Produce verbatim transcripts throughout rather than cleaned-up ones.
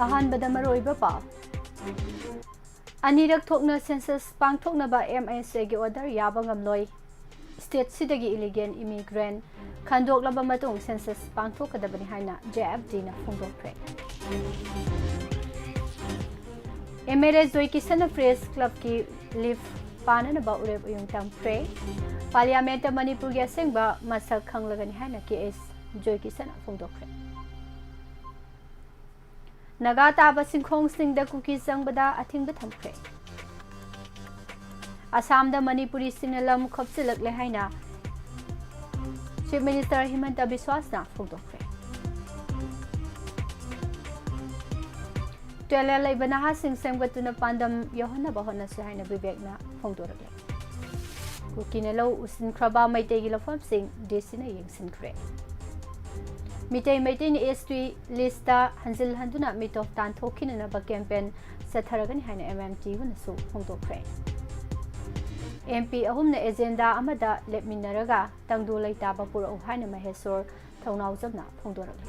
ꯑꯍꯥꯟꯕꯗ ꯃꯔꯨꯑꯣꯏꯕ ꯄꯥꯎ꯫ ꯑꯅꯤꯔꯛ ꯊꯣꯛꯅ census ꯄꯥꯡꯊꯣꯛꯅꯕ M I S A ꯒꯤ order ꯌꯥꯕ ꯉꯝꯂꯣꯏ꯫ State ꯁꯤꯗꯒꯤ illegal immigrant ꯈꯟꯗꯣꯛꯂꯕ ꯃꯇꯨꯡ census ꯄꯥꯡꯊꯣꯛꯀꯗꯕꯅꯤ ꯍꯥꯏꯅ J F D ꯅ ꯐꯣꯡꯗꯣꯛꯈ꯭ꯔꯦ꯫ M L A joy ꯀꯤꯁꯟꯅ Press Club ꯀꯤ leave ꯄꯥꯅꯅꯕ ꯎꯔꯦꯞ ꯎꯌꯨꯡ ꯇꯝꯈ꯭ꯔꯦ꯫ Parliament ꯇ ꯃꯅꯤꯄꯨꯔꯒꯤ ꯑꯁꯦꯡꯕ ꯃꯁꯛ ꯈꯪꯂꯒꯅꯤ ꯍꯥꯏꯅ K S ꯖꯣꯏ ꯀꯤꯁꯟꯅ ꯐꯣꯡꯗꯣꯛꯈ꯭ꯔꯦ꯫ ꯅꯥꯒꯥ ꯇꯥꯕ ꯁꯤꯡꯈꯣꯡꯁꯤꯡꯗ ꯀꯨꯀꯤ ꯆꯪꯕꯗ ꯑꯊꯤꯡꯕ ꯊꯝꯈ꯭ꯔꯦ꯫ ꯑꯁꯥꯝꯗ ꯃꯅꯤꯄꯨꯔꯤꯁꯤꯡꯅ ꯂꯝ ꯈꯣꯞꯆꯤꯜꯂꯛꯂꯦ ꯍꯥꯏꯅ Chief Minister ꯍꯤꯃꯟꯇ ꯕꯤꯁ꯭ꯋꯥꯁꯅ ꯐꯣꯡꯗꯣꯛꯈ꯭ꯔꯦ꯫ ꯇꯦꯂꯦꯟ ꯂꯩꯕ ꯅꯍꯥꯁꯤꯡ ꯁꯦꯝꯒꯠꯇꯨꯅ ꯄꯥꯟꯗꯝ ꯌꯧꯍꯟꯅꯕ ꯍꯣꯠꯅꯁꯤ ꯍꯥꯏꯅ ꯕꯤꯕꯦꯛꯅ ꯐꯣꯡꯗꯣꯔꯛꯂꯦ꯫ ꯀꯨꯀꯤꯅ ꯂꯧ ꯎꯁꯤꯟꯈ꯭ꯔꯕ ꯃꯩꯇꯩꯒꯤ ꯂꯧꯐꯝꯁꯤꯡ D C ꯅ ꯌꯦꯡꯁꯤꯟꯈ꯭ꯔꯦ꯫ ꯃꯤꯇꯩ ꯃꯩꯇꯩꯅ S T list ꯇ ꯍꯟꯖꯤꯜ ꯍꯟꯗꯨꯅ ꯃꯤꯇꯣꯞ ꯇꯥꯟꯊꯣꯛꯈꯤꯅꯅꯕ campaign ꯆꯠꯊꯔꯒꯅꯤ ꯍꯥꯏꯅ M M T U ꯅꯁꯨ ꯐꯣꯡꯗꯣꯛꯈ꯭ꯔꯦ꯫ M P ꯑꯍꯨꯝꯅ agenda ꯑꯃꯗ ꯂꯦꯞꯃꯤꯟꯅꯔꯒ ꯇꯪꯗꯨ ꯂꯩꯇꯥꯕ ꯄꯨꯔꯛꯎ ꯍꯥꯏꯅ ꯃꯍꯦꯁꯣꯔ ꯊꯧꯅꯥꯎꯖꯝꯅ ꯐꯣꯡꯗꯣꯔꯛꯂꯤ꯫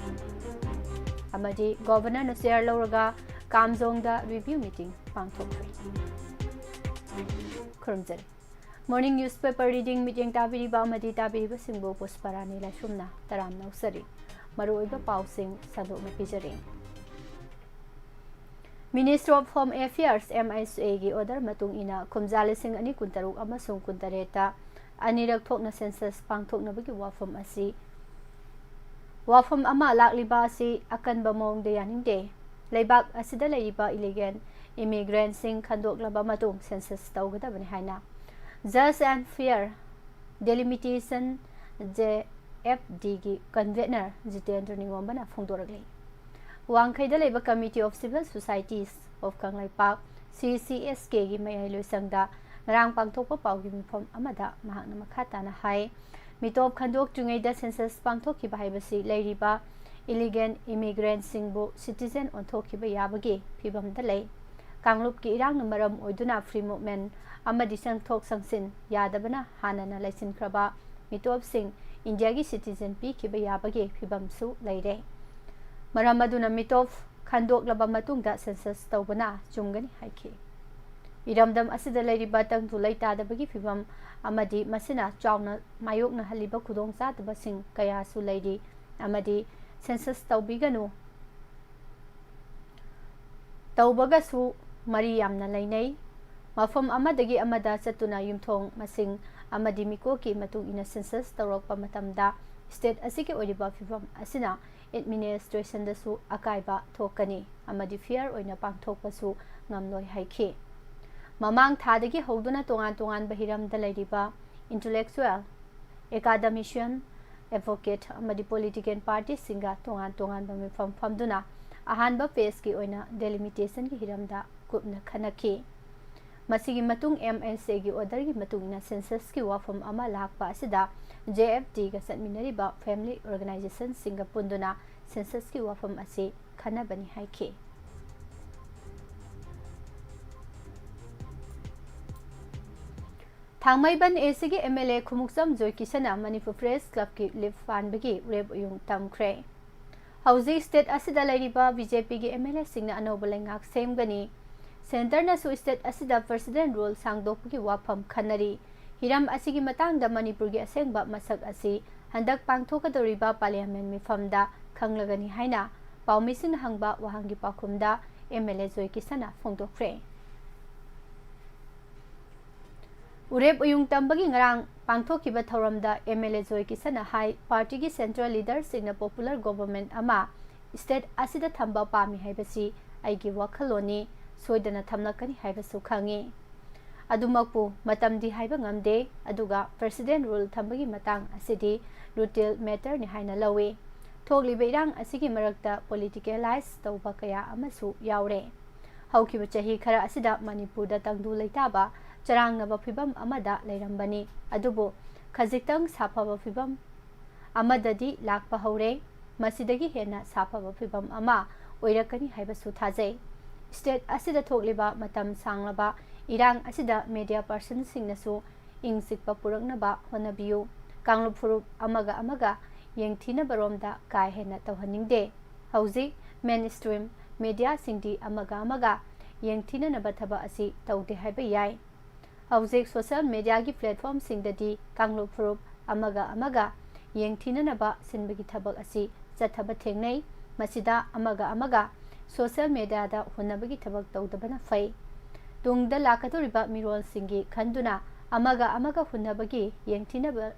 ꯑꯃꯗꯤ Governor ꯅ chair ꯂꯧꯔꯒ ꯀꯥꯝꯖꯣꯡꯗ review meeting ꯄꯥꯡꯊꯣꯛꯈ꯭ꯔꯦ꯫ ꯈꯨꯔꯨꯝꯖꯔꯤ꯫ Morning newspaper reading ꯃꯤꯠꯌꯦꯡ ꯇꯥꯕꯤꯔꯤꯕ ꯑꯃꯗꯤ ꯇꯥꯕꯤꯔꯤꯕꯁꯤꯡꯕꯨ ꯄꯨꯁꯄꯔꯥꯅꯤ ꯂꯥꯏꯁ꯭ꯔꯝꯅ ꯇꯔꯥꯝꯅ ꯑꯣꯛꯆꯔꯤ꯫ ꯃꯔꯨꯑꯣꯏꯕ ꯄꯥꯎꯁꯤꯡ ꯁꯟꯗꯣꯛꯅ ꯄꯤꯖꯔꯤ꯫ Ministry of Home Affairs, M I S A ꯒꯤ order ꯃꯇꯨꯡ ꯏꯟꯅ ꯀꯨꯝꯖꯥ ꯂꯤꯁꯤꯡ ꯑꯅꯤ ꯀꯨꯟꯇꯔꯨꯛ ꯑꯃꯁꯨꯡ ꯀꯨꯟꯇꯔꯦꯠꯇ ꯑꯅꯤꯔꯛ ꯊꯣꯛꯅ census ꯄꯥꯡꯊꯣꯛꯅꯕꯒꯤ ꯋꯥꯐꯝ ꯑꯁꯤ, ꯋꯥꯐꯝ ꯑꯃ ꯂꯥꯛꯂꯤꯕ ꯑꯁꯤ ꯑꯀꯟꯕ ꯃꯑꯣꯡꯗ ꯌꯥꯅꯤꯡꯗꯦ꯫ ꯂꯩꯕꯥꯛ ꯑꯁꯤꯗ ꯂꯩꯔꯤꯕ illegal immigrant ꯁꯤꯡ ꯈꯟꯗꯣꯛꯂꯕ ꯃꯇꯨꯡ census ꯇꯧꯒꯗꯕꯅꯤ ꯍꯥꯏꯅ Just and Fair Delimitation, J F D ꯒꯤ convener ꯖꯤꯇꯦꯟꯗ꯭ꯔ ꯅꯤꯉꯣꯝꯕꯅ ꯐꯣꯡꯗꯣꯔꯛꯂꯤ꯫ ꯋꯥꯡꯈꯩꯗ ꯂꯩꯕ Committee of Civil Societies of Kangleipak, C C S K ꯒꯤ ꯃꯌꯥꯏ ꯂꯣꯏꯁꯪꯗ ꯉꯔꯥꯡ ꯄꯥꯡꯊꯣꯛꯄ ꯄꯥꯎꯒꯤ ꯃꯤꯐꯝ ꯑꯃꯗ ꯃꯍꯥꯛꯅ ꯃꯈꯥ ꯇꯥꯅ ꯍꯥꯏ, ꯃꯤꯇꯣꯞ ꯈꯟꯗꯣꯛꯇ꯭ꯔꯤꯉꯩꯗ census ꯄꯥꯡꯊꯣꯛꯈꯤꯕ ꯍꯥꯏꯕꯁꯤ ꯂꯩꯔꯤꯕ illegal immigrant ꯁꯤꯡꯕꯨ citizen ꯑꯣꯟꯊꯣꯛꯈꯤꯕ ꯌꯥꯕꯒꯤ ꯐꯤꯚꯝꯗ ꯂꯩ꯫ ꯀꯥꯡꯂꯨꯞꯀꯤ ꯏꯔꯥꯡꯅ ꯃꯔꯝ ꯑꯣꯏꯗꯨꯅ free movement ꯑꯃꯗꯤ ꯆꯪꯊꯣꯛ ꯆꯪꯁꯤꯟ ꯌꯥꯗꯕꯅ ꯍꯥꯟꯅꯅ ꯂꯩꯁꯤꯟꯈ꯭ꯔꯕ ꯃꯤꯇꯣꯞꯁꯤꯡ ꯏꯟꯗꯤꯌꯥꯒꯤ citizen ꯄꯤꯈꯤꯕ ꯌꯥꯕꯒꯤ ꯐꯤꯚꯝꯁꯨ ꯂꯩꯔꯦ꯫ ꯃꯔꯝ ꯑꯗꯨꯅ ꯃꯤꯇꯣꯞ ꯈꯟꯗꯣꯛꯂꯕ ꯃꯇꯨꯡꯗ ꯁꯦꯟꯁꯁ ꯇꯧꯕꯅ ꯆꯨꯝꯒꯅꯤ ꯍꯥꯏꯈꯤ꯫ ꯏꯔꯝꯗꯝ ꯑꯁꯤꯗ ꯂꯩꯔꯤꯕ ꯇꯪꯗꯨ ꯂꯩꯇꯥꯗꯕꯒꯤ ꯐꯤꯕꯝ ꯑꯃꯗꯤ ꯃꯁꯤꯅ ꯆꯥꯎꯅ ꯃꯥꯌꯣꯛꯅꯍꯜꯂꯤꯕ ꯈꯨꯗꯣꯡꯆꯥꯗꯕꯁꯤꯡ ꯀꯌꯥꯁꯨ ꯂꯩꯔꯤ ꯑꯃꯗꯤ ꯁꯦꯟꯁꯁ ꯇꯧꯕꯤꯒꯅꯨ ꯇꯧꯕꯒꯁꯨ ꯃꯔꯤ ꯌꯥꯝꯅ ꯂꯩꯅꯩ꯫ ꯃꯐꯝ ꯑꯃꯗꯒꯤ ꯑꯃꯗ ꯆꯠꯇꯨꯅ ꯌꯨꯝꯊꯣꯡ ꯃꯁꯤꯡ ꯑꯃꯗꯤ ꯃꯤꯀꯣꯛꯀꯤ ꯃꯇꯨꯡ ꯏꯟꯅ ꯁꯦꯟꯁꯁ ꯇꯧꯔꯛꯄ ꯃꯇꯝꯗ ꯁ꯭ꯇꯦꯠ ꯑꯁꯤꯒꯤ ꯑꯣꯏꯔꯤꯕ ꯐꯤꯕꯝ ꯑꯁꯤꯅ ꯑꯦꯗꯃꯤꯅꯤꯁꯇ꯭ꯔꯦꯁꯟꯗꯁꯨ ꯑꯀꯥꯏꯕ ꯊꯣꯛꯀꯅꯤ ꯑꯃꯗꯤ ꯐꯤꯌꯔ ꯑꯣꯏꯅ ꯄꯥꯡꯊꯣꯛꯄꯁꯨ ꯉꯝꯂꯣꯏ ꯍꯥꯏꯈꯤ꯫ ꯃꯃꯥꯡ ꯊꯥꯗꯒꯤ ꯍꯧꯗꯨꯅ ꯇꯣꯉꯥꯟ ꯇꯣꯉꯥꯟꯕ ꯍꯤꯔꯝꯗ ꯂꯩꯔꯤꯕ ꯏꯟꯇꯦꯂꯦꯛꯆꯨꯋꯦꯜ, ꯑꯦꯀꯥꯗꯃꯤꯁꯤꯌꯟ, ꯑꯦꯗꯚꯣꯀꯦꯠ ꯑꯃꯗꯤ ꯄꯣꯂꯤꯇꯤꯀꯦꯜ ꯄꯥꯔꯇꯤꯁꯤꯡꯒ ꯇꯣꯉꯥꯟ ꯇꯣꯉꯥꯟꯕ ꯃꯤꯐꯝ ꯐꯝꯗꯨꯅ ꯑꯍꯥꯟꯕ ꯐꯦꯖꯀꯤ ꯑꯣꯏꯅ ꯗꯦꯂꯤꯃꯤꯇꯦꯁꯟꯒꯤ ꯍꯤꯔꯝꯗ ꯀꯨꯞꯅ ꯈꯟꯅꯈꯤ꯫ ꯃꯁꯤꯒꯤ ꯃꯇꯨꯡ ꯑꯦꯝ ꯑꯦꯁ ꯑꯦꯒꯤ ꯑꯣꯔꯗꯔꯒꯤ ꯃꯇꯨꯡ ꯏꯟꯅ ꯁꯦꯟꯁꯁꯀꯤ ꯋꯥꯐꯝ ꯑꯃ ꯂꯥꯛꯄ ꯑꯁꯤꯗ ꯖꯦ ꯑꯦꯐ ꯇꯤꯒ ꯆꯠꯃꯤꯟꯅꯔꯤꯕ ꯐꯦꯃꯤꯂꯤ ꯑꯣꯔꯒꯅꯥꯏꯖꯦꯁꯟꯁꯤꯡꯒ ꯄꯨꯟꯗꯨꯅ ꯁꯦꯟꯁꯁꯀꯤ ꯋꯥꯐꯝ ꯑꯁꯤ ꯈꯟꯅꯕꯅꯤ ꯍꯥꯏꯈꯤ꯫ ꯊꯥꯡꯃꯩꯕꯟ ꯑꯦ ꯁꯤꯒꯤ ꯑꯦꯝ ꯑꯦꯜ ꯑꯦ ꯈꯨꯃꯨꯛꯆꯝ ꯖꯣꯏꯀꯤꯁꯟꯅ ꯃꯅꯤꯄꯨꯔ ꯄ꯭ꯔꯦꯁ ꯀ꯭ꯂꯕꯀꯤ ꯂꯤꯐ ꯄꯥꯟꯕꯒꯤ ꯎꯔꯦꯞ ꯎꯌꯨꯡ ꯇꯝꯈ꯭ꯔꯦ꯫ ꯍꯧꯖꯤꯛ ꯁ꯭ꯇꯦꯠ ꯑꯁꯤꯗ ꯂꯩꯔꯤꯕ ꯕꯤ ꯖꯦ ꯄꯤꯒꯤ ꯑꯦꯝ ꯑꯦꯜ ꯑꯦꯁꯤꯡꯅ ꯑꯅꯧꯕ ꯂꯩꯉꯥꯛ ꯁꯦꯝꯒꯅꯤ꯫ ꯁꯦꯟꯇꯔꯅꯁꯨ ꯁ꯭ꯇꯦꯠ ꯑꯁꯤꯗ ꯄ꯭ꯔꯦꯁꯤꯗꯦꯟ ꯔꯨꯜ ꯁꯥꯡꯗꯣꯛꯄꯒꯤ ꯋꯥꯐꯝ ꯈꯟꯅꯔꯤ꯫ ꯍꯤꯔꯝ ꯑꯁꯤꯒꯤ ꯃꯇꯥꯡꯗ ꯃꯅꯤꯄꯨꯔꯒꯤ ꯑꯁꯦꯡꯕ ꯃꯁꯛ ꯑꯁꯤ ꯍꯟꯗꯛ ꯄꯥꯡꯊꯣꯛꯀꯗꯧꯔꯤꯕ ꯄꯥꯔꯂꯤꯌꯥꯃꯦꯟ ꯃꯤꯐꯝꯗ ꯈꯪꯂꯒꯅꯤ ꯍꯥꯏꯅ ꯄꯥꯎꯃꯤꯁꯤꯡꯅ ꯍꯪꯕ ꯋꯥꯍꯪꯒꯤ ꯄꯥꯎꯈꯨꯝꯗ ꯑꯦꯝ ꯑꯦꯜ ꯑꯦ ꯖꯣꯏꯀꯤꯁꯟꯅ ꯐꯣꯡꯗꯣꯛꯈ꯭ꯔꯦ꯫ ꯎꯔꯦꯞ ꯎꯌꯨꯡ ꯇꯝꯕꯒꯤ ꯉꯔꯥꯡ ꯄꯥꯡꯊꯣꯛꯈꯤꯕ ꯊꯧꯔꯝꯗ ꯑꯦꯝ ꯑꯦꯜ ꯑꯦ ꯖꯣꯏꯀꯤꯁꯟꯅ ꯍꯥꯏ, ꯄꯥꯔꯇꯤꯒꯤ ꯁꯦꯟꯇ꯭ꯔꯦꯜ ꯂꯤꯗꯔꯁꯤꯡꯅ ꯄꯣꯄꯨꯂꯔ ꯒꯣꯚꯔꯟꯃꯦꯟꯠ ꯑꯃ ꯁ꯭ꯇꯦꯠ ꯑꯁꯤꯗ ꯊꯝꯕ ꯄꯥꯝꯃꯤ ꯍꯥꯏꯕꯁꯤ ꯑꯩꯒꯤ ꯋꯥꯈꯜꯂꯣꯟꯅꯤ, ꯁꯣꯏꯗꯅ ꯊꯝꯂꯛꯀꯅꯤ ꯍꯥꯏꯕꯁꯨ ꯈꯪꯏ꯫ ꯑꯗꯨꯃꯛꯄꯨ ꯃꯇꯝꯗꯤ ꯍꯥꯏꯕ ꯉꯝꯗꯦ, ꯑꯗꯨꯒ ꯄ꯭ꯔꯦꯁꯤꯗꯦꯟ ꯔꯨꯜ ꯊꯝꯕꯒꯤ ꯃꯇꯥꯡ ꯑꯁꯤꯗꯤ ꯔꯨꯇꯤꯜ ꯃꯦꯇꯔꯅꯤ ꯍꯥꯏꯅ ꯂꯧꯏ꯫ ꯊꯣꯛꯂꯤꯕ ꯏꯔꯥꯡ ꯑꯁꯤꯒꯤ ꯃꯔꯛꯇ ꯄꯣꯂꯤꯇꯤꯀꯦꯂꯥꯏꯖ ꯇꯧꯕ ꯀꯌꯥ ꯑꯃꯁꯨ ꯌꯥꯎꯔꯦ꯫ ꯍꯧꯈꯤꯕ ꯆꯍꯤ ꯈꯔ ꯑꯁꯤꯗ ꯃꯅꯤꯄꯨꯔꯗ ꯇꯪꯗꯨ ꯂꯩꯇꯥꯕ ꯆꯔꯥꯡꯅꯕ ꯐꯤꯚꯝ ꯑꯃꯗ ꯂꯩꯔꯝꯕꯅꯤ, ꯑꯗꯨꯕꯨ ꯈꯖꯤꯛꯇꯪ ꯁꯥꯐꯕ ꯐꯤꯚꯝ ꯑꯃꯗꯗꯤ ꯂꯥꯛꯄ ꯍꯧꯔꯦ꯫ ꯃꯁꯤꯗꯒꯤ ꯍꯦꯟꯅ ꯁꯥꯐꯕ ꯐꯤꯚꯝ ꯑꯃ ꯑꯣꯏꯔꯛꯀꯅꯤ ꯍꯥꯏꯕꯁꯨ ꯊꯥꯖꯩ꯫ ꯁ꯭ꯇꯦꯠ ꯑꯁꯤꯗ ꯊꯣꯛꯂꯤꯕ ꯃꯇꯝ ꯁꯥꯡꯂꯕ ꯏꯔꯥꯡ ꯑꯁꯤꯗ ꯃꯦꯗꯤꯌꯥ ꯄꯔꯁꯟꯁꯤꯡꯅꯁꯨ ꯏꯪ ꯆꯤꯛꯄ ꯄꯨꯔꯛꯅꯕ ꯍꯣꯠꯅꯕꯤꯌꯨ꯫ ꯀꯥꯡꯂꯨꯞ ꯐꯨꯔꯨꯞ ꯑꯃꯒ ꯑꯃꯒ ꯌꯦꯡꯊꯤꯅꯕꯔꯣꯝꯗ ꯀꯥ ꯍꯦꯟꯅ ꯇꯧꯍꯟꯅꯤꯡꯗꯦ꯫ ꯍꯧꯖꯤꯛ ꯃꯦꯟ ꯁ꯭ꯇ꯭ꯔꯤꯝ ꯃꯦꯗꯤꯌꯥꯁꯤꯡꯗꯤ ꯑꯃꯒ ꯑꯃꯒ ꯌꯦꯡꯊꯤꯅꯅꯕ ꯊꯕꯛ ꯑꯁꯤ ꯇꯧꯗꯦ ꯍꯥꯏꯕ ꯌꯥꯏ꯫ ꯍꯧꯖꯤꯛ ꯁꯣꯁꯤꯌꯦꯜ ꯃꯦꯗꯤꯌꯥꯒꯤ ꯄ꯭ꯂꯦꯠꯐꯣꯔꯝꯁꯤꯡꯗꯗꯤ ꯀꯥꯡꯂꯨꯞ ꯐꯨꯔꯨꯞ ꯑꯃꯒ ꯑꯃꯒ ꯌꯦꯡꯊꯤꯅꯅꯕ ꯁꯤꯟꯕꯒꯤ ꯊꯕꯛ ꯑꯁꯤ ꯆꯠꯊꯕ ꯊꯦꯡꯅꯩ꯫ ꯃꯁꯤꯗ ꯑꯃꯒ ꯑꯃꯒ ꯁꯣꯁꯤꯌꯦꯜ ꯃꯦꯗꯤꯌꯥꯗ ꯍꯨꯟꯅꯕꯒꯤ ꯊꯕꯛ ꯇꯧꯗꯕꯅ ꯐꯩ꯫ ꯇꯨꯡꯗ ꯂꯥꯛꯀꯗꯧꯔꯤꯕ ꯃꯤꯔꯣꯜꯁꯤꯡꯒꯤ ꯈꯟꯗꯨꯅ ꯑꯃꯒ ꯑꯃꯒ ꯍꯨꯟꯅꯕꯒꯤ ꯌꯦꯡꯊꯤꯅꯕ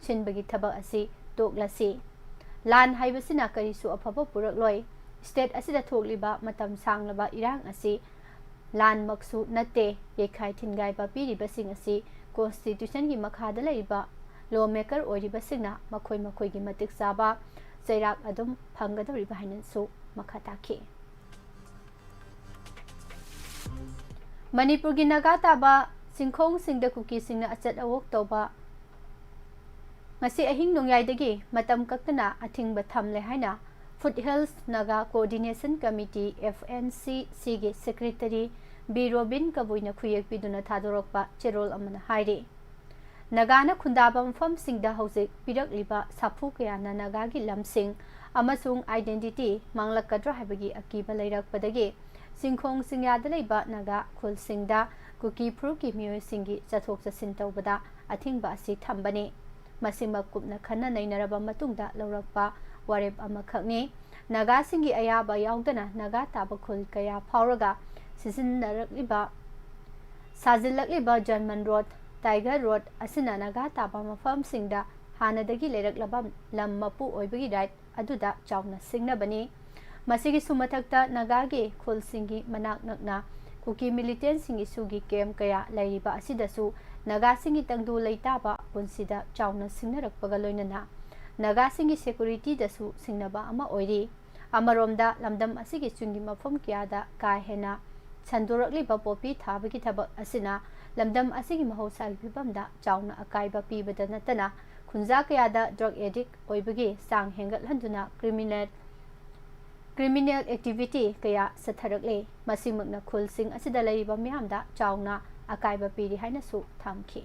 ꯁꯤꯟꯕꯒꯤ ꯊꯕꯛ ꯑꯁꯤ ꯇꯣꯛꯂꯁꯤ꯫ ꯂꯥꯟ ꯍꯥꯏꯕꯁꯤꯅ ꯀꯔꯤꯁꯨ ꯑꯐꯕ ꯄꯨꯔꯛꯂꯣꯏ꯫ ꯁ꯭ꯇꯦꯠ ꯑꯁꯤꯗ ꯊꯣꯛꯂꯤꯕ ꯃꯇꯝ ꯁꯥꯡꯂꯕ ꯏꯔꯥꯡ ꯑꯁꯤ ꯂꯥꯟꯃꯛꯁꯨ ꯅꯠꯇꯦ꯫ ꯌꯩꯈꯥꯏ ꯊꯤꯟꯒꯥꯏꯕ ꯄꯤꯔꯤꯕꯁꯤꯡ ꯑꯁꯤ ꯀꯣꯟꯁꯇꯤꯇ꯭ꯌꯨꯁꯟꯒꯤ ꯃꯈꯥꯗ ꯂꯩꯔꯤꯕ ꯂꯣ ꯃꯦꯀꯔ ꯑꯣꯏꯔꯤꯕꯁꯤꯡꯅ ꯃꯈꯣꯏ ꯃꯈꯣꯏꯒꯤ ꯃꯇꯤꯛ ꯆꯥꯕ ꯆꯩꯔꯥꯛ ꯑꯗꯨꯝ ꯐꯪꯒꯗꯧꯔꯤꯕ ꯍꯥꯏꯅꯁꯨ ꯃꯈꯥ ꯇꯥꯈꯤ꯫ ꯃꯅꯤꯄꯨꯔꯒꯤ ꯅꯥꯒꯥ ꯇꯥꯕ ꯆꯤꯡꯈꯣꯡꯁꯤꯡꯗ ꯀꯨꯀꯤꯁꯤꯡꯅ ꯑꯆꯠ ꯑꯋꯣꯛ ꯇꯧꯕ ꯉꯁꯤ ꯑꯍꯤꯡ ꯅꯣꯡꯌꯥꯏꯗꯒꯤ ꯃꯇꯝ ꯀꯛꯇꯅ ꯑꯊꯤꯡꯕ ꯊꯝꯂꯦ ꯍꯥꯏꯅ foot hills Naga coordination committee, F N C C, ꯒꯤ ꯁꯦꯀ꯭ꯔꯦꯇꯔꯤ ꯕꯤ ꯔꯣꯕꯤꯟ ꯀꯕꯨꯏꯅ ꯈꯨꯌꯦꯛ ꯄꯤꯗꯨꯅ ꯊꯥꯗꯣꯔꯛꯄ ꯆꯦꯔꯣꯜ ꯑꯃꯅ ꯍꯥꯏꯔꯤ꯫ ꯅꯥꯒꯥꯅ ꯈꯨꯟꯗꯥꯕ ꯃꯐꯝꯁꯤꯡꯗ ꯍꯧꯖꯤꯛ ꯄꯤꯔꯛꯂꯤꯕ ꯁꯥꯐꯨ ꯀꯌꯥꯅ ꯅꯥꯒꯥꯒꯤ ꯂꯝꯁꯤꯡ ꯑꯃꯁꯨꯡ identity ꯃꯥꯡꯂꯛꯀꯗ꯭ꯔꯥ ꯍꯥꯏꯕꯒꯤ ꯑꯀꯤꯕ ꯂꯩꯔꯛꯄꯗꯒꯤ ꯆꯤꯡꯈꯣꯡ ꯆꯤꯡꯌꯥꯗ ꯂꯩꯕ ꯅꯥꯒꯥ ꯈꯨꯜꯁꯤꯡꯗ ꯀꯨꯀꯤ ꯐꯨꯔꯨꯞꯀꯤ ꯃꯤꯑꯣꯏꯁꯤꯡꯒꯤ ꯆꯠꯊꯣꯛ ꯆꯠꯁꯤꯟ ꯇꯧꯕꯗ ꯑꯊꯤꯡꯕ ꯑꯁꯤ ꯊꯝꯕꯅꯤ꯫ ꯃꯁꯤꯃꯛ ꯀꯨꯞꯅ ꯈꯟꯅ ꯅꯩꯅꯔꯕ ꯃꯇꯨꯡꯗ ꯂꯧꯔꯛꯄ ꯋꯥꯔꯦꯞ ꯑꯃꯈꯛꯅꯤ꯫ ꯅꯥꯒꯥꯁꯤꯡꯒꯤ ꯑꯌꯥꯕ ꯌꯥꯎꯗꯅ ꯅꯥꯒꯥ ꯇꯥꯕ ꯈꯨꯜ ꯀꯌꯥ ꯐꯥꯎꯔꯒ ꯁꯤꯖꯤꯟꯅꯔꯛꯂꯤꯕ, ꯁꯥꯖꯤꯜꯂꯛꯂꯤꯕ ꯖꯔꯃꯟ ꯔꯣꯗ, ꯇꯥꯏꯒꯔ ꯔꯣꯗ ꯑꯁꯤꯅ ꯅꯥꯒꯥ ꯇꯥꯕ ꯃꯐꯝꯁꯤꯡꯗ ꯍꯥꯟꯅꯗꯒꯤ ꯂꯩꯔꯛꯂꯕ ꯂꯝ ꯃꯄꯨ ꯑꯣꯏꯕꯒꯤ ꯔꯥꯏꯠ ꯑꯗꯨꯗ ꯆꯥꯎꯅ ꯁꯤꯡꯅꯕꯅꯤ꯫ ꯃꯁꯤꯒꯤꯁꯨ ꯃꯊꯛꯇ ꯅꯥꯒꯥꯒꯤ ꯈꯨꯜꯁꯤꯡꯒꯤ ꯃꯅꯥꯛ ꯅꯛꯅ ꯀꯨꯀꯤ ꯃꯤꯂꯤꯇꯦꯟꯁꯤꯡꯒꯤꯁꯨꯒꯤ ꯀꯦꯝꯞ ꯀꯌꯥ ꯂꯩꯔꯤꯕ ꯑꯁꯤꯗꯁꯨ ꯅꯥꯒꯥꯁꯤꯡꯒꯤ ꯇꯪꯗꯨ ꯂꯩꯇꯥꯕ ꯄꯨꯟꯁꯤꯗ ꯆꯥꯎꯅ ꯁꯤꯡꯅꯔꯛꯄꯒ ꯂꯣꯏꯅꯅ ꯅꯥꯒꯥꯁꯤꯡꯒꯤ ꯁꯦꯀꯨꯔꯤꯇꯤꯗꯁꯨ ꯁꯤꯡꯅꯕ ꯑꯃ ꯑꯣꯏꯔꯤ꯫ ꯑꯃꯔꯣꯝꯗ ꯂꯝꯗꯝ ꯑꯁꯤꯒꯤ ꯆꯤꯡꯒꯤ ꯃꯐꯝ ꯀꯌꯥꯗ ꯀꯥ ꯍꯦꯟꯅ ꯁꯟꯗꯣꯔꯛꯂꯤꯕ ꯄꯣꯄꯤ ꯊꯥꯕꯒꯤ ꯊꯕꯛ ꯑꯁꯤꯅ ꯂꯝꯗꯝ ꯑꯁꯤꯒꯤ ꯃꯍꯧꯁꯥꯒꯤ ꯐꯤꯕꯝꯗ ꯆꯥꯎꯅ ꯑꯀꯥꯏꯕ ꯄꯤꯕꯗ ꯅꯠꯇꯅ ꯈꯨꯟꯖꯥ ꯀꯌꯥꯗ ꯗ꯭ꯔꯒ ꯑꯦꯗꯤꯛ ꯑꯣꯏꯕꯒꯤ ꯆꯥꯡ ꯍꯦꯟꯒꯠꯍꯟꯗꯨꯅ ꯀ꯭ꯔꯤꯃꯤꯅꯦꯜ, ꯀ꯭ꯔꯤꯃꯤꯅꯦꯜ ꯑꯦꯛꯇꯤꯚꯤꯇꯤ ꯀꯌꯥ ꯆꯠꯊꯔꯛꯂꯦ꯫ ꯃꯁꯤꯃꯛꯅ ꯈꯨꯜꯁꯤꯡ ꯑꯁꯤꯗ ꯂꯩꯔꯤꯕ ꯃꯤꯌꯥꯝꯗ ꯆꯥꯎꯅ ꯑꯀꯥꯏꯕ ꯄꯤꯔꯤ ꯍꯥꯏꯅꯁꯨ ꯊꯝꯈꯤ꯫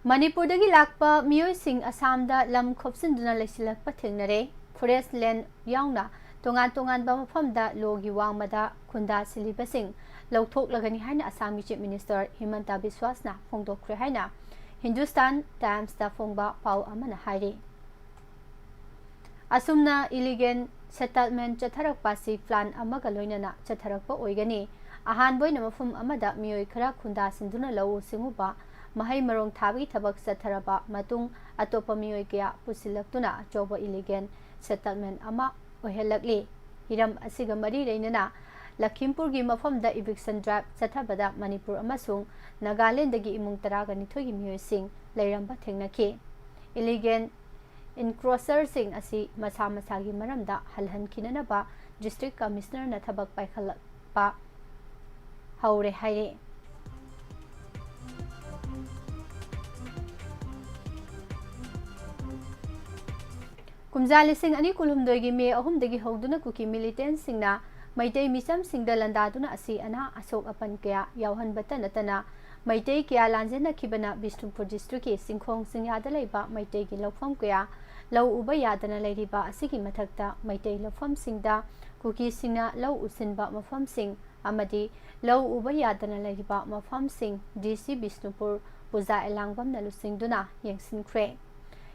ꯃꯅꯤꯄꯨꯔꯗꯒꯤ ꯂꯥꯛꯄ ꯃꯤꯑꯣꯏꯁꯤꯡ ꯑꯁꯥꯝꯗ ꯂꯝ ꯈꯣꯞꯆꯤꯟꯗꯨꯅ ꯂꯩꯁꯤꯜꯂꯛꯄ ꯊꯦꯡꯅꯔꯦ꯫ Forest land ꯌꯥꯎꯅ ꯇꯣꯉꯥꯟ ꯇꯣꯉꯥꯟꯕ ꯃꯐꯝꯗ ꯂꯣꯒꯤ ꯋꯥꯡꯃꯗ ꯈꯨꯟꯗꯥ ꯁꯤꯜꯂꯤꯕꯁꯤꯡ ꯂꯧꯊꯣꯛꯂꯒꯅꯤ ꯍꯥꯏꯅ ꯑꯁꯥꯝꯒꯤ Chief Minister ꯍꯤꯃꯟꯇ ꯕꯤꯁ꯭ꯋꯥꯁꯅ ꯐꯣꯡꯗꯣꯛꯈ꯭ꯔꯦ ꯍꯥꯏꯅ Hindustan Timesꯇ ꯐꯣꯡꯕ ꯄꯥꯎ ꯑꯃꯅ ꯍꯥꯏꯔꯤ꯫ ꯑꯁꯨꯝꯅ illegal settlement ꯆꯠꯊꯔꯛꯄ ꯑꯁꯤ plan ꯑꯃꯒ ꯂꯣꯏꯅꯅ ꯆꯠꯊꯔꯛꯄ ꯑꯣꯏꯒꯅꯤ꯫ ꯑꯍꯥꯟꯕ ꯑꯣꯏꯅ ꯃꯐꯝ ꯑꯃꯗ ꯃꯤꯑꯣꯏ ꯈꯔ ꯈꯨꯟꯗꯥꯁꯤꯟꯗꯨꯅ ꯂꯧꯎ ꯁꯤꯡꯎꯕ, ꯃꯍꯩ ꯃꯔꯣꯡ ꯊꯥꯕꯒꯤ ꯊꯕꯛ ꯆꯠꯊꯔꯕ ꯃꯇꯨꯡ, ꯑꯇꯣꯞꯄ ꯃꯤꯑꯣꯏ ꯀꯌꯥ ꯄꯨꯁꯤꯜꯂꯛꯇꯨꯅ ꯑꯆꯧꯕ illegal settlement ꯑꯃ ꯑꯣꯏꯍꯜꯂꯛꯂꯤ꯫ ꯍꯤꯔꯝ ꯑꯁꯤꯒ ꯃꯔꯤ ꯂꯩꯅꯅ ꯂꯈꯤꯝꯄꯨꯔꯒꯤ ꯃꯐꯝꯗ eviction drive ꯆꯠꯊꯕꯗ ꯃꯅꯤꯄꯨꯔ ꯑꯃꯁꯨꯡ ꯅꯥꯒꯥꯂꯦꯟꯗꯒꯤ ꯏꯃꯨꯡ ꯇꯔꯥꯒ ꯅꯤꯊꯣꯏꯒꯤ ꯃꯤꯑꯣꯏꯁꯤꯡ ꯂꯩꯔꯝꯕ ꯊꯦꯡꯅꯈꯤ꯫ Illegal encroacherꯁꯤꯡ ꯑꯁꯤ ꯃꯁꯥ ꯃꯁꯥꯒꯤ ꯃꯔꯝꯗ ꯍꯜꯍꯟꯈꯤꯅꯅꯕ District Commissionerꯅ ꯊꯕꯛ ꯄꯥꯏꯈꯠꯂꯛꯄ ꯍꯧꯔꯦ ꯍꯥꯏꯔꯤ꯫ ꯀꯨꯝꯖꯥ ꯂꯤꯁꯤꯡ ꯑꯅꯤ ꯀꯨꯟꯍꯨꯝꯗꯣꯏꯒꯤ ꯃꯦ ꯑꯍꯨꯝꯗꯒꯤ ꯍꯧꯗꯨꯅ ꯀꯨꯀꯤ militantꯁꯤꯡꯅ ꯃꯩꯇꯩ ꯃꯤꯆꯝꯁꯤꯡꯗ ꯂꯥꯟꯗꯥꯗꯨꯅ ꯑꯁꯤ ꯑꯅꯥ ꯑꯁꯣꯛ ꯑꯄꯟ ꯀꯌꯥ ꯌꯥꯎꯍꯟꯕꯇ ꯅꯠꯇꯅ ꯃꯩꯇꯩ ꯀꯌꯥ ꯂꯥꯟꯖꯦꯟꯅꯈꯤꯕꯅ ꯕꯤꯁꯅꯨꯄꯨꯔ districtꯀꯤ ꯆꯤꯡꯈꯣꯡ ꯆꯤꯡꯌꯥꯗ ꯂꯩꯕ ꯃꯩꯇꯩꯒꯤ ꯂꯧꯐꯝ ꯀꯌꯥ ꯂꯧ ꯎꯕ ꯌꯥꯗꯅ ꯂꯩꯔꯤꯕ ꯑꯁꯤꯒꯤ ꯃꯊꯛꯇ ꯃꯩꯇꯩ ꯂꯧꯐꯝꯁꯤꯡꯗ ꯀꯨꯀꯤꯁꯤꯡꯅ ꯂꯧ ꯎꯁꯤꯟꯕ ꯃꯐꯝꯁꯤꯡ ꯑꯃꯗꯤ ꯂꯧ ꯎꯕ ꯌꯥꯗꯅ ꯂꯩꯔꯤꯕ ꯃꯐꯝꯁꯤꯡ DC ꯕꯤꯁꯅꯨꯄꯨꯔ ꯄꯨꯖꯥ ꯑꯦꯂꯥꯡꯕꯝꯅ ꯂꯨꯆꯤꯡꯗꯨꯅ ꯌꯦꯡꯁꯤꯟꯈ꯭ꯔꯦ꯫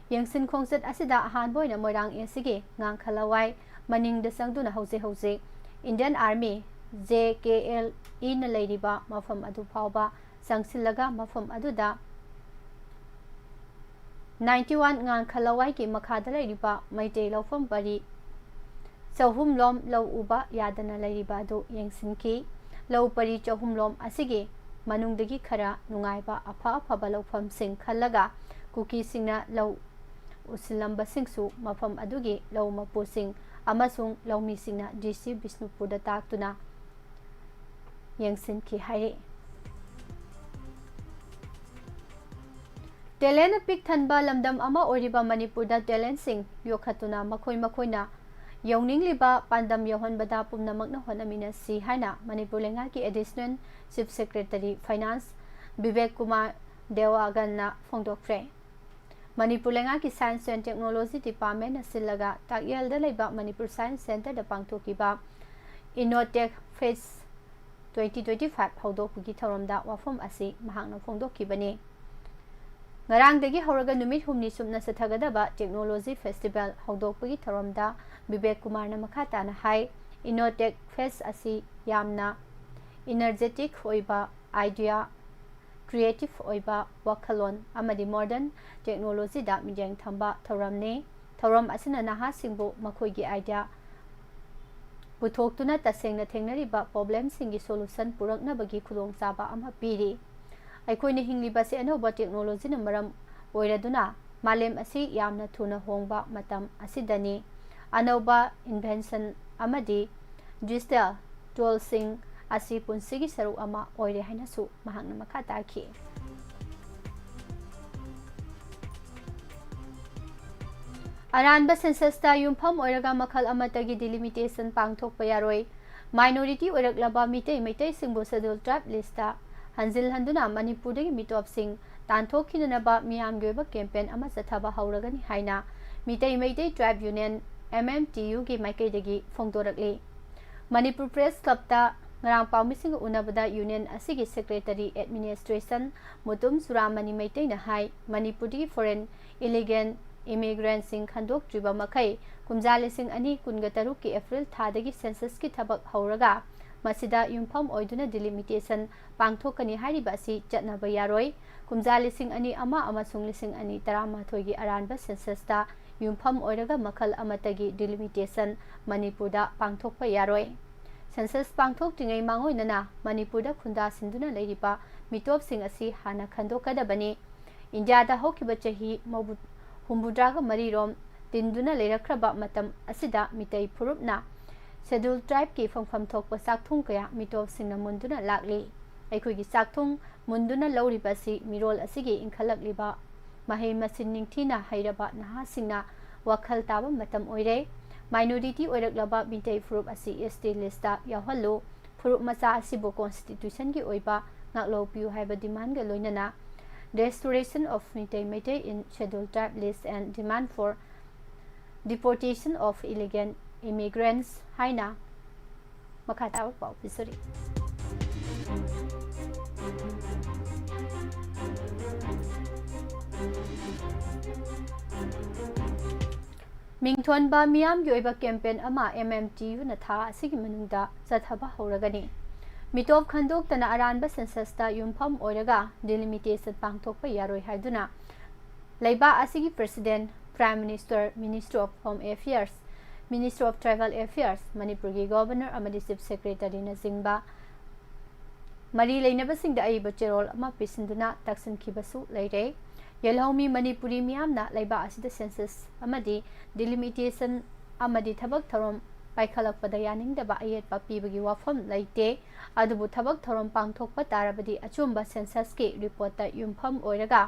ꯌꯦꯡꯁꯤꯟ ꯈꯣꯡꯆꯠ ꯑꯁꯤꯗ ꯑꯍꯥꯟꯕ ꯑꯣꯏꯅ ꯃꯣꯏꯔꯥꯡ Eastꯀꯤ ꯉꯥꯡꯈ ꯂꯋꯥꯏ ꯃꯅꯤꯡꯗ ꯆꯪꯗꯨꯅ ꯍꯧꯖꯤꯛ ꯍꯧꯖꯤꯛ Indian Army, JKLEꯅ ꯂꯩꯔꯤꯕ ꯃꯐꯝ ꯑꯗꯨ ꯐꯥꯎꯕ ꯆꯪꯁꯤꯜꯂꯒ ꯃꯐꯝ ꯑꯗꯨꯗ ninety one ꯉꯥꯡꯈ ꯂꯋꯥꯏꯒꯤ ꯃꯈꯥꯗ ꯂꯩꯔꯤꯕ ꯃꯩꯇꯩ ꯂꯧꯐꯝ ꯄꯔꯤ ꯆꯍꯨꯝꯂꯣꯝ ꯂꯧ ꯎꯕ ꯌꯥꯗꯅ ꯂꯩꯔꯤꯕ ꯑꯗꯨ ꯌꯦꯡꯁꯤꯟꯈꯤ꯫ ꯂꯧ ꯄꯔꯤ ꯆꯍꯨꯝꯂꯣꯝ ꯑꯁꯤꯒꯤ ꯃꯅꯨꯡꯗꯒꯤ ꯈꯔ ꯅꯨꯡꯉꯥꯏꯕ ꯑꯐ ꯑꯐꯕ ꯂꯧꯐꯝꯁꯤꯡ ꯈꯜꯂꯒ ꯀꯨꯀꯤꯁꯤꯡꯅ ꯂꯧ ꯎꯁꯤꯜꯂꯝꯕꯁꯤꯡꯁꯨ ꯃꯐꯝ ꯑꯗꯨꯒꯤ ꯂꯧ ꯃꯄꯨꯁꯤꯡ ꯑꯃꯁꯨꯡ ꯂꯧꯃꯤꯁꯤꯡꯅ DC ꯕꯤꯁꯅꯨꯄꯨꯔꯗ ꯇꯥꯛꯇꯨꯅ ꯌꯦꯡꯁꯤꯟꯈꯤ ꯍꯥꯏꯔꯤ꯫ Talent ꯄꯤꯛ ꯊꯟꯕ ꯂꯝꯗꯝ ꯑꯃ ꯑꯣꯏꯔꯤꯕ ꯃꯅꯤꯄꯨꯔꯗ talentꯁꯤꯡ ꯌꯣꯛꯈꯠꯇꯨꯅ ꯃꯈꯣꯏ ꯃꯈꯣꯏꯅ ꯌꯧꯅꯤꯡꯂꯤꯕ ꯄꯥꯟꯗꯝ ꯌꯧꯍꯟꯕꯗ ꯄꯨꯝꯅꯃꯛꯅ ꯍꯣꯠꯅꯃꯤꯟꯅꯁꯤ ꯍꯥꯏꯅ ꯃꯅꯤꯄꯨꯔ ꯂꯩꯉꯥꯛꯀꯤ Additional Chief Secretary Finance Bibek Kumar ꯗꯦꯋꯥꯒꯟꯅ ꯐꯣꯡꯗꯣꯛꯈ꯭ꯔꯦ꯫ Manipur ꯂꯩꯉꯥꯛꯀꯤ Science and Technology Departmentꯅ ꯁꯤꯜꯂꯒ ꯇꯥꯛꯌꯦꯜꯗ ꯂꯩꯕ ꯃꯅꯤꯄꯨꯔ Science Centreꯗ ꯄꯥꯡꯊꯣꯛꯈꯤꯕ InnoTech Fest twenty twenty-five ꯍꯧꯗꯣꯛꯄꯒꯤ ꯊꯧꯔꯝꯗ ꯋꯥꯐꯝ ꯑꯁꯤ ꯃꯍꯥꯛꯅ ꯐꯣꯡꯗꯣꯛꯈꯤꯕꯅꯤ꯫ ꯉꯔꯥꯡꯗꯒꯤ ꯍꯧꯔꯒ ꯅꯨꯃꯤꯠ ꯍꯨꯝꯅꯤ ꯆꯨꯞꯅ ꯆꯠꯊꯒꯗꯕ Technology Festival ꯍꯧꯗꯣꯛꯄꯒꯤ ꯊꯧꯔꯝꯗ ꯕꯤꯕꯦꯛ ꯀꯨꯃꯥꯔꯅ ꯃꯈꯥ ꯇꯥꯅ ꯍꯥꯏ, InnoTech Fest ꯑꯁꯤ ꯌꯥꯝꯅ energetic ꯑꯣꯏꯕ idea, creative ꯑꯣꯏꯕ ꯋꯥꯈꯜꯂꯣꯟ ꯑꯃꯗꯤ modern technologyꯗ ꯃꯤꯠꯌꯦꯡ ꯊꯝꯕ ꯊꯧꯔꯝꯅꯤ꯫ ꯊꯧꯔꯝ ꯑꯁꯤꯅ ꯅꯍꯥꯁꯤꯡꯕꯨ ꯃꯈꯣꯏꯒꯤ idea ꯄꯨꯊꯣꯛꯇꯨꯅ ꯇꯁꯦꯡꯅ ꯊꯦꯡꯅꯔꯤꯕ problemꯁꯤꯡꯒꯤ solution ꯄꯨꯔꯛꯅꯕꯒꯤ ꯈꯨꯗꯣꯡꯆꯥꯕ ꯑꯃ ꯄꯤꯔꯤ꯫ ꯑꯩꯈꯣꯏꯅ ꯍꯤꯡꯂꯤꯕꯁꯤ ꯑꯅꯧꯕ technologyꯅ ꯃꯔꯝ ꯑꯣꯏꯔꯗꯨꯅ ꯃꯥꯂꯦꯝ ꯑꯁꯤ ꯌꯥꯝꯅ ꯊꯨꯅ ꯍꯣꯡꯕ ꯃꯇꯝ ꯑꯁꯤꯗꯅꯤ꯫ ꯑꯅꯧꯕ invention ꯑꯃꯗꯤ digital toolꯁꯤꯡ ꯑꯁꯤ ꯄꯨꯟꯁꯤꯒꯤ ꯁꯔꯨꯛ ꯑꯃ ꯑꯣꯏꯔꯦ ꯍꯥꯏꯅꯁꯨ ꯃꯍꯥꯛꯅ ꯃꯈꯥ ꯇꯥꯈꯤ꯫ ꯑꯔꯥꯟꯕ censusꯇ ꯌꯨꯝꯐꯝ ꯑꯣꯏꯔꯒ ꯃꯈꯜ ꯑꯃꯠꯇꯒꯤ delimitation ꯄꯥꯡꯊꯣꯛꯄ ꯌꯥꯔꯣꯏ꯫ Minority ꯑꯣꯏꯔꯛꯂꯕ ꯃꯤꯇꯩ ꯃꯩꯇꯩꯁꯤꯡꯕꯨ Scheduled Tribe listꯇ ꯍꯟꯖꯤꯜꯍꯟꯗꯨꯅ ꯃꯅꯤꯄꯨꯔꯗꯒꯤ ꯃꯤꯇꯣꯞꯁꯤꯡ ꯇꯥꯟꯊꯣꯛꯈꯤꯅꯅꯕ ꯃꯤꯌꯥꯝꯒꯤ ꯑꯣꯏꯕ campaign ꯑꯃ ꯆꯠꯊꯕ ꯍꯧꯔꯒꯅꯤ ꯍꯥꯏꯅ ꯃꯤꯇꯩ ꯃꯩꯇꯩ Tribe Union, MMTUꯒꯤ ꯃꯥꯏꯀꯩꯗꯒꯤ ꯐꯣꯡꯗꯣꯔꯛꯂꯤ꯫ ꯃꯅꯤꯄꯨꯔ Press Clubꯇ ꯉꯔꯥꯡ ꯄꯥꯎꯃꯤꯁꯤꯡꯒ ꯎꯅꯕꯗ union ꯑꯁꯤꯒꯤ secretary administration ꯃꯨꯇꯨꯝ ꯆꯨꯔꯥꯃꯅꯤ ꯃꯩꯇꯩꯅ ꯍꯥꯏ, ꯃꯅꯤꯄꯨꯔꯗꯒꯤ foreign illegal immigrantꯁꯤꯡ ꯈꯟꯗꯣꯛꯇ꯭ꯔꯤꯕ ꯃꯈꯩ ꯀꯨꯝꯖꯥ ꯂꯤꯁꯤꯡ ꯑꯅꯤ ꯀꯨꯟꯒ ꯇꯔꯨꯛꯀꯤ April ꯊꯥꯗꯒꯤ censusꯀꯤ ꯊꯕꯛ ꯍꯧꯔꯒ ꯃꯁꯤꯗ ꯌꯨꯝꯐꯝ ꯑꯣꯏꯗꯨꯅ delimitation ꯄꯥꯡꯊꯣꯛꯀꯅꯤ ꯍꯥꯏꯔꯤꯕ ꯑꯁꯤ ꯆꯠꯅꯕ ꯌꯥꯔꯣꯏ꯫ ꯀꯨꯝꯖꯥ ꯂꯤꯁꯤꯡ ꯑꯅꯤ ꯑꯃ ꯑꯃꯁꯨꯡ ꯂꯤꯁꯤꯡ ꯑꯅꯤ ꯇꯔꯥꯃꯥꯊꯣꯏꯒꯤ ꯑꯔꯥꯟꯕ censusꯇ ꯌꯨꯝꯐꯝ ꯑꯣꯏꯔꯒ ꯃꯈꯜ ꯑꯃꯠꯇꯒꯤ delimitation ꯃꯅꯤꯄꯨꯔꯗ ꯄꯥꯡꯊꯣꯛꯄ ꯌꯥꯔꯣꯏ꯫ Census ꯄꯥꯡꯊꯣꯛꯇ꯭ꯔꯤꯉꯩ ꯃꯥꯡꯑꯣꯏꯅꯅ ꯃꯅꯤꯄꯨꯔꯗ ꯈꯨꯟꯗꯥ ꯁꯤꯟꯗꯨꯅ ꯂꯩꯔꯤꯕ ꯃꯤꯇꯣꯞꯁꯤꯡ ꯑꯁꯤ ꯍꯥꯟꯅ ꯈꯟꯗꯣꯛꯀꯗꯕꯅꯤ꯫ ꯏꯟꯗꯤꯌꯥꯗ ꯍꯧꯈꯤꯕ ꯆꯍꯤ ꯃꯧꯕꯨ-, ꯍꯨꯝꯐꯨꯇꯔꯥꯒ ꯃꯔꯤꯔꯣꯝ ꯇꯤꯟꯗꯨꯅ ꯂꯩꯔꯛꯈ꯭ꯔꯕ ꯃꯇꯝ ꯑꯁꯤꯗ ꯃꯤꯇꯩ ꯐꯨꯔꯨꯞꯅ Scheduled Tribeꯀꯤ ꯐꯪꯐꯝ ꯊꯣꯛꯄ ꯆꯥꯛꯊꯨꯡ ꯀꯌꯥ ꯃꯤꯇꯣꯞꯁꯤꯡꯅ ꯃꯨꯟꯗꯨꯅ ꯂꯥꯛꯂꯤ꯫ ꯑꯩꯈꯣꯏꯒꯤ ꯆꯥꯛꯊꯨꯡ ꯃꯨꯟꯗꯨꯅ ꯂꯧꯔꯤꯕ ꯑꯁꯤ ꯃꯤꯔꯣꯜ ꯑꯁꯤꯒꯤ ꯏꯟꯈꯠꯂꯛꯂꯤꯕ ꯃꯍꯩ ꯃꯁꯤꯡ ꯅꯤꯡꯊꯤꯅ ꯍꯩꯔꯕ ꯅꯍꯥꯁꯤꯡꯅ ꯋꯥꯈꯜ ꯇꯥꯕ ꯃꯇꯝ ꯑꯣꯏꯔꯦ꯫ Minority ꯑꯣꯏꯔꯛꯂꯕ ꯃꯤꯇꯩ ꯐꯨꯔꯨꯞ ꯑꯁꯤ ST listꯇ ꯌꯥꯎꯍꯜꯂꯨ꯫ ꯐꯨꯔꯨꯞ ꯃꯆꯥ ꯑꯁꯤꯕꯨ constitutionꯒꯤ ꯑꯣꯏꯕ ꯉꯥꯛꯂꯧ ꯄꯤꯌꯨ ꯍꯥꯏꯕ demandꯒ ꯂꯣꯏꯅꯅ Restoration of Meitei Meitei in Scheduled Tribe List and Demand for Deportation of Illegal Immigrants ꯍꯥꯏꯅ ꯃꯈꯥ ꯇꯥꯕ ꯄꯥꯎ ꯄꯤꯖꯔꯤ꯫ ꯃꯤꯡꯊꯣꯟꯕ ꯃꯤꯌꯥꯝꯒꯤ ꯑꯣꯏꯕ campaign ꯑꯃ M M T U ꯅ ꯊꯥ ꯑꯁꯤꯒꯤ ꯃꯅꯨꯡꯗ ꯆꯠꯊꯕ ꯍꯧꯔꯒꯅꯤ꯫ ꯃꯤꯇꯣꯞ ꯈꯟꯗꯣꯛꯇꯅ ꯑꯔꯥꯟꯕ census ꯇ ꯌꯨꯝꯐꯝ ꯑꯣꯏꯔꯒ delimitation ꯄꯥꯡꯊꯣꯛꯄ ꯌꯥꯔꯣꯏ ꯍꯥꯏꯗꯨꯅ ꯂꯩꯕꯥꯛ ꯑꯁꯤꯒꯤ President, Prime Minister, Ministry of Home Affairs, Ministry of Tribal Affairs, ꯃꯅꯤꯄꯨꯔꯒꯤ Governor ꯑꯃꯗꯤ Chief Secretary ꯅꯆꯤꯡꯕ ꯃꯔꯤ ꯂꯩꯅꯕꯁꯤꯡꯗ ꯑꯏꯕ ꯆꯦꯔꯣꯜ ꯑꯃ ꯄꯤꯁꯤꯟꯗꯨꯅ ꯇꯛꯁꯤꯟꯈꯤꯕꯁꯨ ꯂꯩꯔꯦ꯫ ꯌꯦꯜꯍꯧꯃꯤ ꯃꯅꯤꯄꯨꯔꯤ ꯃꯤꯌꯥꯝꯅ ꯂꯩꯕꯥꯛ ꯑꯁꯤꯗ census ꯑꯃꯗꯤ delimitation ꯑꯃꯗꯤ ꯊꯕꯛ ꯊꯧꯔꯝ ꯄꯥꯏꯈꯠꯂꯛꯄꯗ ꯌꯥꯅꯤꯡꯗꯕ ꯑꯌꯦꯠꯄ ꯄꯤꯕꯒꯤ ꯋꯥꯐꯝ ꯂꯩꯇꯦ꯫ ꯑꯗꯨꯕꯨ ꯊꯕꯛ ꯊꯧꯔꯝ ꯄꯥꯡꯊꯣꯛꯄ ꯇꯥꯔꯕꯗꯤ ꯑꯆꯨꯝꯕ census ꯀꯤ report ꯇ ꯌꯨꯝꯐꯝ ꯑꯣꯏꯔꯒ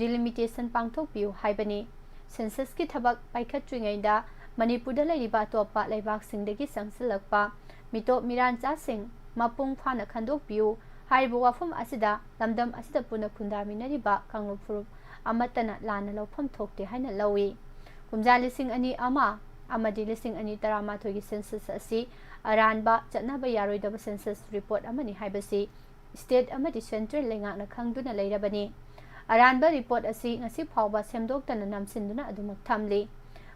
delimitation ꯄꯥꯡꯊꯣꯛꯄꯤꯌꯨ ꯍꯥꯏꯕꯅꯤ꯫ Census ꯀꯤ ꯊꯕꯛ ꯄꯥꯏꯈꯠꯇ꯭ꯔꯤꯉꯩꯗ ꯃꯅꯤꯄꯨꯔꯗ ꯂꯩꯔꯤꯕ ꯑꯇꯣꯞꯄ ꯂꯩꯕꯥꯛꯁꯤꯡꯗꯒꯤ ꯆꯪꯁꯤꯜꯂꯛꯄ ꯃꯤꯇꯣꯞ ꯃꯤꯔꯥꯟꯆꯥꯁꯤꯡ ꯃꯄꯨꯡ ꯐꯥꯅ ꯈꯟꯗꯣꯛꯄꯤꯌꯨ ꯍꯥꯏꯔꯤꯕ ꯋꯥꯐꯝ ꯑꯁꯤꯗ ꯂꯝꯗꯝ ꯑꯁꯤꯗ ꯄꯨꯟꯅ ꯈꯨꯟꯗꯥꯃꯤꯟꯅꯔꯤꯕ ꯀꯥꯡꯂꯨꯞ ꯐꯨꯔꯨꯞ ꯑꯃꯠꯇꯅ ꯂꯥꯟꯅ ꯂꯧꯐꯝ ꯊꯣꯛꯇꯦ ꯍꯥꯏꯅ ꯂꯧꯏ꯫ ꯀꯨꯝꯖꯥ ꯂꯤꯁꯤꯡ ꯑꯅꯤ ꯑꯃ ꯑꯃꯗꯤ ꯂꯤꯁꯤꯡ ꯑꯅꯤ ꯇꯔꯥꯃꯥꯊꯣꯏꯒꯤ census ꯑꯁꯤ ꯑꯔꯥꯟꯕ, ꯆꯠꯅꯕ ꯌꯥꯔꯣꯏꯗꯕ census report ꯑꯃꯅꯤ ꯍꯥꯏꯕꯁꯤ state ꯑꯃꯗꯤ central ꯂꯩꯉꯥꯛꯅ ꯈꯪꯗꯨꯅ ꯂꯩꯔꯕꯅꯤ꯫ ꯑꯔꯥꯟꯕ report ꯑꯁꯤ ꯉꯁꯤ ꯐꯥꯎꯕ ꯁꯦꯝꯗꯣꯛꯇꯅ ꯅꯝꯁꯤꯟꯗꯨꯅ ꯑꯗꯨꯃꯛ ꯊꯝꯂꯤ꯫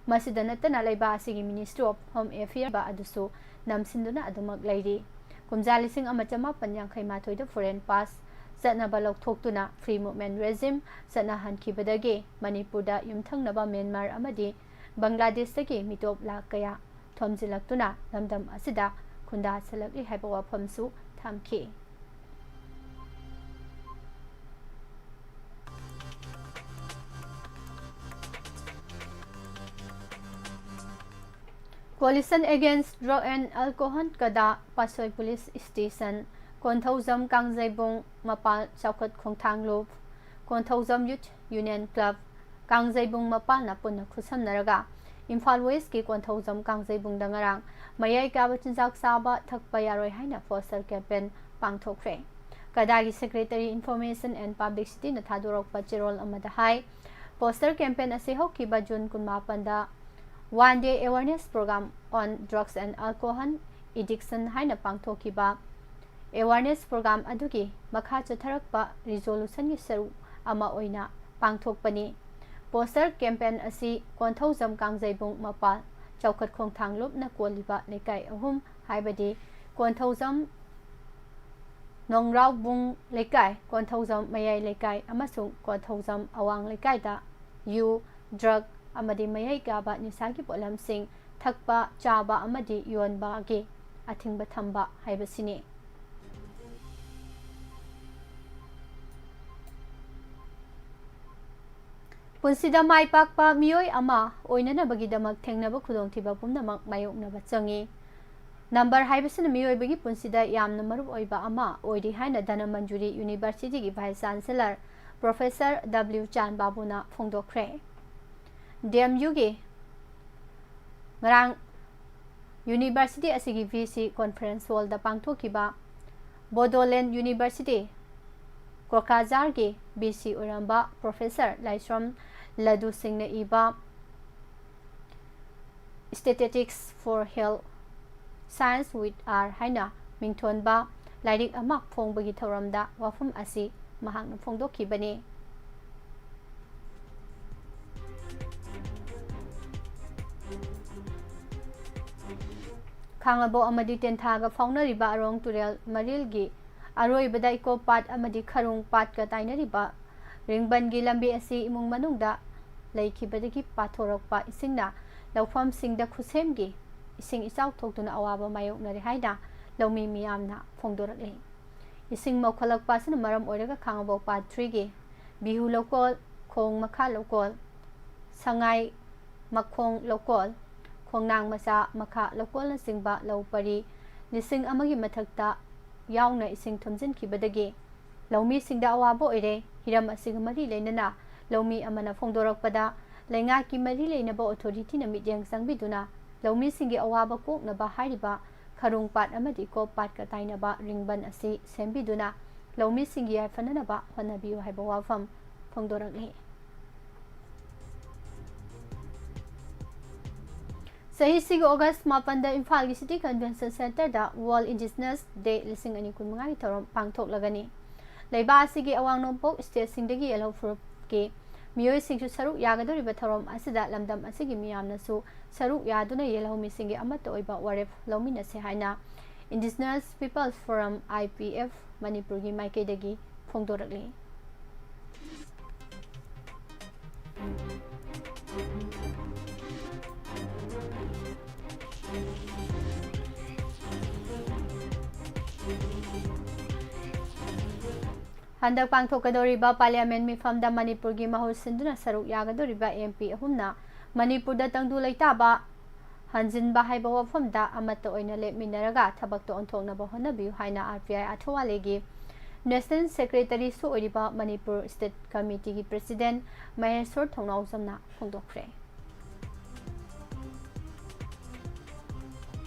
ꯃꯁꯤꯗ ꯅꯠꯇꯅ ꯂꯩꯕꯥꯛ ꯑꯁꯤꯒꯤ Ministry of Home Affairs ꯑꯗꯨꯁꯨ ꯅꯝꯁꯤꯟꯗꯨꯅ ꯑꯗꯨꯃꯛ ꯂꯩꯔꯤ꯫ ꯀꯨꯝꯖꯥ ꯂꯤꯁꯤꯡ ꯑꯃ ꯆꯃꯥꯄꯟ ꯌꯥꯡꯈꯩ ꯃꯥꯊꯣꯏꯗ foreign pass ꯆꯠꯅꯕ ꯂꯧꯊꯣꯛꯇꯨꯅ free movement regime ꯆꯠꯅꯍꯟꯈꯤꯕꯗꯒꯤ ꯃꯅꯤꯄꯨꯔꯗ ꯌꯨꯝꯊꯪꯅꯕ ꯃ꯭ꯌꯥꯟꯃꯥꯔ ꯑꯃꯗꯤ ꯕꯪꯒ꯭ꯂꯥꯗꯦꯁꯇꯒꯤ ꯃꯤꯇꯣꯞ ꯂꯥꯈ ꯀꯌꯥ ꯊꯣꯝꯖꯤꯜꯂꯛꯇꯨꯅ ꯂꯝꯗꯝ ꯑꯁꯤꯗ ꯈꯨꯟꯗꯥꯁꯤꯜꯂꯛꯂꯤ ꯍꯥꯏꯕ ꯋꯥꯐꯝꯁꯨ ꯊꯝꯈꯤ꯫ Coalition Against Drug and Alcohol ꯀꯗꯥ ꯄꯥꯠꯁꯣꯏ police station, ꯀꯣꯟꯊꯧꯖꯝ ꯀꯥꯡꯖꯩꯕꯨꯡ ꯃꯄꯥꯜ ꯆꯥꯎꯈꯠ ꯈꯣꯡꯊꯥꯡ ꯂꯨꯞ, ꯀꯣꯟꯊꯧꯖꯝ Youth Union Club, ꯀꯥꯡꯖꯩꯕꯨꯡ ꯃꯄꯥꯜꯅ ꯄꯨꯟꯅ ꯈꯨꯠꯁꯝꯅꯔꯒ ꯏꯝꯐꯥꯜ West ꯀꯤ ꯀꯣꯟꯊꯧꯖꯝ ꯀꯥꯡꯖꯩꯕꯨꯡꯗ ꯉꯔꯥꯡ ꯃꯌꯥꯏ ꯀꯥꯕ ꯆꯤꯟꯖꯥꯛ ꯆꯥꯕ ꯊꯛꯄ ꯌꯥꯔꯣꯏ ꯍꯥꯏꯅ poster campaign ꯄꯥꯡꯊꯣꯛꯈ꯭ꯔꯦ꯫ ꯀꯗꯥꯒꯤ Secretary Information and Publicity ꯅ ꯊꯥꯗꯣꯔꯛꯄ ꯆꯦꯔꯣꯜ ꯑꯃꯗ ꯍꯥꯏ, poster campaign ꯑꯁꯤ ꯍꯧꯈꯤꯕ June ꯀꯨꯟꯃꯥꯄꯟꯗ One Day Awareness Program on Drugs and Alcohol Addiction ꯍꯥꯏꯅ ꯄꯥꯡꯊꯣꯛꯈꯤꯕ awareness program ꯑꯗꯨꯒꯤ ꯃꯈꯥ ꯆꯠꯊꯔꯛꯄ resolution ꯒꯤ ꯁꯔꯨꯛ ꯑꯃ ꯑꯣꯏꯅ ꯄꯥꯡꯊꯣꯛꯄꯅꯤ꯫ Poster campaign ꯑꯁꯤ ꯀꯣꯟꯊꯧꯖꯝ ꯀꯥꯡꯖꯩꯕꯨꯡ ꯃꯄꯥꯜ ꯆꯥꯎꯈꯠ ꯈꯣꯡꯊꯥꯡ ꯂꯨꯞꯅ ꯀꯣꯜꯂꯤꯕ ꯂꯩꯀꯥꯏ ꯑꯍꯨꯝ, ꯍꯥꯏꯕꯗꯤ ꯀꯣꯟꯊꯧꯖꯝ ꯅꯣꯡꯔꯥꯎꯕꯨꯡ ꯂꯩꯀꯥꯏ, ꯀꯣꯟꯊꯧꯖꯝ ꯃꯌꯥꯏ ꯂꯩꯀꯥꯏ ꯑꯃꯁꯨꯡ ꯀꯣꯟꯊꯧꯖꯝ ꯑꯋꯥꯡ ꯂꯩꯀꯥꯏꯗ ꯌꯨ, drug ꯑꯃꯗꯤ ꯃꯌꯥꯏ ꯀꯥꯕ ꯅꯤꯁꯥꯒꯤ ꯄꯣꯠꯂꯝꯁꯤꯡ ꯊꯛꯄ, ꯆꯥꯕ ꯑꯃꯗꯤ ꯌꯣꯟꯕꯒꯤ ꯑꯊꯤꯡꯕ ꯊꯝꯕ ꯍꯥꯏꯕꯁꯤꯅꯤ꯫ ꯄꯨꯟꯁꯤꯗ ꯃꯥꯏ ꯄꯥꯛꯄ ꯃꯤꯑꯣꯏ ꯑꯃ ꯑꯣꯏꯅꯅꯕꯒꯤꯗꯃꯛ ꯊꯦꯡꯅꯕ ꯈꯨꯗꯣꯡꯊꯤꯕ ꯄꯨꯝꯅꯃꯛ ꯃꯥꯌꯣꯛꯅꯕ ꯆꯪꯏ꯫ ꯅꯝꯕꯔ ꯍꯥꯏꯕꯁꯤꯅ ꯃꯤꯑꯣꯏꯕꯒꯤ ꯄꯨꯟꯁꯤꯗ ꯌꯥꯝꯅ ꯃꯔꯨ ꯑꯣꯏꯕ ꯑꯃ ꯑꯣꯏꯔꯤ ꯍꯥꯏꯅ ꯙꯅꯃꯟꯖꯨꯔꯤ University ꯒꯤ Vice Chancellor Professor W ꯆꯥꯟ ꯕꯥꯕꯨꯅ ꯐꯣꯡꯗꯣꯛꯈ꯭ꯔꯦ꯫ D M U ꯒꯤ ꯉꯔꯥꯡ University ꯑꯁꯤꯒꯤ V C Conference Hall ꯗ ꯄꯥꯡꯊꯣꯛꯈꯤꯕ Bodoland University ꯀꯣꯀ꯭ꯔꯥꯖꯥꯔꯒꯤ V C ꯑꯣꯏꯔꯝꯕ Professor ꯂꯥꯏꯁ꯭ꯔꯝ ꯂꯗꯨ ꯁꯤꯡꯅ ꯏꯕ Statistics for Health Science with R ꯍꯥꯏꯅ ꯃꯤꯡꯊꯣꯟꯕ ꯂꯥꯏꯔꯤꯛ ꯑꯃ ꯐꯣꯡꯕꯒꯤ ꯊꯧꯔꯝꯗ ꯋꯥꯐꯝ ꯑꯁꯤ ꯃꯍꯥꯛꯅ ꯐꯣꯡꯗꯣꯛꯈꯤꯕꯅꯤ꯫ ꯈꯥꯡꯉꯕꯣꯛ ꯑꯃꯗꯤ ꯇꯦꯟꯊꯥꯒ ꯐꯥꯎꯅꯔꯤꯕ ꯑꯔꯣꯡ ꯇꯨꯔꯦꯜ ꯃꯔꯤꯜꯒꯤ ꯑꯔꯣꯏꯕꯗ ꯏꯀꯣ ꯄꯥꯠ ꯑꯃꯗꯤ ꯈꯔꯨꯡ ꯄꯥꯠꯀ ꯇꯥꯏꯅꯔꯤꯕ ꯔꯤꯡꯕꯟꯒꯤ ꯂꯝꯕꯤ ꯑꯁꯤ ꯏꯃꯨꯡ ꯃꯅꯨꯡꯗ ꯂꯩꯈꯤꯕꯗꯒꯤ ꯄꯥꯊꯣꯔꯛꯄ ꯏꯁꯤꯡꯅ ꯂꯧꯐꯝꯁꯤꯡꯗ ꯈꯨꯠꯁꯦꯝꯒꯤ ꯏꯁꯤꯡ ꯏꯆꯥꯎ ꯊꯣꯛꯇꯨꯅ ꯑꯋꯥꯕ ꯃꯥꯌꯣꯛꯅꯔꯦ ꯍꯥꯏꯅ ꯂꯧꯃꯤ ꯃꯤꯌꯥꯝꯅ ꯐꯣꯡꯗꯣꯔꯛꯂꯤ꯫ ꯏꯁꯤꯡ ꯃꯧꯈꯠꯂꯛꯄ ꯑꯁꯤꯅ ꯃꯔꯝ ꯑꯣꯏꯔꯒ ꯈꯥꯡꯉꯕꯣꯛ ꯄꯥꯠ ꯊ꯭ꯔꯤꯒꯤ ꯕꯤꯍꯨ ꯂꯧꯀꯣꯜ, ꯈꯣꯡ ꯃꯈꯥ ꯂꯧꯀꯣꯜ, ꯁꯉꯥꯏ ꯃꯈꯣꯡ ꯂꯧꯀꯣꯜ, ꯈꯣꯡꯅꯥꯡ ꯃꯆꯥ ꯃꯈꯥ ꯂꯧꯀꯣꯜꯅꯆꯤꯡꯕ ꯂꯧ ꯄꯔꯤ ꯂꯤꯁꯤꯡ ꯑꯃꯒꯤ ꯃꯊꯛꯇ ꯌꯥꯎꯅ ꯏꯁꯤꯡ ꯊꯨꯝꯖꯤꯟꯈꯤꯕꯗꯒꯤ ꯂꯧꯃꯤꯁꯤꯡꯗ ꯑꯋꯥꯕ ꯑꯣꯏꯔꯦ꯫ ꯍꯤꯔꯝ ꯑꯁꯤꯒ ꯃꯔꯤ ꯂꯩꯅꯅ ꯂꯧꯃꯤ ꯑꯃꯅ ꯐꯣꯡꯗꯣꯔꯛꯄꯗ, ꯂꯩꯉꯥꯛꯀꯤ ꯃꯔꯤ ꯂꯩꯅꯕ authority ꯅ ꯃꯤꯠꯌꯦꯡ ꯆꯪꯕꯤꯗꯨꯅ ꯂꯧꯃꯤꯁꯤꯡꯒꯤ ꯑꯋꯥꯕ ꯀꯣꯛꯅꯕ ꯍꯥꯏꯔꯤꯕ ꯈꯔꯨꯡ ꯄꯥꯠ ꯑꯃꯗꯤ ꯏꯀꯣ ꯄꯥꯠꯀ ꯇꯥꯏꯅꯕ ꯔꯤꯡꯕꯟ ꯑꯁꯤ ꯁꯦꯝꯕꯤꯗꯨꯅ ꯂꯧꯃꯤꯁꯤꯡꯒꯤ ꯌꯥꯏꯐꯅꯅꯕ ꯍꯣꯠꯅꯕꯤꯌꯨ ꯍꯥꯏꯕ ꯋꯥꯐꯝ ꯐꯣꯡꯗꯣꯔꯛꯂꯤ꯫ ꯆꯍꯤꯁꯤꯒꯤ ꯑꯣꯒꯁ ꯃꯥꯄꯟꯗ ꯏꯝꯐꯥꯜꯒꯤ City Convention Centreꯗ World Indigenous Day ꯂꯤꯁꯤꯡ ꯑꯅꯤ ꯀꯨꯟꯃꯉꯥꯒꯤ ꯊꯧꯔꯝ ꯄꯥꯡꯊꯣꯛꯂꯒꯅꯤ꯫ ꯂꯩꯕꯥꯛ ꯑꯁꯤꯒꯤ ꯑꯋꯥꯡ ꯅꯣꯡꯄꯣꯛ stateꯁꯤꯡꯗꯒꯤ ꯌꯦꯜꯍꯧ ꯐꯨꯔꯨꯞꯀꯤ ꯃꯤꯑꯣꯏꯁꯤꯡꯁꯨ ꯁꯔꯨꯛ ꯌꯥꯒꯗꯧꯔꯤꯕ ꯊꯧꯔꯝ ꯑꯁꯤꯗ ꯂꯝꯗꯝ ꯑꯁꯤꯒꯤ ꯃꯤꯌꯥꯝꯅꯁꯨ ꯁꯔꯨꯛ ꯌꯥꯗꯨꯅ ꯌꯦꯜꯍꯧꯃꯤꯁꯤꯡꯒꯤ ꯑꯃꯠꯇ ꯑꯣꯏꯕ ꯋꯥꯔꯦꯞ ꯂꯧꯃꯤꯟꯅꯁꯤ ꯍꯥꯏꯅ Indigenous People's Forum, I P F, ꯃꯅꯤꯄꯨꯔꯒꯤ ꯃꯥꯏꯀꯩꯗꯒꯤ ꯐꯣꯡꯗꯣꯔꯛꯂꯤ꯫ ꯍꯟꯗꯛ ꯄꯥꯡꯊꯣꯛꯀꯗꯧꯔꯤꯕ Parliament ꯃꯤꯐꯝꯗ ꯃꯅꯤꯄꯨꯔꯒꯤ ꯃꯍꯨꯠ ꯁꯤꯟꯗꯨꯅ ꯁꯔꯨꯛ ꯌꯥꯒꯗꯧꯔꯤꯕ M P ꯑꯍꯨꯝꯅ ꯃꯅꯤꯄꯨꯔꯗ ꯇꯪꯗꯨ ꯂꯩꯇꯥꯕ ꯍꯟꯖꯤꯟꯕ ꯍꯥꯏꯕ ꯋꯥꯐꯝꯗ ꯑꯃꯠꯇ ꯑꯣꯏꯅ ꯂꯦꯞꯃꯤꯟꯅꯔꯒ ꯊꯕꯛꯇꯣ ꯑꯣꯟꯊꯣꯛꯅꯕ ꯍꯣꯠꯅꯕꯤꯌꯨ ꯍꯥꯏꯅ R P I ꯑꯊꯧꯋꯥꯂꯦꯒꯤ National Secretaryꯁꯨ ꯑꯣꯏꯔꯤꯕ ꯃꯅꯤꯄꯨꯔ State Committeeꯒꯤ President ꯃꯍꯦꯁꯣꯔ ꯊꯧꯅꯥꯎꯖꯝꯅ ꯐꯣꯡꯗꯣꯛꯈ꯭ꯔꯦ꯫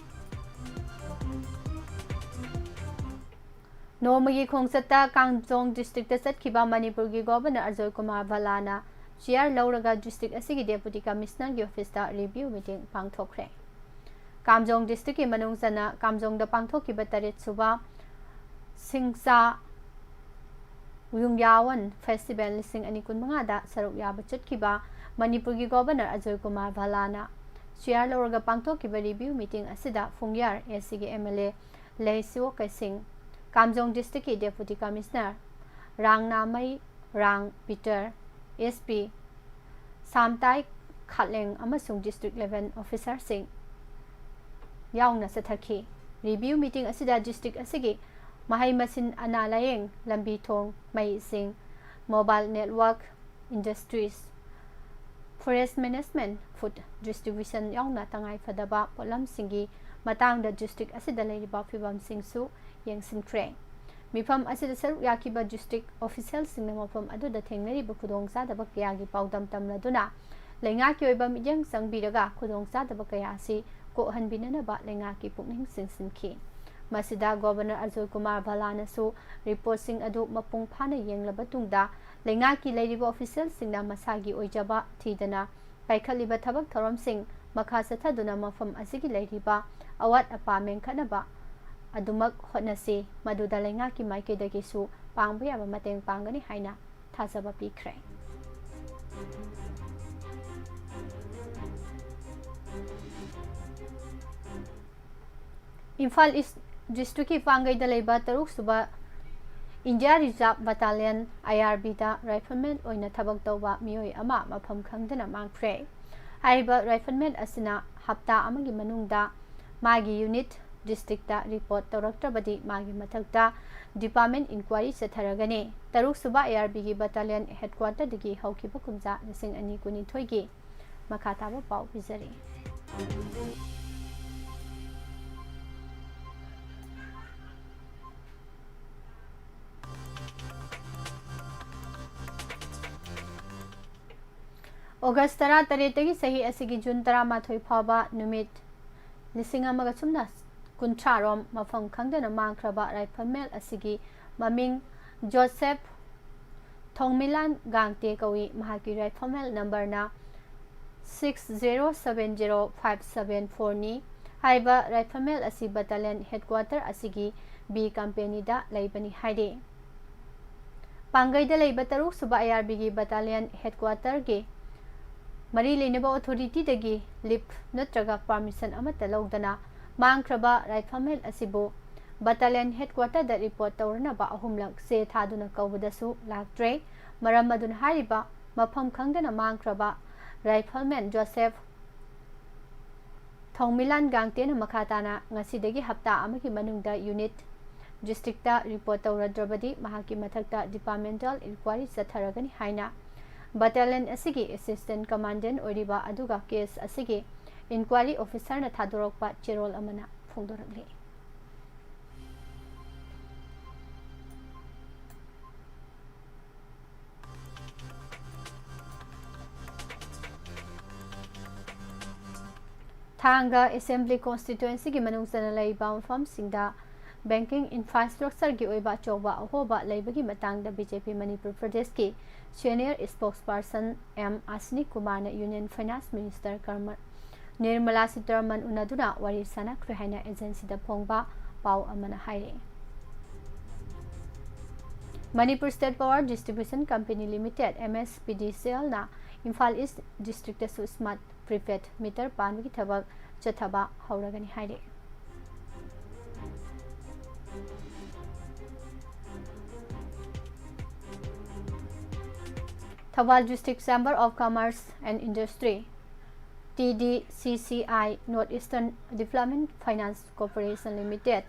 ꯅꯣꯡꯃꯒꯤ ꯈꯣꯡꯆꯠꯇ ꯀꯥꯝꯖꯣꯡ districtꯇ ꯆꯠꯈꯤꯕ ꯃꯅꯤꯄꯨꯔꯒꯤ Governor ꯑꯖꯣꯏ ꯀꯨꯃꯥꯔ ꯚꯜꯂꯥꯅ chair ꯂꯧꯔꯒ district ꯑꯁꯤꯒꯤ Deputy Commissionerꯒꯤ officeꯇ review meeting ꯄꯥꯡꯊꯣꯛꯈ꯭ꯔꯦ꯫ ꯀꯥꯝꯖꯣꯡ districtꯀꯤ ꯃꯅꯨꯡ ꯆꯟꯅ ꯀꯥꯝꯖꯣꯡꯗ ꯄꯥꯡꯊꯣꯛꯈꯤꯕ ꯇꯔꯦꯠ ꯁꯨꯕ ꯁꯤꯡꯆꯥ ꯌꯨꯡꯌꯥꯋꯟ Festival ꯂꯤꯁꯤꯡ ꯑꯅꯤ ꯀꯨꯟꯃꯉꯥꯗ ꯁꯔꯨꯛ ꯌꯥꯕ ꯆꯠꯈꯤꯕ ꯃꯅꯤꯄꯨꯔꯒꯤ Governor ꯑꯖꯣꯏ ꯀꯨꯃꯥꯔ ꯚꯜꯂꯥꯅ chair ꯂꯧꯔꯒ ꯄꯥꯡꯊꯣꯛꯈꯤꯕ review meeting ꯑꯁꯤꯗ ꯐꯨꯡꯌꯥꯔ ACꯒꯤ MLA ꯂꯩꯁꯤꯋꯣ ꯀꯩꯁꯤꯡ, ꯀꯥꯝꯖꯣꯡ districtꯀꯤ Deputy Commissioner ꯔꯥꯡꯅꯥꯃꯩ ꯔꯥꯡ ꯄꯤꯇꯔ, SP ꯁꯥꯝꯇꯥꯏ ꯈꯥꯠꯂꯦꯡ ꯑꯃꯁꯨꯡ district level officerꯁꯤꯡ ꯌꯥꯎꯅ ꯆꯠꯊꯈꯤ꯫ Review meeting ꯑꯁꯤꯗ district ꯑꯁꯤꯒꯤ ꯃꯍꯩ ꯃꯁꯤꯡ, ꯑꯅꯥ ꯂꯥꯌꯦꯡ, ꯂꯝꯕꯤ ꯊꯣꯡ, ꯃꯩ ꯏꯁꯤꯡ, mobile network, industries, forest management, food distribution ꯌꯥꯎꯅ ꯇꯉꯥꯏ ꯐꯗꯕ ꯄꯣꯠꯂꯝꯁꯤꯡꯒꯤ ꯃꯇꯥꯡꯗ district ꯑꯁꯤꯗ ꯂꯩꯔꯤꯕ ꯐꯤꯕꯝꯁꯤꯡꯁꯨ ꯌꯦꯡꯁꯤꯟꯈ꯭ꯔꯦ꯫ ꯃꯤꯐꯝ ꯑꯁꯤꯗ ꯁꯔꯨꯛ ꯌꯥꯈꯤꯕ district officialꯁꯤꯡꯅ ꯃꯐꯝ ꯑꯗꯨꯗ ꯊꯦꯡꯅꯔꯤꯕ ꯈꯨꯗꯣꯡꯆꯥꯗꯕ ꯀꯌꯥꯒꯤ ꯄꯥꯎꯗꯝ ꯇꯝꯂꯗꯨꯅ, ꯂꯩꯉꯥꯛꯀꯤ ꯑꯣꯏꯕ ꯃꯤꯠꯌꯦꯡ ꯆꯪꯕꯤꯔꯒ ꯈꯨꯗꯣꯡꯆꯥꯗꯕ ꯀꯌꯥ ꯑꯁꯤ ꯀꯣꯛꯍꯟꯕꯤꯅꯅꯕ ꯂꯩꯉꯥꯛꯀꯤ ꯄꯨꯛꯅꯤꯡ ꯆꯤꯡꯁꯤꯟꯈꯤ꯫ ꯃꯁꯤꯗ ꯒꯣꯕꯔꯅꯔ ꯑꯖꯣꯏ ꯀꯨꯃꯥꯔ ꯚꯜꯂꯥꯅꯁꯨ ꯔꯤꯄꯣꯔꯠꯁꯤꯡ ꯑꯗꯨ ꯃꯄꯨꯡ ꯐꯥꯅ ꯌꯦꯡꯂꯕ ꯇꯨꯡꯗ ꯂꯩꯉꯥꯛꯀꯤ ꯂꯩꯔꯤꯕ ꯑꯣꯐꯤꯁꯤꯌꯦꯜꯁꯤꯡꯅ ꯃꯁꯥꯒꯤ ꯑꯣꯏꯖꯕ ꯊꯤꯗꯅ ꯄꯥꯏꯈꯠꯂꯤꯕ ꯊꯕꯛ ꯊꯧꯔꯝꯁꯤꯡ ꯃꯈꯥ ꯆꯠꯊꯗꯨꯅ ꯃꯐꯝ ꯑꯁꯤꯒꯤ ꯂꯩꯔꯤꯕ ꯑꯋꯥꯠ ꯑꯄꯥ ꯃꯦꯟꯈꯠꯅꯕ ꯑꯗꯨꯃꯛ ꯍꯣꯠꯅꯁꯤ, ꯃꯗꯨꯗ ꯂꯩꯉꯥꯛꯀꯤ ꯃꯥꯏꯀꯩꯗꯒꯤꯁꯨ ꯄꯥꯡꯕ ꯌꯥꯕ ꯃꯇꯦꯡ ꯄꯥꯡꯒꯅꯤ ꯍꯥꯏꯅ ꯊꯥꯖꯕ ꯄꯤꯈ꯭ꯔꯦ꯫ ꯏꯝꯐꯥꯜ ꯏꯁ ꯗꯤꯁꯇ꯭ꯔꯤꯛꯀꯤ ꯄꯥꯡꯒꯩꯗ ꯂꯩꯕ ꯇꯔꯨꯛ ꯁꯨꯕ ꯏꯟꯗꯤꯌꯥ ꯔꯤꯖꯥꯔꯚ ꯕꯇꯥꯂꯤꯌꯟ, ꯑꯥꯏ ꯑꯥꯔ ꯕꯤꯗ ꯔꯥꯏꯐꯜꯃꯦꯟ ꯑꯣꯏꯅ ꯊꯕꯛ ꯇꯧꯕ ꯃꯤꯑꯣꯏ ꯑꯃ ꯃꯐꯝ ꯈꯪꯗꯅ ꯃꯥꯡꯈ꯭ꯔꯦ꯫ ꯍꯥꯏꯔꯤꯕ ꯔꯥꯏꯐꯜꯃꯦꯟ ꯑꯁꯤꯅ ꯍꯞꯇꯥ ꯑꯃꯒꯤ ꯃꯅꯨꯡꯗ ꯃꯥꯒꯤ ꯌꯨꯅꯤꯠ ꯗꯤꯁꯇ꯭ꯔꯤꯛꯇ ꯔꯤꯄꯣꯔꯠ ꯇꯧꯔꯛꯇ꯭ꯔꯕꯗꯤ ꯃꯥꯒꯤ ꯃꯊꯛꯇ ꯗꯤꯄꯥꯔꯠꯃꯦꯟ ꯏꯟꯀ꯭ꯋꯥꯔꯤ ꯆꯠꯊꯔꯒꯅꯤ꯫ ꯇꯔꯨꯛ ꯁꯨꯕ ꯑꯥꯏ ꯑꯥꯔ ꯕꯤꯒꯤ ꯕꯇꯥꯂꯤꯌꯟ ꯍꯦꯗꯀ꯭ꯋꯥꯇꯔꯗꯒꯤ ꯍꯧꯈꯤꯕ ꯀꯨꯝꯖꯥ ꯂꯤꯁꯤꯡ ꯑꯅꯤ ꯀꯨꯟꯅꯤꯊꯣꯏꯒꯤ ꯃꯈꯥ ꯇꯥꯕ ꯄꯥꯎ ꯄꯤꯖꯔꯤ꯫ ꯑꯣꯒꯁ ꯇꯔꯥꯇꯔꯦꯠꯇꯒꯤ ꯆꯍꯤ ꯑꯁꯤꯒꯤ ꯖꯨꯟ ꯇꯔꯥꯃꯥꯊꯣꯏ ꯐꯥꯎꯕ ꯅꯨꯃꯤꯠ ꯂꯤꯁꯤꯡ ꯑꯃꯒ ꯁꯨꯞꯅ ꯀꯨꯟꯊ꯭ꯔꯥ ꯔꯣꯝ ꯃꯐꯝ ꯈꯪꯗꯅ ꯃꯥꯡꯈ꯭ꯔꯕ ꯔꯥꯏꯐꯜꯃꯦꯟ ꯑꯁꯤꯒꯤ ꯃꯃꯤꯡ ꯖꯣꯁꯦꯐ ꯊꯣꯡꯃꯤꯂꯥꯟ ꯒꯥꯡꯇꯦ ꯀꯧꯏ꯫ ꯃꯍꯥꯛꯀꯤ ꯔꯥꯏꯐꯜꯃꯦꯟ ꯅꯝꯕꯔꯅ six zero seven zero five seven ꯐꯣꯔꯅꯤ꯫ ꯍꯥꯏꯔꯤꯕ ꯔꯥꯏꯐꯜꯃꯦꯟ ꯑꯁꯤ ꯕꯇꯥꯂꯤꯌꯟ ꯍꯦꯗꯀ꯭ꯋꯥꯇꯔ ꯑꯁꯤꯒꯤ ꯕꯤ ꯀꯝꯄꯦꯅꯤꯗ ꯂꯩꯕꯅꯤ ꯍꯥꯏꯔꯤ꯫ ꯄꯥꯡꯒꯩꯗ ꯂꯩꯕ ꯇꯔꯨꯛ ꯁꯨꯕ ꯑꯥꯏ ꯑꯥꯔ ꯕꯤꯒꯤ ꯕꯇꯥꯂꯤꯌꯟ ꯍꯦꯗꯀ꯭ꯋꯥꯇꯔꯒꯤ ꯃꯔꯤ ꯂꯩꯅꯕ ꯑꯣꯊꯣꯔꯤꯇꯤꯗꯒꯤ ꯂꯤꯐ ꯅꯠꯇ꯭ꯔꯒ ꯄꯥꯔꯃꯤꯁꯟ ꯑꯃꯠꯇ ꯂꯧꯗꯅ ꯃꯥꯡꯈ꯭ꯔꯕ ꯔꯥꯏꯐꯜꯃꯦꯟ ꯑꯁꯤꯕꯨ ꯕꯇꯥꯂꯤꯌꯟ ꯍꯦꯗꯀ꯭ꯋꯥꯇꯔꯗ ꯔꯤꯄꯣꯔꯠ ꯇꯧꯔꯅꯕ ꯑꯍꯨꯝꯂꯛ ꯆꯦ ꯊꯥꯗꯨꯅ ꯀꯧꯕꯗꯁꯨ ꯂꯥꯛꯇ꯭ꯔꯦ꯫ ꯃꯔꯝ ꯑꯗꯨꯅ ꯍꯥꯏꯔꯤꯕ ꯃꯐꯝ ꯈꯪꯗꯅ ꯃꯥꯡꯈ꯭ꯔꯕ ꯔꯥꯏꯐꯜꯃꯦꯟ ꯖꯣꯁꯦꯐ ꯊꯣꯡꯃꯤꯂꯥꯟ ꯒꯥꯡꯇꯦꯅ ꯃꯈꯥ ꯇꯥꯅ ꯉꯁꯤꯗꯒꯤ ꯍꯞꯇꯥ ꯑꯃꯒꯤ ꯃꯅꯨꯡꯗ ꯌꯨꯅꯤꯠ ꯗꯤꯁꯇ꯭ꯔꯤꯛꯇ ꯔꯤꯄꯣꯔꯠ ꯇꯧꯔꯗ꯭ꯔꯕꯗꯤ ꯃꯍꯥꯛꯀꯤ ꯃꯊꯛꯇ ꯗꯤꯄꯥꯔꯠꯃꯦꯟꯇꯦꯜ ꯏꯟꯀ꯭ꯋꯥꯔꯤ ꯆꯠꯊꯔꯒꯅꯤ ꯍꯥꯏꯅ ꯕꯇꯥꯂꯤꯌꯟ ꯑꯁꯤꯒꯤ ꯑꯦꯁꯤꯁꯇꯦꯟ ꯀꯃꯥꯟꯗꯦꯟ ꯑꯣꯏꯔꯤꯕ ꯑꯗꯨꯒ ꯀꯦꯁ ꯑꯁꯤꯒꯤ ꯏꯟꯀ꯭ꯋꯥꯔꯤ ꯑꯣꯐꯤꯁꯔꯅ ꯊꯥꯗꯣꯔꯛꯄ ꯆꯦꯔꯣꯜ ꯑꯃꯅ ꯐꯣꯡꯗꯣꯔꯛꯂꯤ꯫ ꯊꯥꯡꯒ Assembly Constituencyꯒꯤ ꯃꯅꯨꯡ ꯆꯟꯅ ꯂꯩꯕ ꯃꯐꯝꯁꯤꯡꯗ banking infrastructureꯒꯤ ꯑꯣꯏꯕ ꯑꯆꯧꯕ ꯑꯍꯣꯕ ꯂꯩꯕꯒꯤ ꯃꯇꯥꯡꯗ BJP ꯃꯅꯤꯄꯨꯔ ꯄ꯭ꯔꯗꯦꯁꯀꯤ Senior Spokesperson M ꯑꯁꯅꯤ ꯀꯨꯃꯥꯔꯅ Union Finance Minister ꯀꯔꯃ-, ꯅꯤꯔꯃꯂꯥ ꯁꯤꯇꯥꯔꯥꯃꯟ ꯎꯅꯗꯨꯅ ꯋꯥꯔꯤ ꯁꯥꯟꯅꯈ꯭ꯔꯦ ꯍꯥꯏꯅ agencyꯗ ꯐꯣꯡꯕ ꯄꯥꯎ ꯑꯃꯅ ꯍꯥꯏꯔꯤ꯫ Manipur State Power Distribution Company Limited, MSPDCLꯅ Imphal East Districtꯇꯁꯨ smart prepaid meter ꯄꯥꯟꯕꯒꯤ ꯊꯕꯛ ꯆꯠꯊꯕ ꯍꯧꯔꯒꯅꯤ ꯍꯥꯏꯔꯤ꯫ Thoubal District Chamber of Commerce and Industry, TDCCI, North Eastern Development Finance Corporation Limited,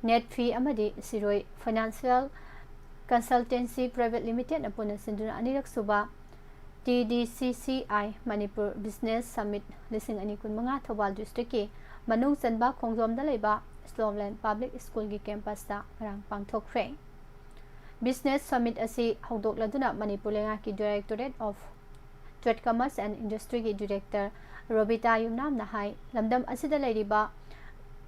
NEDFI, ꯑꯃꯗꯤ ꯁꯤꯔꯣꯏ Financial Consultancy Private Limitedꯅ ꯄꯨꯟꯅ ꯁꯤꯟꯗꯨꯅ ꯑꯅꯤꯔꯛ ꯁꯨꯕ TDCCI Manipur Business Summit ꯂꯤꯁꯤꯡ ꯑꯅꯤ ꯀꯨꯟꯃꯉꯥ ꯊꯧꯕꯥꯜ Districtꯀꯤ ꯃꯅꯨꯡ ꯆꯟꯕ ꯈꯣꯡꯖꯣꯝꯗ ꯂꯩꯕ Slopland Public Schoolꯒꯤ campusꯇ ꯉꯔꯥꯡ ꯄꯥꯡꯊꯣꯛꯈ꯭ꯔꯦ꯫ Business Summit ꯑꯁꯤ ꯍꯧꯗꯣꯛꯂꯗꯨꯅ ꯃꯅꯤꯄꯨꯔ ꯂꯩꯉꯥꯛꯀꯤ Directorate of Trade, Commerce and Industryꯒꯤ Director Robita ꯌꯨꯝꯅꯥꯝꯅ ꯍꯥꯏ, ꯂꯝꯗꯝ ꯑꯁꯤꯗ ꯂꯩꯔꯤꯕ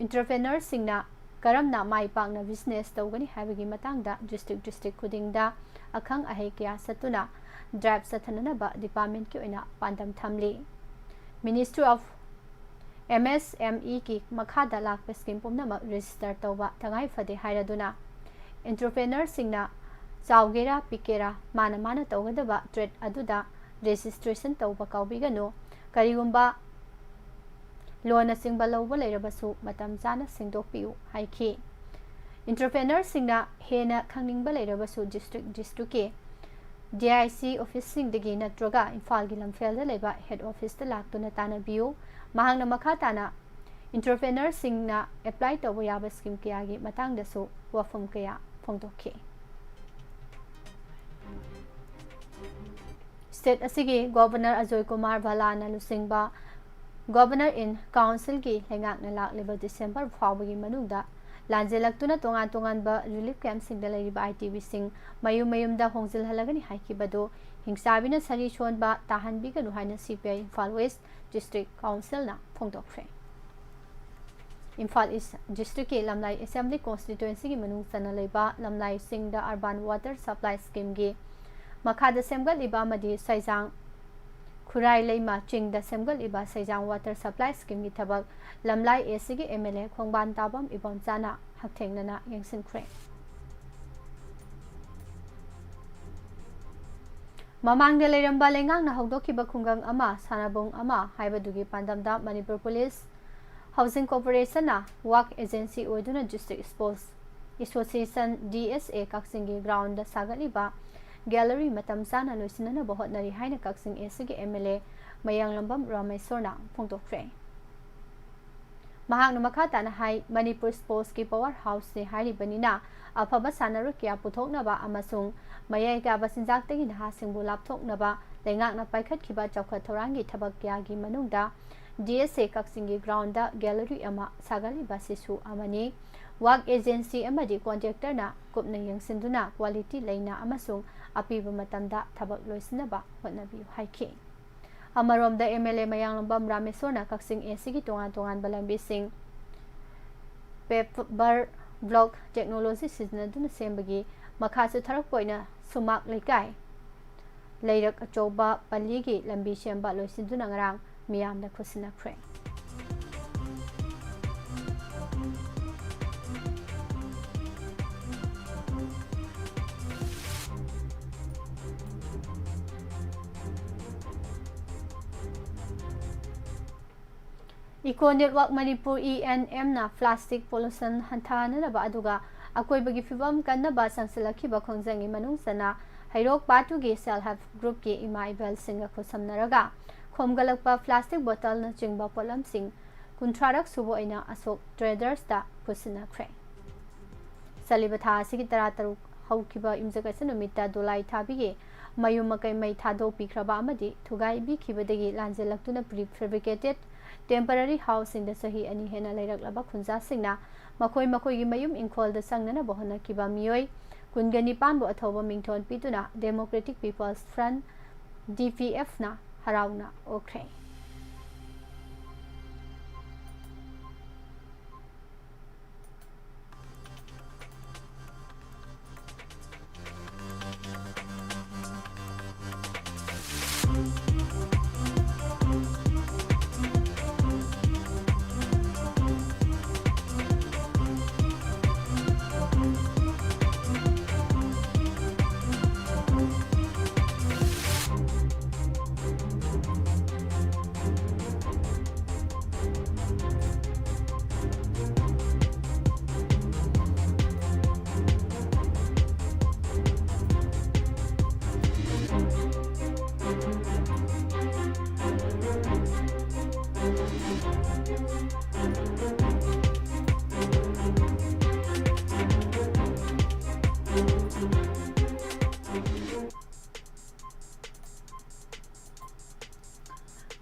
entrepreneurꯁꯤꯡꯅ ꯀꯔꯝꯅ ꯃꯥꯏ ꯄꯥꯛꯅ business ꯇꯧꯒꯅꯤ ꯍꯥꯏꯕꯒꯤ ꯃꯇꯥꯡꯗ district district ꯈꯨꯗꯤꯡꯗ ꯑꯈꯪ ꯑꯍꯩ ꯀꯌꯥ ꯆꯠꯇꯨꯅ drive ꯆꯠꯊꯅꯅꯕ departmentꯀꯤ ꯑꯣꯏꯅ ꯄꯥꯟꯗꯝ ꯊꯝꯂꯤ꯫ Ministry of MSMEꯒꯤ ꯃꯈꯥꯗ ꯂꯥꯛꯄ scheme ꯄꯨꯝꯅꯃꯛ register ꯇꯧꯕ ꯇꯉꯥꯏ ꯐꯗꯦ ꯍꯥꯏꯔꯗꯨꯅ, entrepreneurꯁꯤꯡꯅ ꯆꯥꯎꯒꯦꯔꯥ ꯄꯤꯛꯀꯦꯔꯥ ꯃꯥꯅ ꯃꯥꯅ ꯇꯧꯒꯗꯕ trade ꯑꯗꯨꯗ registration ꯇꯧꯕ ꯀꯥꯎꯕꯤꯒꯅꯨ꯫ ꯀꯔꯤꯒꯨꯝꯕ loanꯅꯆꯤꯡꯕ ꯂꯧꯕ ꯂꯩꯔꯕꯁꯨ ꯃꯇꯝ ꯆꯥꯅ ꯁꯤꯡꯗꯣꯛꯄꯤꯌꯨ ꯍꯥꯏꯈꯤ꯫ Entrepreneurꯁꯤꯡꯅ ꯍꯦꯟꯅ ꯈꯪꯅꯤꯡꯕ ꯂꯩꯔꯕꯁꯨ district districtꯀꯤ DIC officeꯁꯤꯡꯗꯒꯤ ꯅꯠꯇ꯭ꯔꯒ ꯏꯝꯐꯥꯜꯒꯤ ꯂꯝꯐꯦꯜꯗ ꯂꯩꯕ head officeꯇ ꯂꯥꯛꯇꯨꯅ ꯇꯥꯟꯅꯕꯤꯌꯨ꯫ ꯃꯍꯥꯛꯅ ꯃꯈꯥ ꯇꯥꯅ entrepreneurꯁꯤꯡꯅ apply ꯇꯧꯕ ꯌꯥꯕ scheme ꯀꯌꯥꯒꯤ ꯃꯇꯥꯡꯗꯁꯨ ꯋꯥꯐꯝ ꯀꯌꯥ ꯐꯣꯡꯗꯣꯛꯈꯤ꯫ State ꯑꯁꯤꯒꯤ Governor ꯑꯖꯣꯏ ꯀꯨꯃꯥꯔ ꯚꯜꯂꯥꯅ ꯂꯨꯆꯤꯡꯕ Governor in Councilꯒꯤ ꯂꯩꯉꯥꯛꯅ ꯂꯥꯛꯂꯤꯕ December ꯐꯥꯎꯕꯒꯤ ꯃꯅꯨꯡꯗ ꯂꯥꯟꯖꯦꯜꯂꯛꯇꯨꯅ ꯇꯣꯉꯥꯟ ꯇꯣꯉꯥꯟꯕ relief campꯁꯤꯡꯗ ꯂꯩꯔꯤꯕ IDPꯁꯤꯡ ꯃꯌꯨꯝ ꯃꯌꯨꯝꯗ ꯍꯣꯡꯖꯤꯜꯍꯜꯂꯒꯅꯤ ꯍꯥꯏꯈꯤꯕꯗꯨ ꯍꯤꯡꯆꯥꯕꯤꯅ ꯁꯔꯤ ꯁꯣꯟꯕ ꯇꯥꯍꯟꯕꯤꯒꯅꯨ ꯍꯥꯏꯅ CPI Imphal West District Councilꯅ ꯐꯣꯡꯗꯣꯛꯈ꯭ꯔꯦ꯫ Imphal ꯏꯁ ꯗꯤꯁꯇ꯭ꯔꯤꯛꯀꯤ ꯂꯝꯂꯥꯏ ꯑꯦꯁꯦꯝꯕ꯭ꯂꯤ ꯀꯣꯟꯁꯇꯤꯇ꯭ꯋꯦꯟꯁꯤꯒꯤ ꯃꯅꯨꯡ ꯆꯟꯅ ꯂꯩꯕ ꯂꯝꯂꯥꯏ ꯆꯤꯡꯗ Urban Water Supply Schemeꯒꯤ ꯃꯈꯥꯗ ꯁꯦꯝꯒꯠꯂꯤꯕ ꯑꯃꯗꯤ ꯁꯩꯖꯥꯡ ꯈꯨꯔꯥꯏ ꯂꯩꯃ ꯆꯤꯡꯗ ꯁꯦꯝꯒꯠꯂꯤꯕ ꯁꯩꯖꯥꯡ Water Supply Schemeꯒꯤ ꯊꯕꯛ ꯂꯝꯂꯥꯏ ACꯒꯤ MLA ꯈꯣꯡꯕꯥꯟ ꯇꯥꯕꯝ ꯏꯕꯣꯝꯆꯥꯅ ꯍꯛꯊꯦꯡꯅꯅ ꯌꯦꯡꯁꯤꯟꯈ꯭ꯔꯦ꯫ ꯃꯃꯥꯡꯗ ꯂꯩꯔꯝꯕ ꯂꯩꯉꯥꯛꯅ ꯍꯧꯗꯣꯛꯈꯤꯕ ꯈꯨꯡꯒꯪ ꯑꯃ, ꯁꯥꯟꯅꯕꯨꯡ ꯑꯃ ꯍꯥꯏꯕꯗꯨꯒꯤ ꯄꯥꯟꯗꯝꯗ ꯃꯅꯤꯄꯨꯔ ꯄꯨꯂꯤꯁ ꯍꯥꯎꯁꯤꯡ ꯀꯣꯔꯄꯣꯔꯦꯁꯟꯅ ꯋꯥꯛ ꯑꯦꯖꯦꯟꯁꯤ ꯑꯣꯏꯗꯨꯅ ꯗꯤꯁꯇ꯭ꯔꯤꯛ ꯁ꯭ꯄꯣꯔꯠꯁ ꯑꯦꯁꯣꯁꯤꯌꯦꯁꯟ, DSA, ꯀꯛꯆꯤꯡꯒꯤ ꯒ꯭ꯔꯥꯎꯟꯗ ꯁꯥꯒꯠꯂꯤꯕ ꯒꯦꯂꯔꯤ ꯃꯇꯝ ꯆꯥꯅ ꯂꯣꯏꯁꯤꯟꯅꯅꯕ ꯍꯣꯠꯅꯔꯤ ꯍꯥꯏꯅ ꯀꯛꯆꯤꯡ ACꯒꯤ MLA ꯃꯌꯥꯡꯂꯝꯕꯝ ꯔꯥꯃꯦꯁꯣꯔꯅ ꯐꯣꯡꯗꯣꯛꯈ꯭ꯔꯦ꯫ ꯃꯍꯥꯛꯅ ꯃꯈꯥ ꯇꯥꯅ ꯍꯥꯏ, ꯃꯅꯤꯄꯨꯔ ꯁ꯭ꯄꯣꯔꯠꯁꯀꯤ ꯄꯋꯥꯔ ꯍꯥꯎꯁꯅꯤ ꯍꯥꯏꯔꯤꯕꯅꯤꯅ, ꯑꯐꯕ ꯁꯥꯟꯅꯔꯣꯏ ꯀꯌꯥ ꯄꯨꯊꯣꯛꯅꯕ ꯑꯃꯁꯨꯡ ꯃꯌꯥꯏ ꯀꯥꯕ ꯆꯤꯟꯖꯥꯛꯇꯒꯤ ꯅꯍꯥꯁꯤꯡꯕꯨ ꯂꯥꯞꯊꯣꯛꯅꯕ ꯂꯩꯉꯥꯛꯅ ꯄꯥꯏꯈꯠꯈꯤꯕ ꯆꯥꯎꯈꯠ ꯊꯧꯔꯥꯡꯒꯤ ꯊꯕꯛ ꯀꯌꯥꯒꯤ ꯃꯅꯨꯡꯗ DSA ꯀꯛꯆꯤꯡꯒꯤ ꯒ꯭ꯔꯥꯎꯟꯗ ꯒꯦꯂꯔꯤ ꯑꯃ ꯁꯥꯒꯠꯂꯤꯕ ꯑꯁꯤꯁꯨ ꯑꯃꯅꯤ꯫ ꯋꯥꯛ ꯑꯦꯖꯦꯟꯁꯤ ꯑꯃꯗꯤ ꯀꯣꯟꯇ꯭ꯔꯦꯛꯇꯔꯅ ꯀꯨꯞꯅ ꯌꯦꯡꯁꯤꯟꯗꯨꯅ ꯀ꯭ꯋꯥꯂꯤꯇꯤ ꯂꯩꯅ ꯑꯃꯁꯨꯡ ꯑꯄꯤꯕ ꯃꯇꯝꯗ ꯊꯕꯛ ꯂꯣꯏꯁꯤꯟꯅꯕ ꯍꯣꯠꯅꯕꯤꯌꯨ ꯍꯥꯏꯈꯤ꯫ ꯑꯃꯔꯣꯝꯗ, MLA ꯃꯌꯥꯡꯂꯝꯕꯝ ꯔꯥꯃꯦꯁꯣꯔꯅ ꯀꯛꯆꯤꯡ ACꯒꯤ ꯇꯣꯉꯥꯟ ꯇꯣꯉꯥꯟꯕ ꯂꯝꯕꯤꯁꯤꯡ paver block technology ꯁꯤꯖꯤꯟꯅꯗꯨꯅ ꯁꯦꯝꯕꯒꯤ ꯃꯈꯥ ꯆꯠꯊꯔꯛꯄ ꯑꯣꯏꯅ ꯁꯨꯃꯥꯛ ꯂꯩꯀꯥꯏ ꯂꯩꯔꯛ ꯑꯆꯧꯕ ꯄꯜꯂꯤꯒꯤ ꯂꯝꯕꯤ ꯁꯦꯝꯕ ꯂꯣꯏꯁꯤꯟꯗꯨꯅ ꯉꯔꯥꯡ ꯃꯤꯌꯥꯝꯗ ꯈꯨꯠꯁꯤꯟꯅꯈ꯭ꯔꯦ꯫ Eco Network Manipur, ENMꯅ plastic pollution ꯍꯟꯊꯍꯟꯅꯕ ꯑꯗꯨꯒ ꯑꯀꯣꯏꯕꯒꯤ ꯐꯤꯕꯝ ꯀꯟꯅꯕ ꯆꯪꯁꯤꯜꯂꯛꯈꯤꯕ ꯈꯣꯡꯖꯪꯒꯤ ꯃꯅꯨꯡ ꯆꯟꯅ ꯍꯩꯔꯣꯛ ꯄꯥꯠꯇꯨꯒꯤ Self Help Groupꯀꯤ ꯏꯃꯥ ꯏꯕꯦꯜꯁꯤꯡꯒ ꯈꯨꯠꯁꯝꯅꯔꯒ ꯈꯣꯝꯒꯠꯂꯛꯄ plastic bottleꯅꯆꯤꯡꯕ ꯄꯣꯠꯂꯝꯁꯤꯡ ꯀꯨꯟꯊ꯭ꯔꯥꯔꯛ ꯁꯨꯕ ꯑꯣꯏꯅ ꯑꯁꯣꯛ Tradersꯇ ꯈꯨꯠꯁꯤꯟꯅꯈ꯭ꯔꯦ꯫ ꯆꯠꯂꯤꯕ ꯊꯥ ꯑꯁꯤꯒꯤ ꯇꯔꯥꯇꯔꯨꯛ ꯍꯧꯈꯤꯕ ꯌꯨꯝꯁꯀꯩꯁ ꯅꯨꯃꯤꯠꯇ ꯗꯣꯂꯥꯏ ꯊꯥꯕꯤꯒꯤ ꯃꯌꯨꯝ ꯃꯀꯩ ꯃꯩ ꯊꯥꯗꯣꯛꯄꯤꯈ꯭ꯔꯕ ꯑꯃꯗꯤ ꯊꯨꯒꯥꯏꯕꯤꯈꯤꯕꯗꯒꯤ ꯂꯥꯟꯖꯦꯜꯂꯛꯇꯨꯅ prefabricated temporary houseꯁꯤꯡꯗ ꯆꯍꯤ ꯑꯅꯤ ꯍꯦꯟꯅ ꯂꯩꯔꯛꯂꯕ ꯈꯨꯟꯖꯥꯁꯤꯡꯅ ꯃꯈꯣꯏ ꯃꯈꯣꯏꯒꯤ ꯃꯌꯨꯝ ꯏꯪꯈꯣꯜꯗ ꯆꯪꯅꯅꯕ ꯍꯣꯠꯅꯈꯤꯕ ꯃꯤꯑꯣꯏ ꯀꯨꯟꯒ ꯅꯤꯄꯥꯟꯕꯨ ꯑꯊꯧꯕ ꯃꯤꯡꯊꯣꯟ ꯄꯤꯗꯨꯅ Democratic People's Front, D P F ꯅ ꯍꯔꯥꯎꯅ ꯑꯣꯛꯈ꯭ꯔꯦ꯫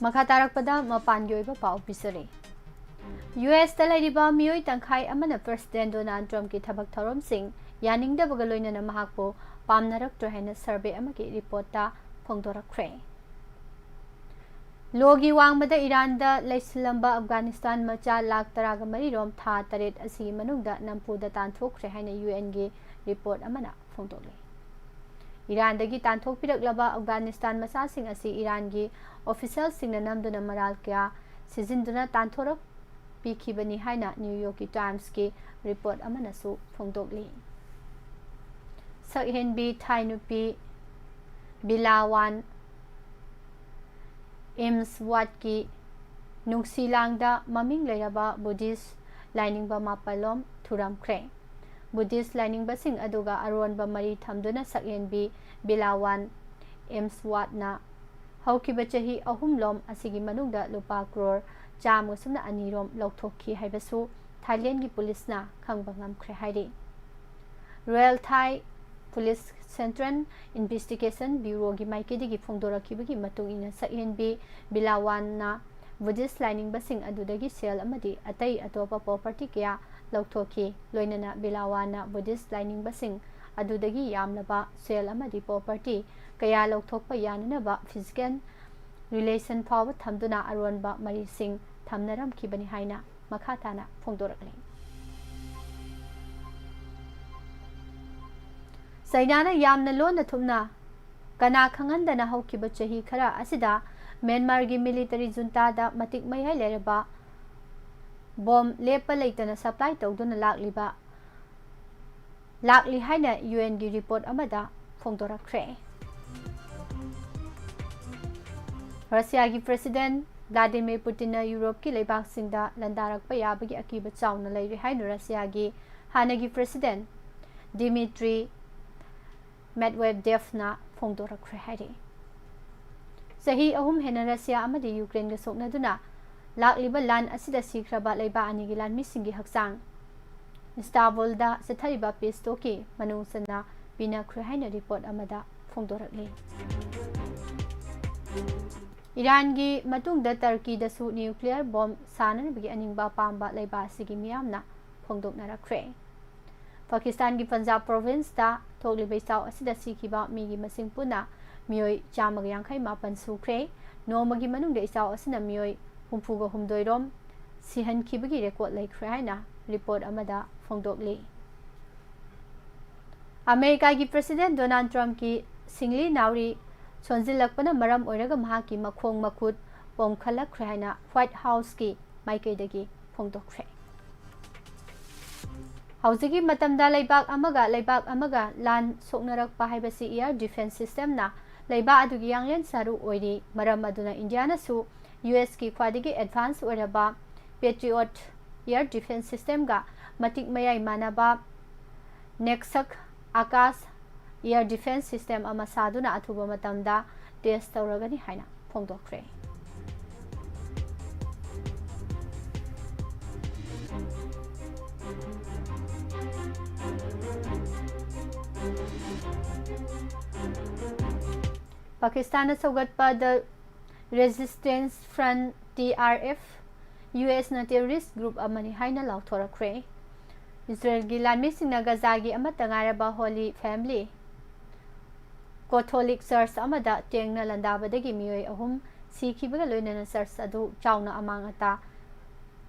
ꯃꯈꯥ ꯇꯥꯔꯛꯄꯗ ꯃꯄꯥꯟꯒꯤ ꯑꯣꯏꯕ ꯄꯥꯎ ꯄꯤꯖꯔꯤ꯫ U S ꯇ ꯂꯩꯔꯤꯕ ꯃꯤꯑꯣꯏ ꯇꯪꯈꯥꯏ ꯑꯃꯅ President Donald Trump ꯀꯤ ꯊꯕꯛ ꯊꯧꯔꯝꯁꯤꯡ ꯌꯥꯅꯤꯡꯗꯕꯒ ꯂꯣꯏꯅꯅ ꯃꯍꯥꯛꯄꯨ ꯄꯥꯝꯅꯔꯛꯇ꯭ꯔꯦ ꯍꯥꯏꯅ survey ꯑꯃꯒꯤ report ꯇ ꯐꯣꯡꯗꯣꯔꯛꯈ꯭ꯔꯦ꯫ ꯂꯣꯒꯤ ꯋꯥꯡꯃꯗ ꯏꯔꯥꯟꯗ ꯂꯩꯁꯤꯜꯂꯝꯕ ꯑꯐꯒꯥꯅꯤꯁꯇꯥꯟ ꯃꯆꯥ ꯂꯥꯈ ꯇꯔꯥꯒ ꯃꯔꯤ ꯔꯣꯝ ꯊꯥ ꯇꯔꯦꯠ ꯑꯁꯤꯒꯤ ꯃꯅꯨꯡꯗ ꯅꯝꯐꯨꯗ ꯇꯥꯟꯊꯣꯛꯈ꯭ꯔꯦ ꯍꯥꯏꯅ U N ꯒꯤ report ꯑꯃꯅ ꯐꯣꯡꯗꯣꯛꯂꯤ꯫ ꯏꯔꯥꯟꯗꯒꯤ ꯇꯥꯟꯊꯣꯛꯄꯤꯔꯛꯂꯕ ꯑꯐꯒꯥꯅꯤꯁꯇꯥꯟ ꯃꯆꯥꯁꯤꯡ ꯑꯁꯤ ꯏꯔꯥꯟꯒꯤ official ꯁꯤꯡꯅ ꯅꯝꯗꯨꯅ ꯃꯔꯥꯜ ꯀꯌꯥ ꯁꯤꯖꯤꯟꯗꯨꯅ ꯇꯥꯟꯊꯣꯔꯛ ꯄꯤꯈꯤꯕꯅꯤ ꯍꯥꯏꯅ New York ꯀꯤ Times ꯀꯤ report ꯑꯃꯅꯁꯨ ꯐꯣꯡꯗꯣꯛꯂꯤ꯫ ꯁꯛꯍꯦꯟꯕꯤ ꯊꯥꯏ ꯅꯨꯄꯤ ꯕꯤꯂꯥꯋꯥꯟ ꯏꯝꯁꯋꯥꯠꯀꯤ ꯅꯨꯡꯁꯤ ꯂꯥꯡꯗ ꯃꯃꯤꯡ ꯂꯩꯔꯕ Buddhist ꯂꯥꯏꯅꯤꯡꯕ ꯃꯥꯄꯜꯂꯣꯝ ꯊꯨꯔꯝꯈ꯭ꯔꯦ꯫ Buddhist ꯂꯥꯏꯅꯤꯡꯕꯁꯤꯡ ꯑꯗꯨꯒ ꯑꯔꯣꯟꯕ ꯃꯔꯤ ꯊꯝꯗꯨꯅ ꯁꯛꯍꯦꯟꯕꯤ ꯕꯤꯂꯥꯋꯥꯟ ꯏꯝꯁꯋꯥꯠꯅ ꯍꯧꯈꯤꯕ ꯆꯍꯤ ꯑꯍꯨꯝꯂꯣꯝ ꯑꯁꯤꯒꯤ ꯃꯅꯨꯡꯗ ꯂꯨꯄꯥ ꯀ꯭ꯔꯣꯔ ꯆꯥꯝꯃꯒ ꯁꯨꯞꯅ ꯑꯅꯤꯔꯣꯝ ꯂꯧꯊꯣꯛꯈꯤ ꯍꯥꯏꯕꯁꯨ ꯊꯥꯏꯂꯦꯟꯒꯤ ꯄꯨꯂꯤꯁꯅ ꯈꯪꯕ ꯉꯝꯈ꯭ꯔꯦ ꯍꯥꯏꯔꯤ꯫ Royal Thai Police Central Investigation Bureau ꯒꯤ ꯃꯥꯏꯀꯩꯗꯒꯤ ꯐꯣꯡꯗꯣꯔꯛꯈꯤꯕꯒꯤ ꯃꯇꯨꯡ ꯏꯟꯅ ꯁꯛꯍꯦꯟꯕꯤ ꯕꯤꯂꯥꯋꯥꯟꯅ Buddhist ꯂꯥꯏꯅꯤꯡꯕꯁꯤꯡ ꯑꯗꯨꯗꯒꯤ ꯁꯦꯜ ꯑꯃꯗꯤ ꯑꯇꯩ ꯑꯇꯣꯞꯄ property ꯀꯌꯥ ꯂꯧꯊꯣꯛꯈꯤ꯫ ꯂꯣꯏꯅꯅ ꯕꯤꯂꯥꯋꯥꯟꯅ Buddhist ꯂꯥꯏꯅꯤꯡꯕꯁꯤꯡ ꯑꯗꯨꯗꯒꯤ ꯌꯥꯝꯂꯕ ꯁꯦꯜ ꯑꯃꯗꯤ property ꯀꯌꯥ ꯂꯧꯊꯣꯛꯄ ꯌꯥꯅꯅꯕ physical relation ꯐꯥꯎꯕ ꯊꯝꯗꯨꯅ ꯑꯔꯣꯟꯕ ꯃꯔꯤꯁꯤꯡ ꯊꯝꯅꯔꯝꯈꯤꯕꯅꯤ ꯍꯥꯏꯅ ꯃꯈꯥ ꯇꯥꯅ ꯐꯣꯡꯗꯣꯔꯛꯂꯤ꯫ ꯆꯩꯅꯥꯅ ꯌꯥꯝꯅ ꯂꯣꯟꯅ ꯊꯨꯞꯅ ꯀꯅꯥ ꯈꯪꯍꯟꯗꯅ ꯍꯧꯈꯤꯕ ꯆꯍꯤ ꯈꯔ ꯑꯁꯤꯗ ꯃ꯭ꯌꯥꯟꯃꯥꯔꯒꯤ military juntaꯗ ꯃꯇꯤꯛ ꯃꯌꯥꯏ ꯂꯩꯔꯕ bomb ꯂꯦꯞꯄ ꯂꯩꯇꯅ supply ꯇꯧꯗꯨꯅ ꯂꯥꯛꯂꯤꯕ, ꯂꯥꯛꯂꯤ ꯍꯥꯏꯅ UNꯒꯤ report ꯑꯃꯗ ꯐꯣꯡꯗꯣꯔꯛꯈ꯭ꯔꯦ꯫ ꯔꯁꯤꯌꯥꯒꯤ President Vladimir Putinꯅ ꯌꯨꯔꯣꯞꯀꯤ ꯂꯩꯕꯥꯛꯁꯤꯡꯗ ꯂꯥꯟꯗꯥꯔꯛꯄ ꯌꯥꯕꯒꯤ ꯑꯀꯤꯕ ꯆꯥꯎꯅ ꯂꯩꯔꯦ ꯍꯥꯏꯅ ꯔꯁꯤꯌꯥꯒꯤ ꯍꯥꯟꯅꯒꯤ President Dmitry Medvedevꯅ ꯐꯣꯡꯗꯣꯔꯛꯈ꯭ꯔꯦ ꯍꯥꯏꯔꯤ꯫ ꯆꯍꯤ ꯑꯍꯨꯝ ꯍꯦꯟꯅ ꯔꯁꯤꯌꯥ ꯑꯃꯗꯤ ꯌꯨꯀ꯭ꯔꯦꯟꯒ ꯁꯣꯛꯅꯗꯨꯅ ꯂꯥꯛꯂꯤꯕ ꯂꯥꯟ ꯑꯁꯤꯗ ꯁꯤꯈ꯭ꯔꯕ ꯂꯩꯕꯥꯛ ꯑꯅꯤꯒꯤ ꯂꯥꯟꯃꯤꯁꯤꯡꯒꯤ ꯍꯛꯆꯥꯡ ꯏꯁꯇꯥꯟꯕꯨꯜꯗ ꯆꯠꯊꯔꯤꯕ peace talkꯀꯤ ꯃꯅꯨꯡ ꯆꯟꯅ ꯄꯤꯅꯈ꯭ꯔꯦ ꯍꯥꯏꯅ report ꯑꯃꯗ ꯐꯣꯡꯗꯣꯔꯛꯂꯤ꯫ ꯏꯔꯥꯟꯒꯤ ꯃꯇꯨꯡꯗ ꯇꯔꯀꯤꯗꯁꯨ nuclear bomb ꯁꯥꯅꯅꯕꯒꯤ ꯑꯅꯤꯡꯕ ꯑꯄꯥꯝꯕ ꯂꯩꯕꯥꯛ ꯑꯁꯤꯒꯤ ꯃꯤꯌꯥꯝꯅ ꯐꯣꯡꯗꯣꯛꯅꯔꯛꯈ꯭ꯔꯦ꯫ ꯄꯥꯀꯤꯁꯇꯥꯟꯒꯤ ꯄꯟꯖꯥꯕ provinceꯇ ꯊꯣꯛꯂꯤꯕ ꯏꯆꯥꯎ ꯑꯁꯤꯗ ꯁꯤꯈꯤꯕ ꯃꯤꯒꯤ ꯃꯁꯤꯡ ꯄꯨꯟꯅ ꯃꯤꯑꯣꯏ ꯆꯥꯝꯃꯒ ꯌꯥꯡꯈꯩ ꯃꯥꯄꯟ ꯁꯨꯈ꯭ꯔꯦ꯫ ꯅꯣꯡꯃꯒꯤ ꯃꯅꯨꯡꯗ ꯏꯆꯥꯎ ꯑꯁꯤꯅ ꯃꯤꯑꯣꯏ ꯍꯨꯝꯐꯨꯒ ꯍꯨꯝꯗꯣꯏ ꯔꯣꯝ ꯁꯤꯍꯟꯈꯤꯕꯒꯤ record ꯂꯩꯈ꯭ꯔꯦ ꯍꯥꯏꯅ report ꯑꯃꯗ ꯐꯣꯡꯗꯣꯛꯂꯤ꯫ ꯑꯃꯦꯔꯤꯀꯥꯒꯤ President Donald Trumpꯀꯤ ꯁꯤꯡꯂꯤ ꯅꯥꯎꯔꯤ ꯁꯣꯟꯖꯤꯜꯂꯛꯄꯅ ꯃꯔꯝ ꯑꯣꯏꯔꯒ ꯃꯍꯥꯛꯀꯤ ꯃꯈꯣꯡ ꯃꯈꯨꯠ ꯄꯣꯝꯈꯠꯂꯛꯈ꯭ꯔꯦ ꯍꯥꯏꯅ White Houseꯀꯤ ꯃꯥꯏꯀꯩꯗꯒꯤ ꯐꯣꯡꯗꯣꯛꯈ꯭ꯔꯦ꯫ ꯍꯧꯖꯤꯛꯀꯤ ꯃꯇꯝꯗ ꯂꯩꯕꯥꯛ ꯑꯃꯒ ꯂꯩꯕꯥꯛ ꯑꯃꯒ ꯂꯥꯟ ꯁꯣꯛꯅꯔꯛꯄ ꯍꯥꯏꯕꯁꯤ air defence systemꯅ ꯂꯩꯕꯥꯛ ꯑꯗꯨꯒꯤ ꯌꯥꯡꯂꯦꯟ ꯁꯔꯨ ꯑꯣꯏꯔꯤ꯫ ꯃꯔꯝ ꯑꯗꯨꯅ ꯏꯟꯗꯤꯌꯥꯅꯁꯨ USꯀꯤ ꯈ꯭ꯋꯥꯏꯗꯒꯤ advance ꯑꯣꯏꯔꯕ Patriot air defence systemꯒ ꯃꯇꯤꯛ ꯃꯌꯥꯏ ꯃꯥꯟꯅꯕ Naksak Akash air defence system ꯑꯃ ꯁꯥꯗꯨꯅ ꯑꯊꯨꯕ ꯃꯇꯝꯗ test ꯇꯧꯔꯒꯅꯤ ꯍꯥꯏꯅ ꯐꯣꯡꯗꯣꯛꯈ꯭ꯔꯦ꯫ ꯄꯥꯀꯤꯁꯇꯥꯟꯅ ꯁꯧꯒꯠꯄ The Resistance Front, TRF, USꯅ terrorist group ꯑꯃꯅꯤ ꯍꯥꯏꯅ ꯂꯥꯎꯊꯣꯔꯛꯈ꯭ꯔꯦ꯫ ꯏꯖꯔꯦꯜꯒꯤ ꯂꯥꯟꯃꯤꯁꯤꯡꯅ ꯒꯖꯥꯒꯤ ꯑꯃꯠꯇ ꯉꯥꯏꯔꯕ ꯍꯣꯂꯤ ꯐꯦꯃꯤꯂꯤ ꯀꯣꯊꯣꯂꯤꯛ ꯆꯔꯆ ꯑꯃꯗ ꯇꯦꯡꯅ ꯂꯥꯟꯗꯥꯕꯗꯒꯤ ꯃꯤꯑꯣꯏ ꯑꯍꯨꯝ ꯁꯤꯈꯤꯕꯒ ꯂꯣꯏꯅꯅ ꯆꯔꯆ ꯑꯗꯨ ꯆꯥꯎꯅ ꯑꯃꯥꯡ ꯑꯇꯥ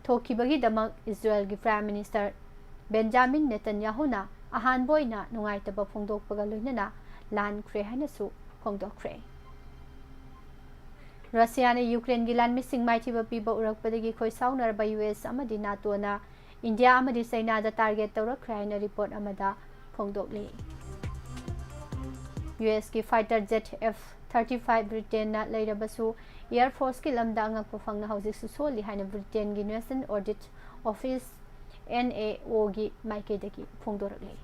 ꯊꯣꯛꯈꯤꯕꯒꯤꯗꯃꯛ ꯏꯖꯔꯦꯜꯒꯤ ꯄ꯭ꯔꯥꯏꯝ ꯃꯤꯅꯤꯁꯇꯔ ꯕꯦꯟꯖꯥꯃꯤꯟ ꯅꯦꯇꯟꯌꯥꯍꯨꯅ ꯑꯍꯥꯟꯕ ꯑꯣꯏꯅ ꯅꯨꯡꯉꯥꯏꯇꯕ ꯐꯣꯡꯗꯣꯛꯄꯒ ꯂꯣꯏꯅꯅ ꯂꯥꯟꯈ꯭ꯔꯦ ꯍꯥꯏꯅꯁꯨ ꯐꯣꯡꯗꯣꯛꯈ꯭ꯔꯦ꯫ ꯔꯁꯤꯌꯥꯅ ꯌꯨꯀ꯭ꯔꯦꯟꯒꯤ ꯂꯥꯟꯃꯤꯁꯤꯡ ꯃꯥꯏꯊꯤꯕ ꯄꯤꯕ ꯎꯔꯛꯄꯗꯒꯤ ꯈꯣꯏꯁꯥꯎꯅꯔꯕ ꯌꯨ ꯑꯦꯁ ꯑꯃꯗꯤ ꯅꯥꯇꯣꯅ ꯏꯟꯗꯤꯌꯥ ꯑꯃꯗꯤ ꯆꯩꯅꯥꯗ ꯇꯥꯔꯒꯦꯠ ꯇꯧꯔꯛꯈ꯭ꯔꯦ ꯍꯥꯏꯅ ꯔꯤꯄꯣꯔꯠ ꯑꯃꯗ ꯐꯣꯡꯗꯣꯛꯂꯤ꯫ ꯌꯨ ꯑꯦꯁꯀꯤ fighter jet F thirty five ꯕ꯭ꯔꯤꯇꯦꯟꯅ ꯂꯩꯔꯕꯁꯨ, ꯑꯦꯌꯔ ꯐꯣꯔꯁꯀꯤ ꯂꯝꯗ ꯑꯉꯛꯄ ꯐꯪꯅ ꯍꯧꯖꯤꯛꯁꯨ ꯁꯣꯜꯂꯤ ꯍꯥꯏꯅ ꯕ꯭ꯔꯤꯇꯦꯟꯒꯤ national audit office, N A ꯑꯣꯒꯤ ꯃꯥꯏꯀꯩꯗꯒꯤ ꯐꯣꯡꯗꯣꯔꯛꯂꯤ꯫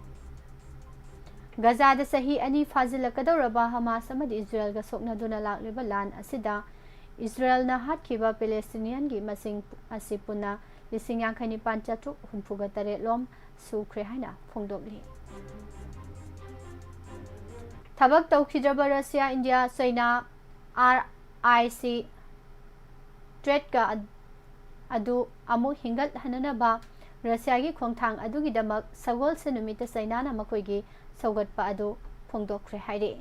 ꯒꯖꯥꯗ ꯆꯍꯤ ꯑꯅꯤ ꯐꯥꯖꯤꯜꯂꯛꯀꯗꯧꯔꯕ ꯍꯃꯥꯁ ꯑꯃꯗꯤ ꯏꯖꯔꯦꯜꯒ ꯁꯣꯛꯅꯗꯨꯅ ꯂꯥꯛꯂꯤꯕ ꯂꯥꯟ ꯑꯁꯤꯗ ꯏꯖꯔꯦꯜꯅ ꯍꯥꯠꯈꯤꯕ ꯄꯦꯂꯦꯁꯇꯤꯅꯤꯌꯟꯒꯤ ꯃꯁꯤꯡ ꯑꯁꯤ ꯄꯨꯟꯅ ꯂꯤꯁꯤꯡ ꯌꯥꯡꯈꯩ ꯅꯤꯄꯥꯟ ꯆꯥꯇ꯭ꯔꯨꯛ ꯍꯨꯝꯐꯨꯒ ꯇꯔꯦꯠ ꯂꯣꯝ ꯁꯨꯈ꯭ꯔꯦ ꯍꯥꯏꯅ ꯐꯣꯡꯗꯣꯛꯂꯤ꯫ ꯊꯕꯛ ꯇꯧꯈꯤꯗ꯭ꯔꯕ Russia, India, China, R I C ꯇ꯭ꯔꯦꯠꯀ ꯑꯗꯨ ꯑꯃꯨꯛ ꯍꯤꯡꯒꯠꯍꯟꯅꯅꯕ ꯔꯁꯤꯌꯥꯒꯤ ꯈꯣꯡꯊꯥꯡ ꯑꯗꯨꯒꯤꯗꯃꯛ ꯁꯒꯣꯜꯁꯦꯟ ꯅꯨꯃꯤꯠꯇ ꯆꯩꯅꯥꯅ ꯃꯈꯣꯏꯒꯤ ꯁꯧꯒꯠꯄ ꯑꯗꯨ ꯐꯣꯡꯗꯣꯛꯈ꯭ꯔꯦ ꯍꯥꯏꯔꯤ꯫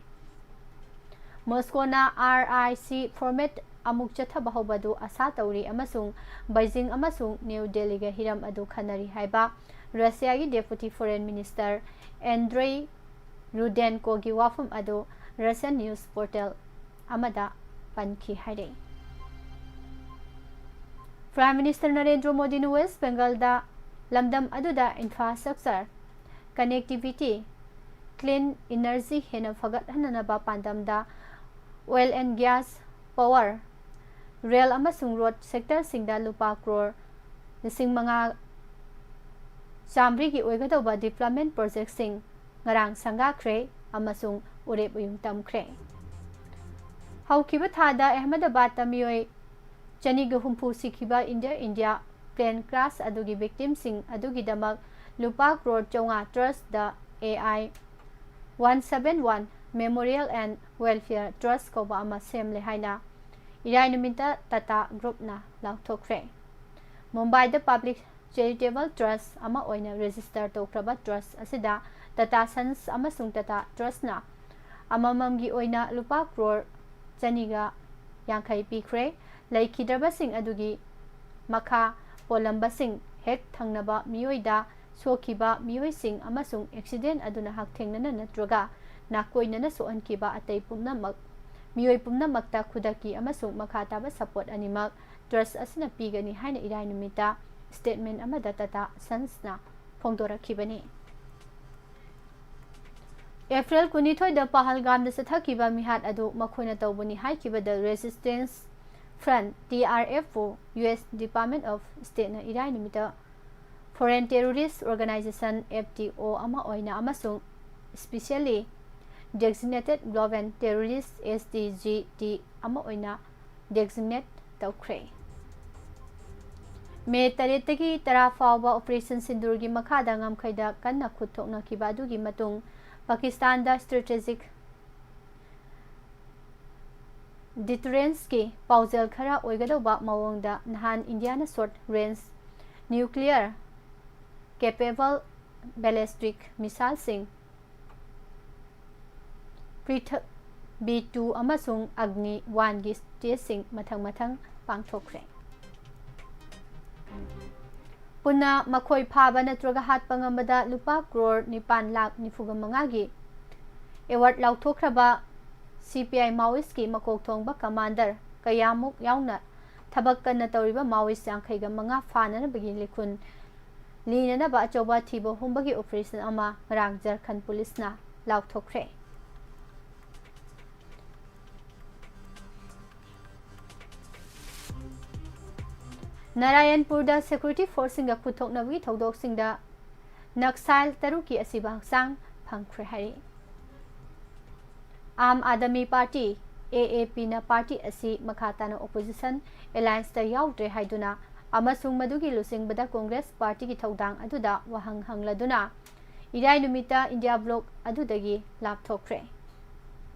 ꯃꯣꯁꯀꯣꯅ ꯑꯥꯔ ꯑꯥꯏ ꯁꯤ ꯐꯣꯔꯃꯦꯠ ꯑꯃꯨꯛ ꯆꯠꯊꯕ ꯍꯧꯕ ꯑꯗꯨ ꯑꯁꯥ ꯇꯧꯔꯤ ꯑꯃꯁꯨꯡ ꯕꯩꯖꯤꯡ ꯑꯃꯁꯨꯡ ꯅ꯭ꯌꯨ ꯗꯦꯜꯂꯤꯒ ꯍꯤꯔꯝ ꯑꯗꯨ ꯈꯟꯅꯔꯤ ꯍꯥꯏꯕ ꯔꯁꯤꯌꯥꯒꯤ ꯗꯦꯄꯨꯇꯤ ꯐꯣꯔꯦꯟ ꯃꯤꯅꯤꯁꯇꯔ ꯑꯦꯟꯗ꯭ꯔꯦ ꯔꯨꯗꯦꯟꯀꯣꯒꯤ ꯋꯥꯐꯝ ꯑꯗꯨ ꯔꯁꯤꯌꯟ ꯅ꯭ꯌꯨꯁ ꯄꯣꯔꯇꯦꯜ ꯑꯃꯗ ꯄꯟꯈꯤ ꯍꯥꯏꯔꯛꯏ꯫ ꯄ꯭ꯔꯥꯏꯝ ꯃꯤꯅꯤꯁꯇꯔ ꯅꯔꯦꯟꯗ꯭ꯔ ꯃꯣꯗꯤꯅ ꯋꯦꯁ ꯕꯦꯡꯒꯜꯗ ꯂꯝꯗꯝ ꯑꯗꯨꯗ ꯏꯟꯐ꯭ꯔꯥꯁ꯭ꯇ꯭ꯔꯛꯆꯔ, ꯀꯅꯦꯛꯇꯤꯚꯤꯇꯤ, ꯀ꯭ꯂꯤꯟ ꯏꯅꯔꯖꯤ ꯍꯦꯟꯅ ꯐꯒꯠꯍꯟꯅꯅꯕ ꯄꯥꯟꯗꯝꯗ oil and gas, power, rail ꯑꯃꯁꯨꯡ ꯔꯣꯗ ꯁꯦꯛꯇꯔꯁꯤꯡꯗ ꯂꯨꯄꯥ ꯀ꯭ꯔꯣꯔ ꯂꯤꯁꯤꯡ ꯃꯉꯥ ꯆꯥꯃꯔꯤꯒꯤ ꯑꯣꯏꯒꯗꯧꯕ ꯗꯤꯕ꯭ꯂꯞꯃꯦꯟ ꯄ꯭ꯔꯣꯖꯦꯛꯁꯤꯡ ꯉꯔꯥꯡ ꯁꯪꯒꯥꯈ꯭ꯔꯦ ꯑꯃꯁꯨꯡ ꯎꯔꯦꯞ ꯎꯌꯨꯡ ꯇꯝꯈ꯭ꯔꯦ꯫ ꯍꯧꯈꯤꯕ ꯊꯥꯗ ꯑꯍꯃꯗꯕꯥꯗꯇ ꯃꯤꯑꯣꯏ ꯆꯅꯤꯒ ꯍꯨꯝꯐꯨ ꯁꯤꯈꯤꯕ ꯏꯟꯗꯤꯌꯥ ꯏꯟꯗꯤꯌꯥ ꯄ꯭ꯂꯦꯟ ꯀ꯭ꯔꯥꯁ ꯑꯗꯨꯒꯤ ꯚꯤꯛꯇꯤꯝꯁꯤꯡ ꯑꯗꯨꯒꯤꯗꯃꯛ ꯂꯨꯄꯥ ꯀ꯭ꯔꯣꯔ ꯆꯥꯝꯃꯉꯥ ꯇ꯭ꯔꯁ ꯗ A I one seven one memorial and welfare trust ꯀꯧꯕ ꯑꯃ ꯁꯦꯝꯂꯦ ꯍꯥꯏꯅ ꯏꯔꯥꯏ ꯅꯨꯃꯤꯠꯇ ꯇꯥꯇꯥ ꯒ꯭ꯔꯨꯞꯅ ꯂꯥꯎꯊꯣꯛꯈ꯭ꯔꯦ꯫ ꯃꯨꯝꯕꯥꯏꯗ ꯄꯕ꯭ꯂꯤꯛ Charitable Trust ꯑꯃ ꯑꯣꯏꯅ register ꯇꯧꯈ꯭ꯔꯕ trust ꯑꯁꯤꯗ Tata Sons ꯑꯃꯁꯨꯡ Tata Trustꯅ ꯑꯃꯃꯝꯒꯤ ꯑꯣꯏꯅ ꯂꯨꯄꯥ ꯀ꯭ꯔꯣꯔ ꯆꯅꯤꯒ ꯌꯥꯡꯈꯩ ꯄꯤꯈ꯭ꯔꯦ꯫ ꯂꯩꯈꯤꯗ꯭ꯔꯕꯁꯤꯡ ꯑꯗꯨꯒꯤ ꯃꯈꯥ ꯄꯣꯜꯂꯝꯕꯁꯤꯡ ꯍꯦꯛ ꯊꯪꯅꯕ ꯃꯤꯑꯣꯏꯗ ꯁꯣꯛꯈꯤꯕ ꯃꯤꯑꯣꯏꯁꯤꯡ ꯑꯃꯁꯨꯡ accident ꯑꯗꯨꯅ ꯍꯛꯊꯦꯡꯅꯅ ꯅꯠꯇ꯭ꯔꯒ ꯅꯥꯀꯣꯏꯅꯅ ꯁꯣꯛꯍꯟꯈꯤꯕ ꯑꯇꯩ ꯄꯨꯝꯅꯃꯛ, ꯃꯤꯑꯣꯏ ꯄꯨꯝꯅꯃꯛꯇ ꯈꯨꯗꯛꯀꯤ ꯑꯃꯁꯨꯡ ꯃꯈꯥ ꯇꯥꯕ support ꯑꯅꯤꯃꯛ trust ꯑꯁꯤꯅ ꯄꯤꯒꯅꯤ ꯍꯥꯏꯅ ꯏꯔꯥꯏ ꯅꯨꯃꯤꯠꯇ statement ꯑꯃꯗ Tata Sonsꯅ ꯐꯣꯡꯗꯣꯔꯛꯈꯤꯕꯅꯤ꯫ ꯑꯦꯄ꯭ꯔꯤꯜ ꯀꯨꯟꯅꯤꯊꯣꯏꯗ ꯄꯍꯜꯒꯥꯝꯗ ꯆꯠꯊꯈꯤꯕ ꯃꯤꯍꯥꯠ ꯑꯗꯨ ꯃꯈꯣꯏꯅ ꯇꯧꯕꯅꯤ ꯍꯥꯏꯈꯤꯕꯗ Resistance Front, T R F, ꯄꯨ U S Department of Stateꯅ ꯏꯔꯥꯏ ꯅꯨꯃꯤꯠꯇ Foreign Terrorist Organization, F T O, ꯑꯃ ꯑꯣꯏꯅ ꯑꯃꯁꯨꯡ Specially Designated Global Terrorist, S D G T, ꯑꯃ ꯑꯣꯏꯅ designate ꯇꯧꯈ꯭ꯔꯦ꯫ ꯃꯦ ꯇꯔꯦꯠꯇꯒꯤ ꯇꯔꯥ ꯐꯥꯎꯕ Operation Sindoorꯒꯤ ꯃꯈꯥꯗ ꯉꯝꯈꯩꯗ ꯀꯟꯅ ꯈꯨꯠ ꯊꯣꯛꯅꯈꯤꯕ ꯑꯗꯨꯒꯤ ꯃꯇꯨꯡ ꯄꯥꯀꯤꯁꯇꯥꯟꯗ strategic deterrenceꯀꯤ ꯄꯥꯎꯖꯦꯜ ꯈꯔ ꯑꯣꯏꯒꯗꯧꯕ ꯃꯑꯣꯡꯗ ꯅꯍꯥꯟ ꯏꯟꯗꯤꯌꯥꯅ short range nuclear capable ballistic missileꯁꯤꯡ ꯄ꯭ꯔꯤꯊꯛ B two ꯑꯃꯁꯨꯡ ꯑꯒꯅꯤ one ꯒꯤ testꯁꯤꯡ ꯃꯊꯪ ꯃꯊꯪ ꯄꯥꯡꯊꯣꯛꯈ꯭ꯔꯦ꯫ ꯄꯨꯟꯅ ꯃꯈꯣꯏ ꯐꯥꯕ ꯅꯠꯇ꯭ꯔꯒ ꯍꯥꯠꯄ ꯉꯝꯕꯗ ꯂꯨꯄꯥ ꯀ꯭ꯔꯣꯔ ꯅꯤꯄꯥꯟ ꯂꯥꯈ ꯅꯤꯐꯨꯒ ꯃꯉꯥꯒꯤ award ꯂꯥꯎꯊꯣꯛꯈ꯭ꯔꯕ C P I Maoistꯀꯤ ꯃꯀꯣꯛ ꯊꯣꯡꯕ commander ꯀꯌꯥꯃꯨꯛ ꯌꯥꯎꯅ ꯊꯕꯛ ꯀꯟꯅ ꯇꯧꯔꯤꯕ Maoist ꯌꯥꯡꯈꯩꯒ ꯃꯉꯥ ꯐꯥꯅꯅꯕꯒꯤ ꯂꯤꯈꯨꯟ ꯂꯤꯅꯅꯕ ꯑꯆꯧꯕ ꯊꯤꯕ ꯍꯨꯝꯕꯒꯤ operation ꯑꯃ ꯉꯔꯥꯡ ꯖꯔꯈꯟ ꯄꯨꯂꯤꯁꯅ ꯂꯥꯎꯊꯣꯛꯈ꯭ꯔꯦ꯫ ꯅꯥꯔꯥꯌꯟꯄꯨꯔꯗ security forceꯁꯤꯡꯒ ꯈꯨꯠꯊꯣꯛꯅꯕꯒꯤ ꯊꯧꯗꯣꯛꯁꯤꯡꯗ Naxal ꯇꯔꯨꯛꯀꯤ ꯑꯁꯤꯕ ꯍꯛꯆꯥꯡ ꯐꯪꯈ꯭ꯔꯦ ꯍꯥꯏꯔꯤ꯫ Aam Aadmi Party, A A Pꯅ party ꯑꯁꯤ ꯃꯈꯥ ꯇꯥꯅ opposition allianceꯇ ꯌꯥꯎꯗ꯭ꯔꯦ ꯍꯥꯏꯗꯨꯅ ꯑꯃꯁꯨꯡ ꯃꯗꯨꯒꯤ ꯂꯨꯆꯤꯡꯕꯗ Congress partyꯒꯤ ꯊꯧꯗꯥꯡ ꯑꯗꯨꯗ ꯋꯥꯍꯪ ꯍꯪꯂꯗꯨꯅ ꯏꯔꯥꯏ ꯅꯨꯃꯤꯠꯇ India bloc ꯑꯗꯨꯗꯒꯤ ꯂꯥꯞꯊꯣꯛꯈ꯭ꯔꯦ꯫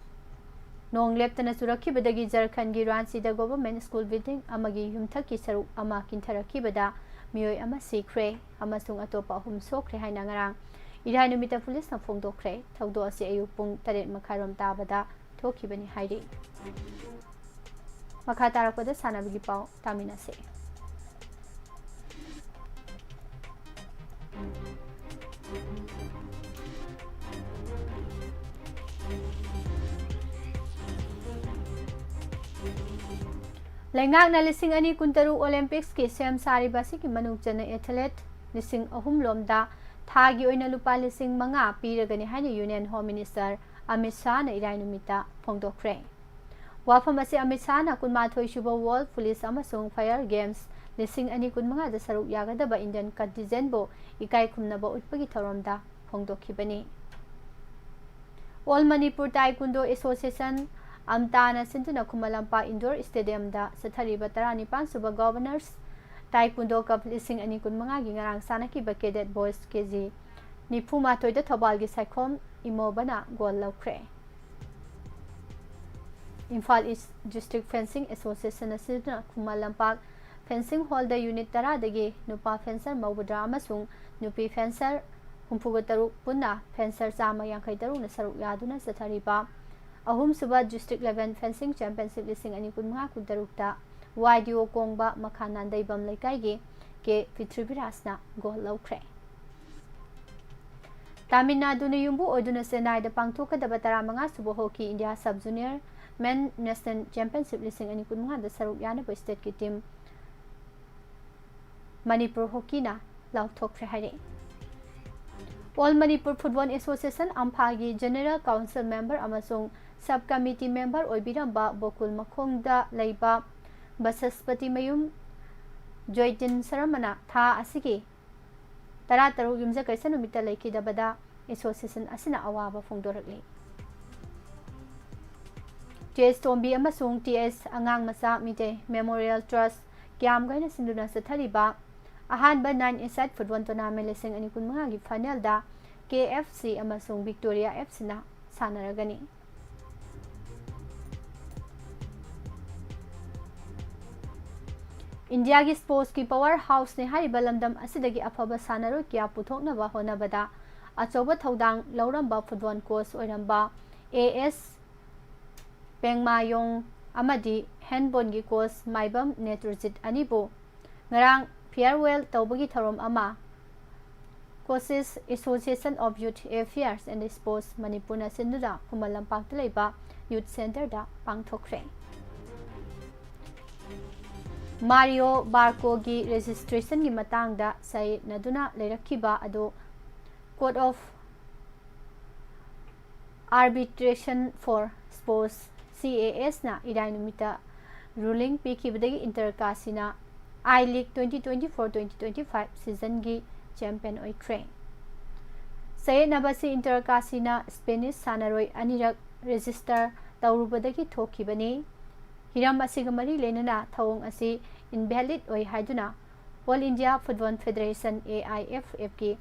ꯅꯣꯡ ꯂꯦꯞꯇꯅ ꯆꯨꯔꯛꯈꯤꯕꯗꯒꯤ ꯖꯔꯈꯟꯒꯤ ꯔꯥꯟꯆꯤꯗ government school building ꯑꯃꯒꯤ ꯌꯨꯝꯊꯛꯀꯤ ꯁꯔꯨꯛ ꯑꯃ ꯀꯤꯟꯊꯔꯛꯈꯤꯕꯗ ꯃꯤꯑꯣꯏ ꯑꯃ ꯁꯤꯈ꯭ꯔꯦ ꯑꯃꯁꯨꯡ ꯑꯇꯣꯞꯄ ꯑꯍꯨꯝ ꯁꯣꯛꯈ꯭ꯔꯦ ꯍꯥꯏꯅ ꯉꯔꯥꯡ ꯏꯔꯥꯏ ꯅꯨꯃꯤꯠꯇ ꯄꯨꯂꯤꯁꯅ ꯐꯣꯡꯗꯣꯛꯈ꯭ꯔꯦ꯫ ꯊꯧꯗꯣꯛ ꯑꯁꯤ ꯑꯌꯨꯛ ꯄꯨꯡ ꯇꯔꯦꯠ ꯃꯈꯥꯏꯔꯣꯝ ꯇꯥꯕꯗ ꯊꯣꯛꯈꯤꯕꯅꯤ ꯍꯥꯏꯔꯤ꯫ ꯃꯈꯥ ꯇꯥꯔꯛꯄꯗ ꯁꯥꯟꯅꯕꯒꯤ ꯄꯥꯎ ꯇꯥꯃꯤꯟꯅꯁꯤ꯫ ꯂꯩꯉꯥꯛꯅ ꯂꯤꯁꯤꯡ ꯑꯅꯤ ꯀꯨꯟꯇꯔꯨꯛ ꯑꯣꯂꯦꯝꯄꯤꯛꯁꯀꯤ ꯁꯦꯝ ꯁꯥꯔꯤꯕ ꯑꯁꯤꯒꯤ ꯃꯅꯨꯡ ꯆꯟꯅ ꯑꯦꯊꯂꯦꯠ ꯂꯤꯁꯤꯡ ꯑꯍꯨꯝ ꯂꯣꯝꯗ ꯊꯥꯒꯤ ꯑꯣꯏꯅ ꯂꯨꯄꯥ ꯂꯤꯁꯤꯡ ꯃꯉꯥ ꯄꯤꯔꯒꯅꯤ ꯍꯥꯏꯅ ꯌꯨꯅꯤꯌꯟ ꯍꯣꯝ ꯃꯤꯅꯤꯁꯇꯔ ꯑꯃꯤꯠ ꯁꯥꯍꯅ ꯏꯔꯥꯏ ꯅꯨꯃꯤꯠꯇ ꯐꯣꯡꯗꯣꯛꯈ꯭ꯔꯦ꯫ ꯋꯥꯐꯝ ꯑꯁꯤ ꯑꯃꯤꯠ ꯁꯥꯍꯅ ꯀꯨꯟꯃꯥꯊꯣꯏ ꯁꯨꯕ ꯋꯥꯔꯜꯗ ꯄꯨꯂꯤꯁ ꯑꯃꯁꯨꯡ ꯐꯥꯌꯔ ꯒꯦꯝꯁ ꯂꯤꯁꯤꯡ ꯑꯅꯤ ꯀꯨꯟꯃꯉꯥꯗ ꯁꯔꯨꯛ ꯌꯥꯒꯗꯕ ꯏꯟꯗꯤꯌꯟ ꯀꯟꯇꯤꯟꯖꯦꯟꯕꯨ ꯏꯀꯥꯏ ꯈꯨꯝꯅꯕ ꯎꯠꯄꯒꯤ ꯊꯧꯔꯝꯗ ꯐꯣꯡꯗꯣꯛꯈꯤꯕꯅꯤ꯫ ꯑꯣꯜ ꯃꯅꯤꯄꯨꯔ ꯇꯥꯏꯀꯨꯟꯗꯣ ꯑꯦꯁꯣꯁꯤꯌꯦꯁꯟ, ꯑꯝꯇꯥꯅ ꯁꯤꯟꯗꯨꯅ ꯈꯨꯃꯟ ꯂꯝꯄꯥꯛ ꯏꯟꯗꯣꯔ ꯁ꯭ꯇꯦꯗꯤꯌꯝꯗ ꯆꯠꯊꯔꯤꯕ ꯇꯔꯥꯅꯤꯄꯥꯟ ꯁꯨꯕ ꯒꯣꯚꯔꯅꯔꯁ ꯇꯥꯏꯀꯨꯟꯗꯣ ꯀꯞ ꯂꯤꯁꯤꯡ ꯑꯅꯤ ꯀꯨꯟꯃꯉꯥꯒꯤ ꯉꯔꯥꯡ ꯁꯥꯟꯅꯈꯤꯕ ꯀꯦꯗꯦꯠ ꯕꯣꯏꯁ ꯀꯦ ꯖꯤ ꯅꯤꯐꯨ ꯃꯥꯊꯣꯏꯗ ꯊꯧꯕꯥꯜꯒꯤ ꯁꯥꯏꯈꯣꯝ ꯏꯃꯣꯕꯅ ꯒꯣꯜ ꯂꯧꯈ꯭ꯔꯦ꯫ ꯏꯝꯐꯥꯜ ꯏꯁ ꯗꯤꯁꯇ꯭ꯔꯤꯛ ꯐꯦꯟꯁꯤꯡ ꯑꯦꯁꯣꯁꯤꯌꯦꯁꯟ ꯑꯁꯤꯅ ꯈꯨꯃꯟ ꯂꯝꯄꯥꯛ ꯐꯦꯟꯁꯤꯡ ꯍꯣꯜꯗ ꯌꯨꯅꯤꯠ ꯇꯔꯥꯗꯒꯤ ꯅꯨꯄꯥ ꯐꯦꯟꯁꯔ ꯃꯧꯗ꯭ꯔꯥ ꯑꯃꯁꯨꯡ ꯅꯨꯄꯤ ꯐꯦꯟꯁꯔ ꯍꯨꯝꯐꯨꯒ ꯇꯔꯨꯛ ꯄꯨꯟꯅ ꯐꯦꯟꯁꯔ ꯆꯥꯝꯃ ꯌꯥꯡꯈꯩ ꯇꯔꯨꯛꯅ ꯁꯔꯨꯛ ꯌꯥꯗꯨꯅ ꯆꯠꯊꯔꯤꯕ ꯑꯍꯨꯝꯁꯨꯕ ꯗꯤꯁꯇ꯭ꯔꯤꯛ ꯂꯦꯚꯦꯜ ꯐꯦꯟꯁꯤꯡ ꯆꯦꯝꯄꯤꯌꯟꯁꯤꯞ ꯂꯤꯁꯤꯡ ꯑꯅꯤ ꯀꯨꯟꯃꯉꯥ ꯀꯨꯟꯇꯔꯨꯛꯇ ꯋꯥꯏ ꯗꯤ ꯑꯣ ꯀꯣꯡꯕ ꯃꯈꯥ ꯅꯥꯟꯗꯩꯕꯝ ꯂꯩꯀꯥꯏꯒꯤ ꯀꯦ ꯄ꯭ꯔꯤꯊ꯭ꯋꯤꯕꯤꯔꯥꯖꯅ ꯒꯣꯜ ꯂꯧꯈ꯭ꯔꯦ꯫ ꯇꯥꯃꯤꯜ ꯅꯥꯗꯨꯅ ꯌꯨꯝꯕꯨ ꯑꯣꯏꯗꯨꯅ ꯆꯦꯟꯅꯥꯏꯗ ꯄꯥꯡꯊꯣꯛꯀꯗꯕ ꯇꯔꯥꯃꯉꯥ ꯁꯨꯕ ꯍꯣꯀꯤ ꯏꯟꯗꯤꯌꯥ ꯁꯕ ꯖꯨꯅꯤꯌꯔ ꯃꯦꯟ ꯅꯦꯁꯅꯦꯜ ꯆꯦꯝꯄꯤꯌꯟꯁꯤꯞ ꯂꯤꯁꯤꯡ ꯑꯅꯤ ꯀꯨꯟꯃꯉꯥꯗ ꯁꯔꯨꯛ ꯌꯥꯅꯕ ꯁ꯭ꯇꯦꯠꯀꯤ ꯇꯤꯝ ꯃꯅꯤꯄꯨꯔ ꯍꯣꯀꯤꯅ ꯂꯥꯎꯊꯣꯛꯈ꯭ꯔꯦ ꯍꯥꯏꯔꯛꯏ꯫ ꯑꯣꯜ ꯃꯅꯤꯄꯨꯔ ꯐꯨꯠꯕꯣꯜ ꯑꯦꯁꯣꯁꯤꯌꯦꯁꯟ, ꯑꯝꯐꯥꯒꯤ ꯖꯦꯅꯦꯔꯦꯜ ꯀꯥꯎꯟꯁꯤꯜ ꯃꯦꯝꯕꯔ ꯑꯃꯁꯨꯡ ꯁꯕ ꯀꯃꯤꯇꯤ ꯃꯦꯝꯕꯔ ꯑꯣꯏꯕꯤꯔꯝꯕ ꯕꯣꯀꯨꯜ ꯃꯈꯣꯡꯗ ꯂꯩꯕ ꯕꯁꯁꯄꯇꯤ ꯃꯌꯨꯝ ꯖꯣꯏꯇꯤꯟ ꯁꯔꯃꯅ ꯊꯥ ꯑꯁꯤꯒꯤ ꯇꯔꯥꯇꯔꯨꯛ ꯌꯨꯝꯁꯀꯩꯁ ꯅꯨꯃꯤꯠꯇ ꯂꯩꯈꯤꯗꯕꯗ ꯑꯦꯁꯣꯁꯤꯌꯦꯁꯟ ꯑꯁꯤꯅ ꯑꯋꯥꯕ ꯐꯣꯡꯗꯣꯔꯛꯂꯤ꯫ ꯇꯤ ꯑꯦꯁ ꯇꯣꯝꯕꯤ ꯑꯃꯁꯨꯡ ꯇꯤ ꯑꯦꯁ ꯑꯉꯥꯡ ꯃꯆꯥ ꯃꯤꯇꯩ ꯃꯦꯃꯣꯔꯤꯌꯦꯜ ꯇ꯭ꯔꯁ ꯀ꯭ꯌꯥꯝꯒꯩꯅ ꯁꯤꯟꯗꯨꯅ ꯆꯠꯊꯔꯤꯕ ꯑꯍꯥꯟꯕ ꯅꯥꯏꯟ ꯑꯦ ꯁꯥꯏꯠ ꯐꯨꯠꯕꯣꯜ ꯇꯣꯔꯅꯥꯃꯦꯟ ꯂꯤꯁꯤꯡ ꯑꯅꯤ ꯀꯨꯟꯃꯉꯥꯒꯤ ꯐꯥꯏꯅꯦꯜꯗ ꯀꯦ ꯑꯦꯐ ꯁꯤ ꯑꯃꯁꯨꯡ ꯚꯤꯛꯇꯣꯔꯤꯌꯥ ꯑꯦꯐ ꯁꯤꯅ ꯁꯥꯟꯅꯔꯒꯅꯤ꯫ ꯏꯟꯗꯤꯌꯥꯒꯤ ꯁ꯭ꯄꯣꯔꯠꯁꯀꯤ ꯄꯋꯥꯔ ꯍꯥꯎꯁꯅꯤ ꯍꯥꯏꯔꯤꯕ ꯂꯝꯗꯝ ꯑꯁꯤꯗꯒꯤ ꯑꯐꯕ ꯁꯥꯟꯅꯔꯣꯏ ꯀꯌꯥ ꯄꯨꯊꯣꯛꯅꯕ ꯍꯣꯠꯅꯕꯗ ꯑꯆꯧꯕ ꯊꯧꯗꯥꯡ ꯂꯧꯔꯝꯕ ꯐꯨꯠꯕꯣꯜ ꯀꯣꯆ ꯑꯣꯏꯔꯝꯕ ꯑꯦ ꯑꯦꯁ ꯄꯦꯡꯃꯥꯌꯣꯡ ꯑꯃꯗꯤ ꯍꯦꯟꯕꯣꯟꯒꯤ ꯀꯣꯆ ꯃꯥꯏꯕꯝ ꯅꯦꯇ꯭ꯔꯖꯤꯠ ꯑꯅꯤꯕꯨ ꯉꯔꯥꯡ ꯐꯤꯌꯔꯋꯦꯜ ꯇꯧꯕꯒꯤ ꯊꯧꯔꯝ ꯑꯃ Coaches Association of Youth Affairs and Sports ꯃꯅꯤꯄꯨꯔꯅ ꯁꯤꯟꯗꯨꯅ ꯈꯨꯃꯟ ꯂꯝꯄꯥꯛꯇ ꯂꯩꯕ ꯌꯨꯊ ꯁꯦꯟꯇꯔꯗ ꯄꯥꯡꯊꯣꯛꯈ꯭ꯔꯦ꯫ ꯃꯥꯔꯤꯑꯣ ꯕꯥꯔꯀꯣꯒꯤ ꯔꯦꯖꯤꯁꯇ꯭ꯔꯦꯁꯟꯒꯤ ꯃꯇꯥꯡꯗ ꯆꯌꯦꯠꯅꯗꯨꯅ ꯂꯩꯔꯛꯈꯤꯕ ꯑꯗꯨ Court of Arbitration for Sports, C A S ꯅ ꯏꯔꯥꯏ ꯅꯨꯃꯤꯠꯇ ꯔꯨꯂꯤꯡ ꯄꯤꯈꯤꯕꯗꯒꯤ ꯏꯟꯇꯔ ꯀꯥꯁꯤꯅ I League twenty twenty-four twenty twenty-five ꯁꯤꯖꯟꯒꯤ ꯆꯦꯝꯄꯤꯌꯟ ꯑꯣꯏꯈ꯭ꯔꯦ꯫ ꯆꯌꯦꯠꯅꯕ ꯑꯁꯤ ꯏꯟꯇꯔ ꯀꯥꯁꯤꯅ ꯁ꯭ꯄꯦꯅꯤꯁ ꯁꯥꯟꯅꯔꯣꯏ ꯑꯅꯤꯔꯛ ꯔꯦꯖꯤꯁꯇꯔ ꯇꯧꯔꯨꯕꯗꯒꯤ ꯊꯣꯛꯈꯤꯕꯅꯤ꯫ ꯍꯤꯔꯝ ꯑꯁꯤꯒ ꯃꯔꯤ ꯂꯩꯅꯅ ꯊꯧꯑꯣꯡ ꯑꯁꯤ ꯏꯟꯚꯦꯂꯤꯗ ꯑꯣꯏ ꯍꯥꯏꯗꯨꯅ All India Football Federation, A I F F ꯀꯤ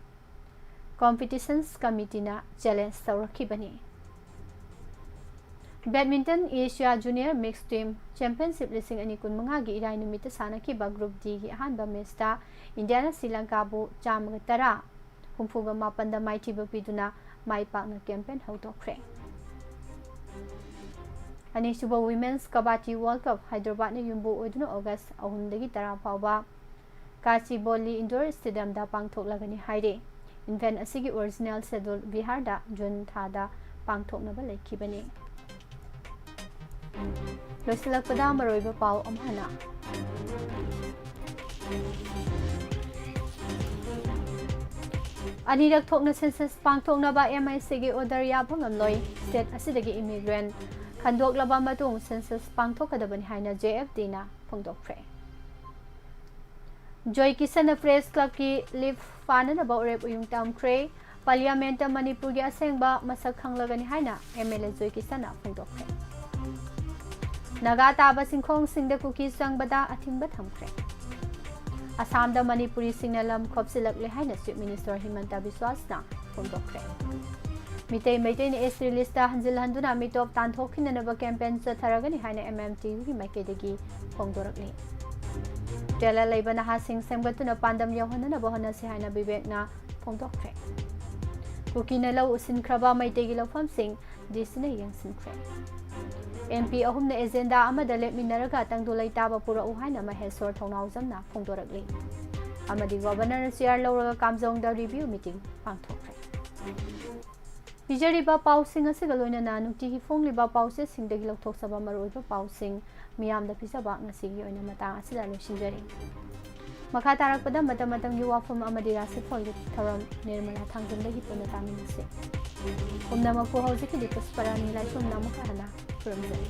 ꯀꯝꯄꯤꯇꯤꯁꯟꯁ ꯀꯃꯤꯇꯤꯅ ꯆꯦꯂꯦꯟꯖ ꯇꯧꯔꯛꯈꯤꯕꯅꯤ꯫ Badminton Asia junior mix team championship ꯂꯤꯁꯤꯡ ꯑꯅꯤ ꯀꯨꯟꯃꯉꯥꯒꯤ ꯏꯔꯥꯏ ꯅꯨꯃꯤꯠꯇ ꯁꯥꯟꯅꯈꯤꯕ ꯒ꯭ꯔꯨꯞ ꯗꯤꯒꯤ ꯑꯍꯥꯟꯕ ꯃꯦꯆꯇ ꯏꯟꯗꯤꯌꯥꯅ ꯁ꯭ꯔꯤ ꯂꯪꯀꯥꯕꯨ ꯆꯥꯝꯃꯒ ꯇꯔꯥ, ꯍꯨꯝꯐꯨꯒ ꯃꯥꯄꯟꯗ ꯃꯥꯏꯊꯤꯕ ꯄꯤꯗꯨꯅ ꯃꯥꯏ ꯄꯥꯛꯅ ꯀꯦꯝꯄꯦꯟ ꯍꯧꯗꯣꯛꯈ꯭ꯔꯦ꯫ ꯑꯅꯤꯁꯨꯕ ꯋꯤꯃꯦꯟꯁ ꯀꯕꯥꯗꯤ ꯋꯥꯔꯜꯗ ꯀꯞ ꯍꯥꯏꯗ꯭ꯔꯕꯥꯗꯅ ꯌꯨꯝꯕꯨ ꯑꯣꯏꯗꯨꯅ ꯑꯣꯒꯁ ꯑꯍꯨꯝꯗꯒꯤ ꯇꯔꯥ ꯐꯥꯎꯕ ꯀꯥꯆꯤꯕꯣꯂꯤ ꯏꯟꯗꯣꯔ ꯁ꯭ꯇꯦꯗꯤꯌꯝꯗ ꯄꯥꯡꯊꯣꯛꯂꯒꯅꯤ ꯍꯥꯏꯔꯤ꯫ ꯏꯚꯦꯟꯠ ꯑꯁꯤꯒꯤ ꯑꯣꯔꯤꯖꯤꯅꯦꯜ ꯁꯦꯗꯨꯜ ꯕꯤꯍꯥꯔꯗ ꯖꯨꯟ ꯊꯥꯗ ꯄꯥꯡꯊꯣꯛꯅꯕ ꯂꯩꯈꯤꯕꯅꯤ꯫ ꯂꯣꯏꯁꯤꯜꯂꯛꯄꯗ ꯃꯔꯨꯑꯣꯏꯕ ꯄꯥꯎ ꯑꯃꯨꯛ ꯍꯟꯅ꯫ ꯑꯅꯤꯔꯛ ꯊꯣꯛꯅ ꯁꯦꯟꯁꯁ ꯄꯥꯡꯊꯣꯛꯅꯕ M I C ꯒꯤ ꯑꯣꯔꯗꯔ ꯌꯥꯕ ꯉꯝꯂꯣꯏ꯫ ꯁ꯭ꯇꯦꯠ ꯑꯁꯤꯗꯒꯤ ꯏꯃꯤꯒ꯭ꯔꯦꯟꯠ ꯈꯟꯗꯣꯛꯂꯕ ꯃꯇꯨꯡ ꯁꯦꯟꯁꯁ ꯄꯥꯡꯊꯣꯛꯀꯗꯕꯅꯤ ꯍꯥꯏꯅ J F D ꯅ ꯐꯣꯡꯗꯣꯛꯈ꯭ꯔꯦ꯫ ꯖꯣꯏ ꯀꯤꯁꯟꯅ ꯄ꯭ꯔꯦꯁ ꯀ꯭ꯂꯕꯀꯤ ꯂꯤꯐ ꯄꯥꯟꯅꯅꯕ ꯎꯔꯦꯞ ꯎꯌꯨꯡ ꯇꯝꯈ꯭ꯔꯦ꯫ ꯄꯥꯔꯂꯤꯌꯥꯃꯦꯟꯠꯇ ꯃꯅꯤꯄꯨꯔꯒꯤ ꯑꯁꯦꯡꯕ ꯃꯁꯛ ꯈꯪꯂꯒꯅꯤ ꯍꯥꯏꯅ M L A ꯖꯣꯏ ꯀꯤꯁꯟꯅ ꯐꯣꯡꯗꯣꯛꯈ꯭ꯔꯦ꯫ ꯅꯥꯒꯥ ꯇꯥꯕ ꯆꯤꯡꯈꯣꯡꯁꯤꯡꯗ ꯀꯨꯀꯤ ꯆꯪꯕꯗ ꯑꯊꯤꯡꯕ ꯊꯝꯈ꯭ꯔꯦ꯫ ꯑꯁꯥꯝꯗ ꯃꯅꯤꯄꯨꯔꯤꯁꯤꯡꯅ ꯂꯝ ꯈꯣꯞꯆꯤꯜꯂꯛꯂꯦ ꯍꯥꯏꯅ ꯆꯤꯐ ꯃꯤꯅꯤꯁꯇꯔ ꯍꯤꯃꯟꯇ ꯕꯤꯁ꯭ꯋꯥꯁꯅ ꯐꯣꯡꯗꯣꯛꯈ꯭ꯔꯦ꯫ ꯃꯤꯇꯩ ꯃꯩꯇꯩꯅ S T ꯂꯤꯁ꯭ꯠꯇ ꯍꯟꯖꯤꯜꯍꯟꯗꯨꯅ ꯃꯤꯇꯣꯞ ꯇꯥꯟꯊꯣꯛꯈꯤꯅꯅꯕ ꯀꯦꯝꯄꯦꯟ ꯆꯠꯊꯔꯒꯅꯤ ꯍꯥꯏꯅ M M T U ꯒꯤ ꯃꯥꯏꯀꯩꯗꯒꯤ ꯐꯣꯡꯗꯣꯔꯛꯂꯤ꯫ ꯇꯦꯂꯦꯟ ꯂꯩꯕ ꯅꯍꯥꯁꯤꯡ ꯁꯦꯝꯒꯠꯇꯨꯅ ꯄꯥꯟꯗꯝ ꯌꯧꯍꯟꯅꯅꯕ ꯍꯣꯠꯅꯁꯤ ꯍꯥꯏꯅ ꯕꯤꯕꯦꯛꯅ ꯐꯣꯡꯗꯣꯛꯈ꯭ꯔꯦ꯫ ꯀꯨꯀꯤꯅ ꯂꯧ ꯎꯁꯤꯟꯈ꯭ꯔꯕ ꯃꯩꯇꯩꯒꯤ ꯂꯧꯐꯝꯁꯤꯡ ꯗꯤ ꯁꯤꯅ ꯌꯦꯡꯁꯤꯟꯈ꯭ꯔꯦ꯫ ꯑꯦꯝ ꯄꯤ ꯑꯍꯨꯝꯅ ꯑꯦꯖꯦꯟꯗꯥ ꯑꯃꯗ ꯂꯦꯞꯃꯤꯟꯅꯔꯒ ꯇꯪꯗꯨ ꯂꯩꯇꯥꯕ ꯄꯨꯔꯛꯎ ꯍꯥꯏꯅ ꯃꯍꯦꯁꯣꯔ ꯊꯧꯅꯥꯎꯖꯝꯅ ꯐꯣꯡꯗꯣꯔꯛꯂꯤ꯫ ꯑꯃꯗꯤ ꯒꯣꯚꯔꯅꯔꯅ ꯆꯤꯌꯥꯔ ꯂꯧꯔꯒ ꯀꯥꯝꯖꯣꯡꯗ ꯔꯤꯚ꯭ꯌꯨ ꯃꯤꯇꯤꯡ ꯄꯥꯡꯊꯣꯛꯈ꯭ꯔꯦ꯫ ꯄꯤꯖꯔꯤꯕ ꯄꯥꯎꯁꯤꯡ ꯑꯁꯤꯒ ꯂꯣꯏꯅꯅ ꯅꯨꯡꯇꯤꯒꯤ ꯐꯣꯡꯂꯤꯕ ꯄꯥꯎꯆꯦꯁꯤꯡꯗꯒꯤ ꯂꯧꯊꯣꯛꯆꯕ ꯃꯔꯨꯑꯣꯏꯕ ꯄꯥꯎꯁꯤꯡ ꯃꯤꯌꯥꯝꯗ ꯄꯤꯖꯕ ꯉꯁꯤꯒꯤ ꯑꯣꯏꯅ ꯃꯇꯥꯡ ꯑꯁꯤꯗ ꯂꯣꯏꯁꯤꯟꯖꯔꯤ꯫ ꯃꯈꯥ ꯇꯥꯔꯛꯄꯗ ꯃꯇꯝ ꯃꯇꯝꯒꯤ ꯋꯥꯐꯝ ꯑꯃꯗꯤ ꯔꯥꯁꯤꯐꯜꯒꯤ ꯊꯧꯔꯝ ꯅꯤꯔꯃꯂꯥ ꯊꯥꯡꯖꯝꯗꯒꯤ ꯄꯨꯟꯅ ꯇꯥꯃꯤꯟꯅꯁꯤ꯫ ꯄꯨꯝꯅꯝꯅ ꯈꯨꯍꯧꯖꯤꯛꯀꯤꯗꯤ ꯄꯨꯁꯄꯔꯥꯅꯤ ꯂꯥꯏꯁ꯭ꯔꯝꯅ ꯑꯃꯨꯛꯀ ꯍꯟꯅ ꯈꯨꯔꯨꯝꯖꯔꯤ꯫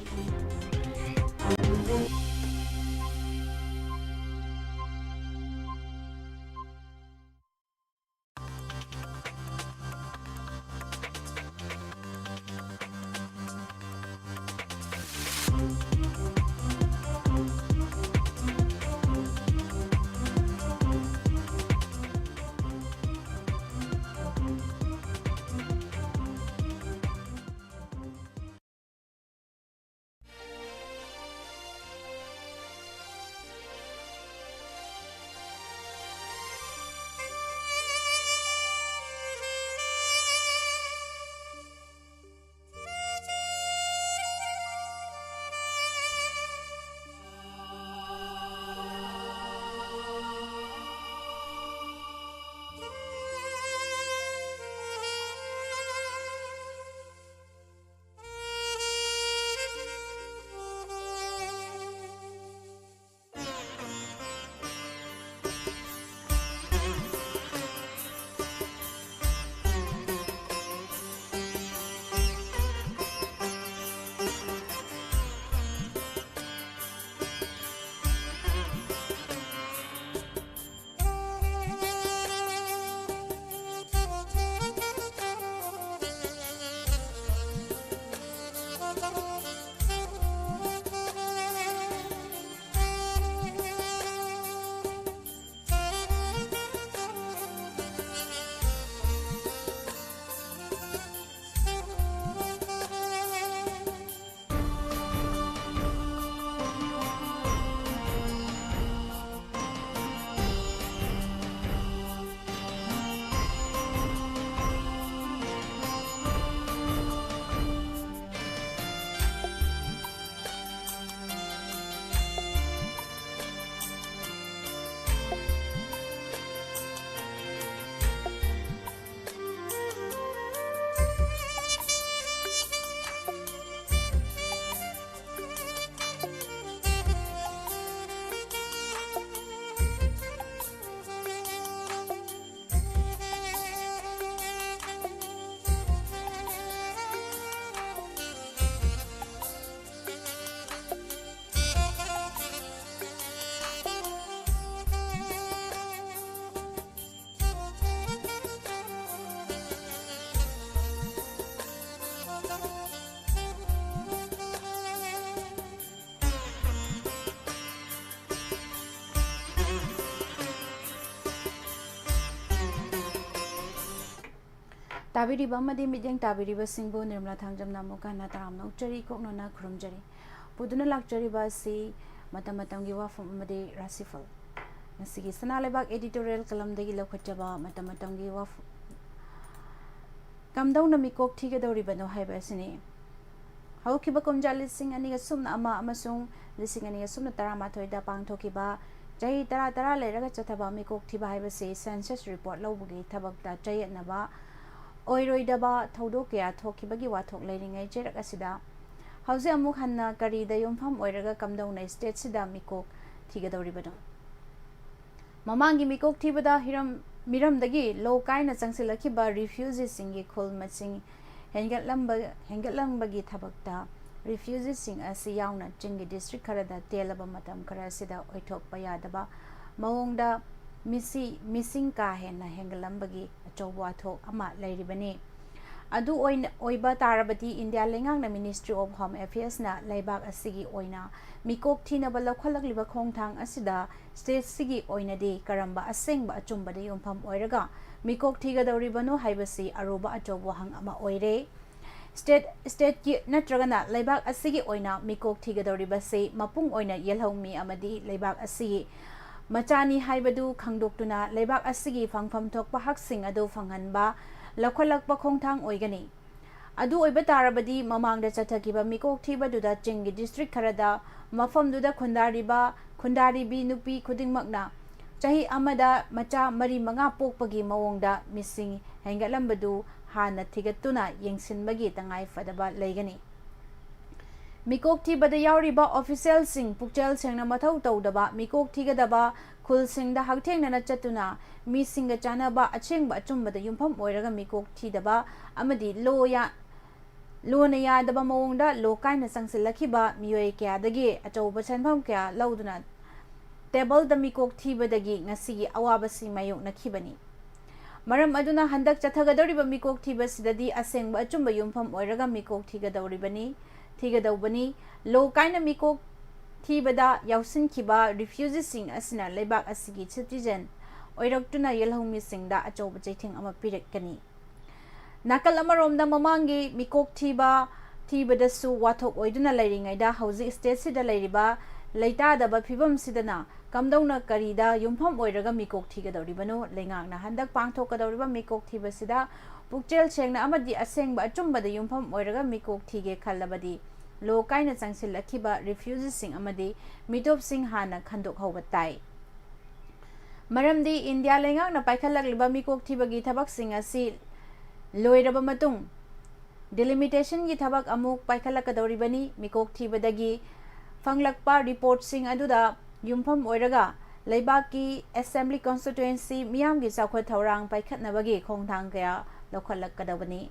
ꯇꯥꯕꯤꯔꯤꯕ ꯑꯃꯗꯤ ꯃꯤꯠꯌꯦꯡ ꯇꯥꯕꯤꯔꯤꯕꯁꯤꯡꯕꯨ ꯅꯤꯔꯃꯂꯥ ꯊꯥꯡꯖꯝꯅ ꯑꯃꯨꯛ ꯍꯟꯅ ꯇꯔꯥꯝꯅ ꯑꯣꯛꯆꯔꯤ, ꯀꯣꯛꯅꯅ ꯈꯨꯔꯨꯝꯖꯔꯤ꯫ ꯄꯨꯗꯨꯅ ꯂꯥꯛꯆꯔꯤꯕ ꯑꯁꯤ ꯃꯇꯝ ꯃꯇꯝꯒꯤ ꯋꯥꯐꯝ ꯑꯃꯗꯤ ꯔꯥꯁꯤꯐꯜ꯫ ꯉꯁꯤꯒꯤ ꯁꯅꯥ ꯂꯩꯕꯥꯛ editorial ꯀꯂꯝꯗꯒꯤ ꯂꯧꯈꯠꯆꯕ ꯃꯇꯝ ꯃꯇꯝꯒꯤ ꯋꯥꯐꯝ, ꯀꯝꯗꯧꯅ ꯃꯤꯀꯣꯛ ꯊꯤꯒꯗꯧꯔꯤꯕꯅꯣ ꯍꯥꯏꯕ ꯑꯁꯤꯅꯤ꯫ ꯍꯧꯈꯤꯕ ꯀꯨꯝꯖꯥ ꯂꯤꯁꯤꯡ ꯑꯅꯤꯒ ꯁꯨꯞꯅ ꯑꯃ ꯑꯃꯁꯨꯡ ꯂꯤꯁꯤꯡ ꯑꯅꯤꯒ ꯁꯨꯞꯅ ꯇꯔꯥꯃꯥꯊꯣꯏꯗ ꯄꯥꯡꯊꯣꯛꯈꯤꯕ ꯆꯍꯤ ꯇꯔꯥ ꯇꯔꯥ ꯂꯩꯔꯒ ꯆꯠꯊꯕ ꯃꯤꯀꯣꯛ ꯊꯤꯕ ꯍꯥꯏꯕꯁꯤ census report ꯂꯧꯕꯒꯤ ꯊꯕꯛꯇ ꯆꯌꯦꯠꯅꯕ ꯑꯣꯏꯔꯣꯏꯗꯕ ꯊꯧꯗꯣꯛ ꯀꯌꯥ ꯊꯣꯛꯈꯤꯕꯒꯤ ꯋꯥꯊꯣꯛ ꯂꯩꯔꯤꯉꯩ ꯆꯩꯔꯛ ꯑꯁꯤꯗ ꯍꯧꯖꯤꯛ ꯑꯃꯨꯛ ꯍꯟꯅ ꯀꯔꯤꯗ ꯌꯨꯝꯐꯝ ꯑꯣꯏꯔꯒ ꯀꯝꯗꯧꯅ stateꯁꯤꯗ ꯃꯤꯀꯣꯛ ꯊꯤꯒꯗꯧꯔꯤꯕꯅꯣ? ꯃꯃꯥꯡꯒꯤ ꯃꯤꯀꯣꯛ ꯊꯤꯕꯗ ꯍꯤꯔꯝ, ꯃꯤꯔꯝꯗꯒꯤ ꯂꯣ ꯀꯥꯏꯅ ꯆꯪꯁꯤꯜꯂꯛꯈꯤꯕ refugeeꯁꯤꯡꯒꯤ ꯈꯨꯜ ꯃꯁꯤꯡ ꯍꯦꯟꯒꯠꯂꯝꯕ, ꯍꯦꯟꯒꯠꯂꯝꯕꯒꯤ ꯊꯕꯛꯇ refugeeꯁꯤꯡ ꯑꯁꯤ ꯌꯥꯎꯅ ꯆꯤꯡꯒꯤ district ꯈꯔꯗ ꯇꯦꯜꯂꯕ ꯃꯇꯝ ꯈꯔ ꯑꯁꯤꯗ ꯑꯣꯏꯊꯣꯛꯄ ꯌꯥꯗꯕ ꯃꯑꯣꯡꯗ ꯃꯤꯁꯤ, ꯃꯤꯁꯤꯡ ꯀꯥ ꯍꯦꯟꯅ ꯍꯦꯟꯒꯠꯂꯝꯕꯒꯤ ꯑꯆꯧꯕ ꯋꯥꯊꯣꯛ ꯑꯃ ꯂꯩꯔꯤꯕꯅꯤ꯫ ꯑꯗꯨ ꯑꯣꯏꯅ, ꯑꯣꯏꯕ ꯇꯥꯔꯕꯗꯤ ꯏꯟꯗꯤꯌꯥ ꯂꯩꯉꯥꯛꯅ Ministry of Home Affairsꯅ ꯂꯩꯕꯥꯛ ꯑꯁꯤꯒꯤ ꯑꯣꯏꯅ ꯃꯤꯀꯣꯛ ꯊꯤꯅꯕ ꯂꯧꯈꯠꯂꯛꯂꯤꯕ ꯈꯣꯡꯊꯥꯡ ꯑꯁꯤꯗ stateꯁꯤꯒꯤ ꯑꯣꯏꯅꯗꯤ ꯀꯔꯝꯕ ꯑꯁꯦꯡꯕ ꯑꯆꯨꯝꯕꯗ ꯌꯨꯝꯐꯝ ꯑꯣꯏꯔꯒ ꯃꯤꯀꯣꯛ ꯊꯤꯒꯗꯧꯔꯤꯕꯅꯣ ꯍꯥꯏꯕꯁꯤ ꯑꯔꯨꯕ ꯑꯆꯧꯕ ꯋꯥꯍꯪ ꯑꯃ ꯑꯣꯏꯔꯦ꯫ State, stateꯀꯤ ꯅꯠꯇ꯭ꯔꯒꯅ ꯂꯩꯕꯥꯛ ꯑꯁꯤꯒꯤ ꯑꯣꯏꯅ ꯃꯤꯀꯣꯛ ꯊꯤꯒꯗꯧꯔꯤꯕꯁꯤ ꯃꯄꯨꯡ ꯑꯣꯏꯅ ꯌꯦꯜꯍꯧꯃꯤ ꯑꯃꯗꯤ ꯂꯩꯕꯥꯛ ꯑꯁꯤꯒꯤ ꯃꯆꯥꯅꯤ ꯍꯥꯏꯕꯗꯨ ꯈꯪꯗꯣꯛꯇꯨꯅ ꯂꯩꯕꯥꯛ ꯑꯁꯤꯒꯤ ꯐꯪꯐꯝ ꯊꯣꯛꯄ ꯍꯛꯁꯤꯡ ꯑꯗꯨ ꯐꯪꯍꯟꯕ ꯂꯧꯈꯠꯂꯛꯄ ꯈꯣꯡꯊꯥꯡ ꯑꯣꯏꯒꯅꯤ꯫ ꯑꯗꯨ ꯑꯣꯏꯕ ꯇꯥꯔꯕꯗꯤ ꯃꯃꯥꯡꯗ ꯆꯠꯊꯈꯤꯕ ꯃꯤꯀꯣꯛ ꯊꯤꯕꯗꯨꯗ ꯆꯤꯡꯒꯤ district ꯈꯔꯗ ꯃꯐꯝꯗꯨꯗ ꯈꯨꯟꯗꯥꯔꯤꯕ, ꯈꯨꯟꯗꯥꯔꯤꯕꯤ ꯅꯨꯄꯤ ꯈꯨꯗꯤꯡꯃꯛꯅ ꯆꯍꯤ ꯑꯃꯗ ꯃꯆꯥ ꯃꯔꯤ ꯃꯉꯥ ꯄꯣꯛꯄꯒꯤ ꯃꯑꯣꯡꯗ ꯃꯤꯁꯤꯡ ꯍꯦꯟꯒꯠꯂꯝꯕꯗꯨ ꯍꯥꯟꯅ ꯊꯤꯒꯠꯇꯨꯅ ꯌꯦꯡꯁꯤꯟꯕꯒꯤ ꯇꯉꯥꯏ ꯐꯗꯕ ꯂꯩꯒꯅꯤ꯫ ꯃꯤꯀꯣꯛ ꯊꯤꯕꯗ ꯌꯥꯎꯔꯤꯕ officialꯁꯤꯡ ꯄꯨꯛꯆꯦꯜ ꯁꯦꯡꯅ ꯃꯊꯧ ꯇꯧꯗꯕ, ꯃꯤꯀꯣꯛ ꯊꯤꯒꯗꯕ ꯈꯨꯜꯁꯤꯡꯗ ꯍꯛꯊꯦꯡꯅꯅ ꯆꯠꯇꯨꯅ ꯃꯤꯁꯤꯡꯒ ꯆꯥꯟꯅꯕ ꯑꯆꯦꯡꯕ ꯑꯆꯨꯝꯕꯗ ꯌꯨꯝꯐꯝ ꯑꯣꯏꯔꯒ ꯃꯤꯀꯣꯛ ꯊꯤꯗꯕ ꯑꯃꯗꯤ ꯂꯣ ꯌꯥ-, ꯂꯣꯅ ꯌꯥꯗꯕ ꯃꯑꯣꯡꯗ ꯂꯣ ꯀꯥꯏꯅ ꯆꯪꯁꯤꯜꯂꯛꯈꯤꯕ ꯃꯤꯑꯣꯏ ꯀꯌꯥꯗꯒꯤ ꯑꯆꯧꯕ ꯁꯦꯟꯐꯝ ꯀꯌꯥ ꯂꯧꯗꯨꯅ tableꯗ ꯃꯤꯀꯣꯛ ꯊꯤꯕꯗꯒꯤ ꯉꯁꯤꯒꯤ ꯑꯋꯥꯕꯁꯤ ꯃꯥꯌꯣꯛꯅꯈꯤꯕꯅꯤ꯫ ꯃꯔꯝ ꯑꯗꯨꯅ ꯍꯟꯗꯛ ꯆꯠꯊꯒꯗꯧꯔꯤꯕ ꯃꯤꯀꯣꯛ ꯊꯤꯕꯁꯤꯗꯗꯤ ꯑꯁꯦꯡꯕ ꯑꯆꯨꯝꯕ ꯌꯨꯝꯐꯝ ꯑꯣꯏꯔꯒ ꯃꯤꯀꯣꯛ ꯊꯤꯒꯗꯧꯔꯤꯕꯅꯤ, ꯊꯤꯒꯗꯧꯕꯅꯤ꯫ ꯂꯣ ꯀꯥꯏꯅ ꯃꯤꯀꯣꯛ ꯊꯤꯕꯗ ꯌꯥꯎꯁꯤꯟꯈꯤꯕ refugeeꯁꯤꯡ ꯑꯁꯤꯅ ꯂꯩꯕꯥꯛ ꯑꯁꯤꯒꯤ citizen ꯑꯣꯏꯔꯛꯇꯨꯅ ꯌꯦꯜꯍꯧꯃꯤꯁꯤꯡꯗ ꯑꯆꯧꯕ ꯆꯩꯊꯦꯡ ꯑꯃ ꯄꯤꯔꯛꯀꯅꯤ꯫ ꯅꯥꯀꯜ ꯑꯃꯔꯣꯝꯗ ꯃꯃꯥꯡꯒꯤ ꯃꯤꯀꯣꯛ ꯊꯤꯕ ꯊꯤꯕꯗꯁꯨ ꯋꯥꯊꯣꯛ ꯑꯣꯏꯗꯨꯅ ꯂꯩꯔꯤꯉꯩꯗ ꯍꯧꯖꯤꯛ ꯁ꯭ꯇꯦꯠꯁꯤꯗ ꯂꯩꯔꯤꯕ ꯂꯩꯇꯥꯗꯕ ꯐꯤꯕꯝꯁꯤꯗꯅ ꯀꯝꯗꯧꯅ ꯀꯔꯤꯗ ꯌꯨꯝꯐꯝ ꯑꯣꯏꯔꯒ ꯃꯤꯀꯣꯛ ꯊꯤꯒꯗꯧꯔꯤꯕꯅꯣ? ꯂꯩꯉꯥꯛꯅ ꯍꯟꯗꯛ ꯄꯥꯡꯊꯣꯛꯀꯗꯧꯔꯤꯕ ꯃꯤꯀꯣꯛ ꯊꯤꯕꯁꯤꯗ ꯄꯨꯛꯆꯦꯜ ꯁꯦꯡꯅ ꯑꯃꯗꯤ ꯑꯁꯦꯡꯕ ꯑꯆꯨꯝꯕꯗ ꯌꯨꯝꯐꯝ ꯑꯣꯏꯔꯒ ꯃꯤꯀꯣꯛ ꯊꯤꯒꯦ ꯈꯜꯂꯕꯗꯤ ꯂꯣ ꯀꯥꯏꯅ ꯆꯪꯁꯤꯜꯂꯛꯈꯤꯕ ꯔꯤꯐ꯭ꯌꯨꯖꯤꯁꯤꯡ ꯑꯃꯗꯤ ꯃꯤꯇꯣꯞꯁꯤꯡ ꯍꯥꯟꯅ ꯈꯟꯗꯣꯛꯍꯧꯕ ꯇꯥꯏ꯫ ꯃꯔꯝꯗꯤ ꯏꯟꯗꯤꯌꯥ ꯂꯩꯉꯥꯛꯅ ꯄꯥꯏꯈꯠꯂꯛꯂꯤꯕ ꯃꯤꯀꯣꯛ ꯊꯤꯕꯒꯤ ꯊꯕꯛꯁꯤꯡ ꯑꯁꯤ ꯂꯣꯏꯔꯕ ꯃꯇꯨꯡ ꯗꯤꯂꯤꯃꯤꯇꯦꯁꯟꯒꯤ ꯊꯕꯛ ꯑꯃꯨꯛ ꯄꯥꯏꯈꯠꯂꯛꯀꯗꯧꯔꯤꯕꯅꯤ꯫ ꯃꯤꯀꯣꯛ ꯊꯤꯕꯗꯒꯤ ꯐꯪꯂꯛꯄ ꯔꯤꯄꯣꯔꯠꯁꯤꯡ ꯑꯗꯨꯗ ꯌꯨꯝꯐꯝ ꯑꯣꯏꯔꯒ ꯂꯩꯕꯥꯛꯀꯤ ꯑꯦꯁꯦꯝꯕ꯭ꯂꯤ ꯀꯣꯟꯁꯇꯤꯇ꯭ꯋꯦꯟꯁꯤ ꯃꯤꯌꯥꯝꯒꯤ ꯆꯥꯎꯈꯠ ꯊꯧꯔꯥꯡ ꯄꯥꯏꯈꯠꯅꯕꯒꯤ ꯈꯣꯡꯊꯥꯡ ꯀꯌꯥ ꯂꯧꯈꯠꯂꯛꯀꯗꯕꯅꯤ꯫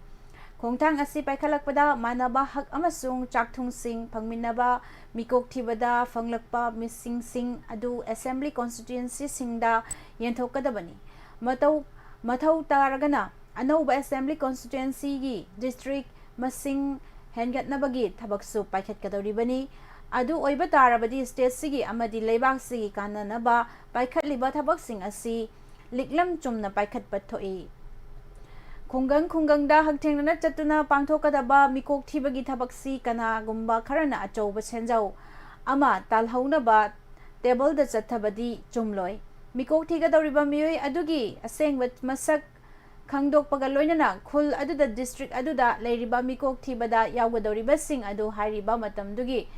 ꯈꯣꯡꯊꯥꯡ ꯑꯁꯤ ꯄꯥꯏꯈꯠꯂꯛꯄꯗ ꯃꯥꯟꯅꯕ ꯍꯛ ꯑꯃꯁꯨꯡ ꯆꯥꯛꯊꯨꯡꯁꯤꯡ ꯐꯪꯃꯤꯟꯅꯕ, ꯃꯤꯀꯣꯛ ꯊꯤꯕꯗ ꯐꯪꯂꯛꯄ ꯃꯤꯁꯤꯡꯁꯤꯡ ꯑꯗꯨ ꯑꯦꯁꯦꯝꯕ꯭ꯂꯤ ꯀꯣꯟꯁꯇꯤꯇ꯭ꯋꯦꯟꯁꯤꯁꯤꯡꯗ ꯌꯦꯟꯊꯣꯛꯀꯗꯕꯅꯤ꯫ ꯃꯇꯧ ꯃꯊꯧ ꯇꯥꯔꯒꯅ ꯑꯅꯧꯕ ꯑꯦꯁꯦꯝꯕ꯭ꯂꯤ ꯀꯣꯟꯁꯇꯤꯇ꯭ꯋꯦꯟꯁꯤꯒꯤ ꯗꯤꯁꯇ꯭ꯔꯤꯛ ꯃꯁꯤꯡ ꯍꯦꯟꯒꯠꯅꯕꯒꯤ ꯊꯕꯛꯁꯨ ꯄꯥꯏꯈꯠꯀꯗꯧꯔꯤꯕꯅꯤ꯫ ꯑꯗꯨ ꯑꯣꯏꯕ ꯇꯥꯔꯕꯗꯤ ꯁ꯭ꯇꯦꯠꯁꯤꯒꯤ ꯑꯃꯗꯤ ꯂꯩꯕꯥꯛꯁꯤꯒꯤ ꯀꯥꯟꯅꯅꯕ ꯄꯥꯏꯈꯠꯂꯤꯕ ꯊꯕꯛꯁꯤꯡ ꯑꯁꯤ ꯂꯤꯛꯂꯝ ꯆꯨꯝꯅ ꯄꯥꯏꯈꯠꯄ ꯊꯣꯛꯏ꯫ ꯈꯨꯡꯒꯪ ꯈꯨꯡꯒꯪꯗ ꯍꯛꯊꯦꯡꯅꯅ ꯆꯠꯇꯨꯅ ꯄꯥꯡꯊꯣꯛꯀꯗꯕ ꯃꯤꯀꯣꯛ ꯊꯤꯕꯒꯤ ꯊꯕꯛꯁꯤ ꯀꯅꯥꯒꯨꯝꯕ ꯈꯔꯅ ꯑꯆꯧꯕ ꯁꯦꯟꯖꯥꯎ ꯑꯃ ꯇꯥꯜꯍꯧꯅꯕ ꯇꯦꯕꯜꯗ ꯆꯠꯊꯕꯗꯤ ꯆꯨꯝꯂꯣꯏ꯫ ꯃꯤꯀꯣꯛ ꯊꯤꯒꯗꯧꯔꯤꯕ ꯃꯤꯑꯣꯏ ꯑꯗꯨꯒꯤ ꯑꯁꯦꯡꯕ ꯃꯁꯛ ꯈꯪꯗꯣꯛꯄꯒ ꯂꯣꯏꯅꯅ ꯈꯨꯜ ꯑꯗꯨꯗ, ꯗꯤꯁꯇ꯭ꯔꯤꯛ ꯑꯗꯨꯗ ꯂꯩꯔꯤꯕ ꯃꯤꯀꯣꯛ ꯊꯤꯕꯗ ꯌꯥꯎꯒꯗꯧꯔꯤꯕꯁꯤꯡ ꯑꯗꯨ ꯍꯥꯏꯔꯤꯕ ꯃꯇꯝꯗꯨꯒꯤ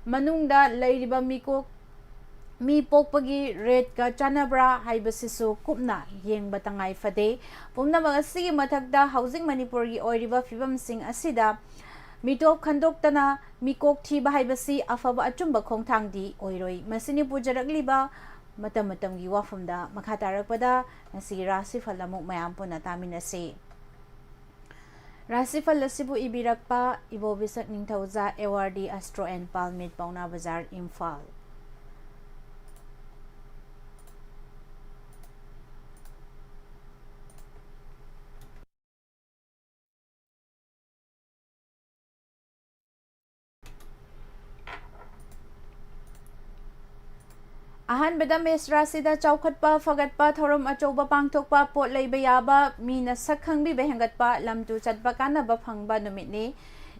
ꯃꯅꯨꯡꯗ ꯂꯩꯔꯤꯕ ꯃꯤꯀꯣꯛ ꯃꯤ ꯄꯣꯛꯄꯒꯤ ꯔꯦꯠꯀ ꯆꯥꯟꯅꯕ꯭ꯔꯥ ꯍꯥꯏꯕꯁꯤꯁꯨ ꯀꯨꯞꯅ ꯌꯦꯡꯕ ꯇꯉꯥꯏ ꯐꯗꯦ꯫ ꯄꯨꯝꯅꯃꯛ ꯑꯁꯤꯒꯤ ꯃꯊꯛꯇ ꯍꯧꯖꯤꯛ ꯃꯅꯤꯄꯨꯔꯒꯤ ꯑꯣꯏꯔꯤꯕ ꯐꯤꯕꯝꯁꯤꯡ ꯑꯁꯤꯗ ꯃꯤꯇꯣꯞ ꯈꯟꯗꯣꯛꯇꯅ ꯃꯤꯀꯣꯛ ꯊꯤꯕ ꯍꯥꯏꯕꯁꯤ ꯑꯐꯕ ꯑꯆꯨꯝꯕ ꯈꯣꯡꯊꯥꯡꯗꯤ ꯑꯣꯏꯔꯣꯏ꯫ ꯃꯁꯤꯅꯤ ꯄꯨꯖꯔꯛꯂꯤꯕ ꯃꯇꯝ ꯃꯇꯝꯒꯤ ꯋꯥꯐꯝꯗ꯫ ꯃꯈꯥ ꯇꯥꯔꯛꯄꯗ ꯉꯁꯤꯒꯤ ꯔꯥꯁꯤꯐꯜ ꯑꯃꯨꯛ ꯃꯌꯥꯝ ꯄꯨꯟꯅ ꯇꯥꯃꯤꯟꯅꯁꯤ꯫ ꯔꯥꯁꯤꯐꯜ ꯑꯁꯤꯕꯨ ꯏꯕꯤꯔꯛꯄ ꯏꯕꯣꯕꯤꯁꯛ ꯅꯤꯡꯊꯧꯖꯥ, ꯑꯦꯋꯥꯔꯗꯤ, ꯑꯦꯁꯇ꯭ꯔꯣ ꯑꯦꯟ ꯄꯥꯜꯃꯤꯠ, ꯄꯥꯎꯅꯥ ꯕꯖꯥꯔ, ꯏꯝꯐꯥꯜ꯫ ꯑꯍꯥꯟꯕꯗ ꯃꯦꯁ ꯔꯥꯁꯤꯗ ꯆꯥꯎꯈꯠꯄ, ꯐꯒꯠꯄ, ꯊꯧꯔꯝ ꯑꯆꯧꯕ ꯄꯥꯡꯊꯣꯛꯄ, ꯄꯣꯠ ꯂꯩꯕ ꯌꯥꯕ, ꯃꯤꯅ ꯁꯛ ꯈꯪꯕꯤꯕ ꯍꯦꯟꯒꯠꯄ, ꯂꯝ ꯇꯨ ꯆꯠꯄ ꯀꯥꯟꯅꯕ ꯐꯪꯕ ꯅꯨꯃꯤꯠꯅꯤ꯫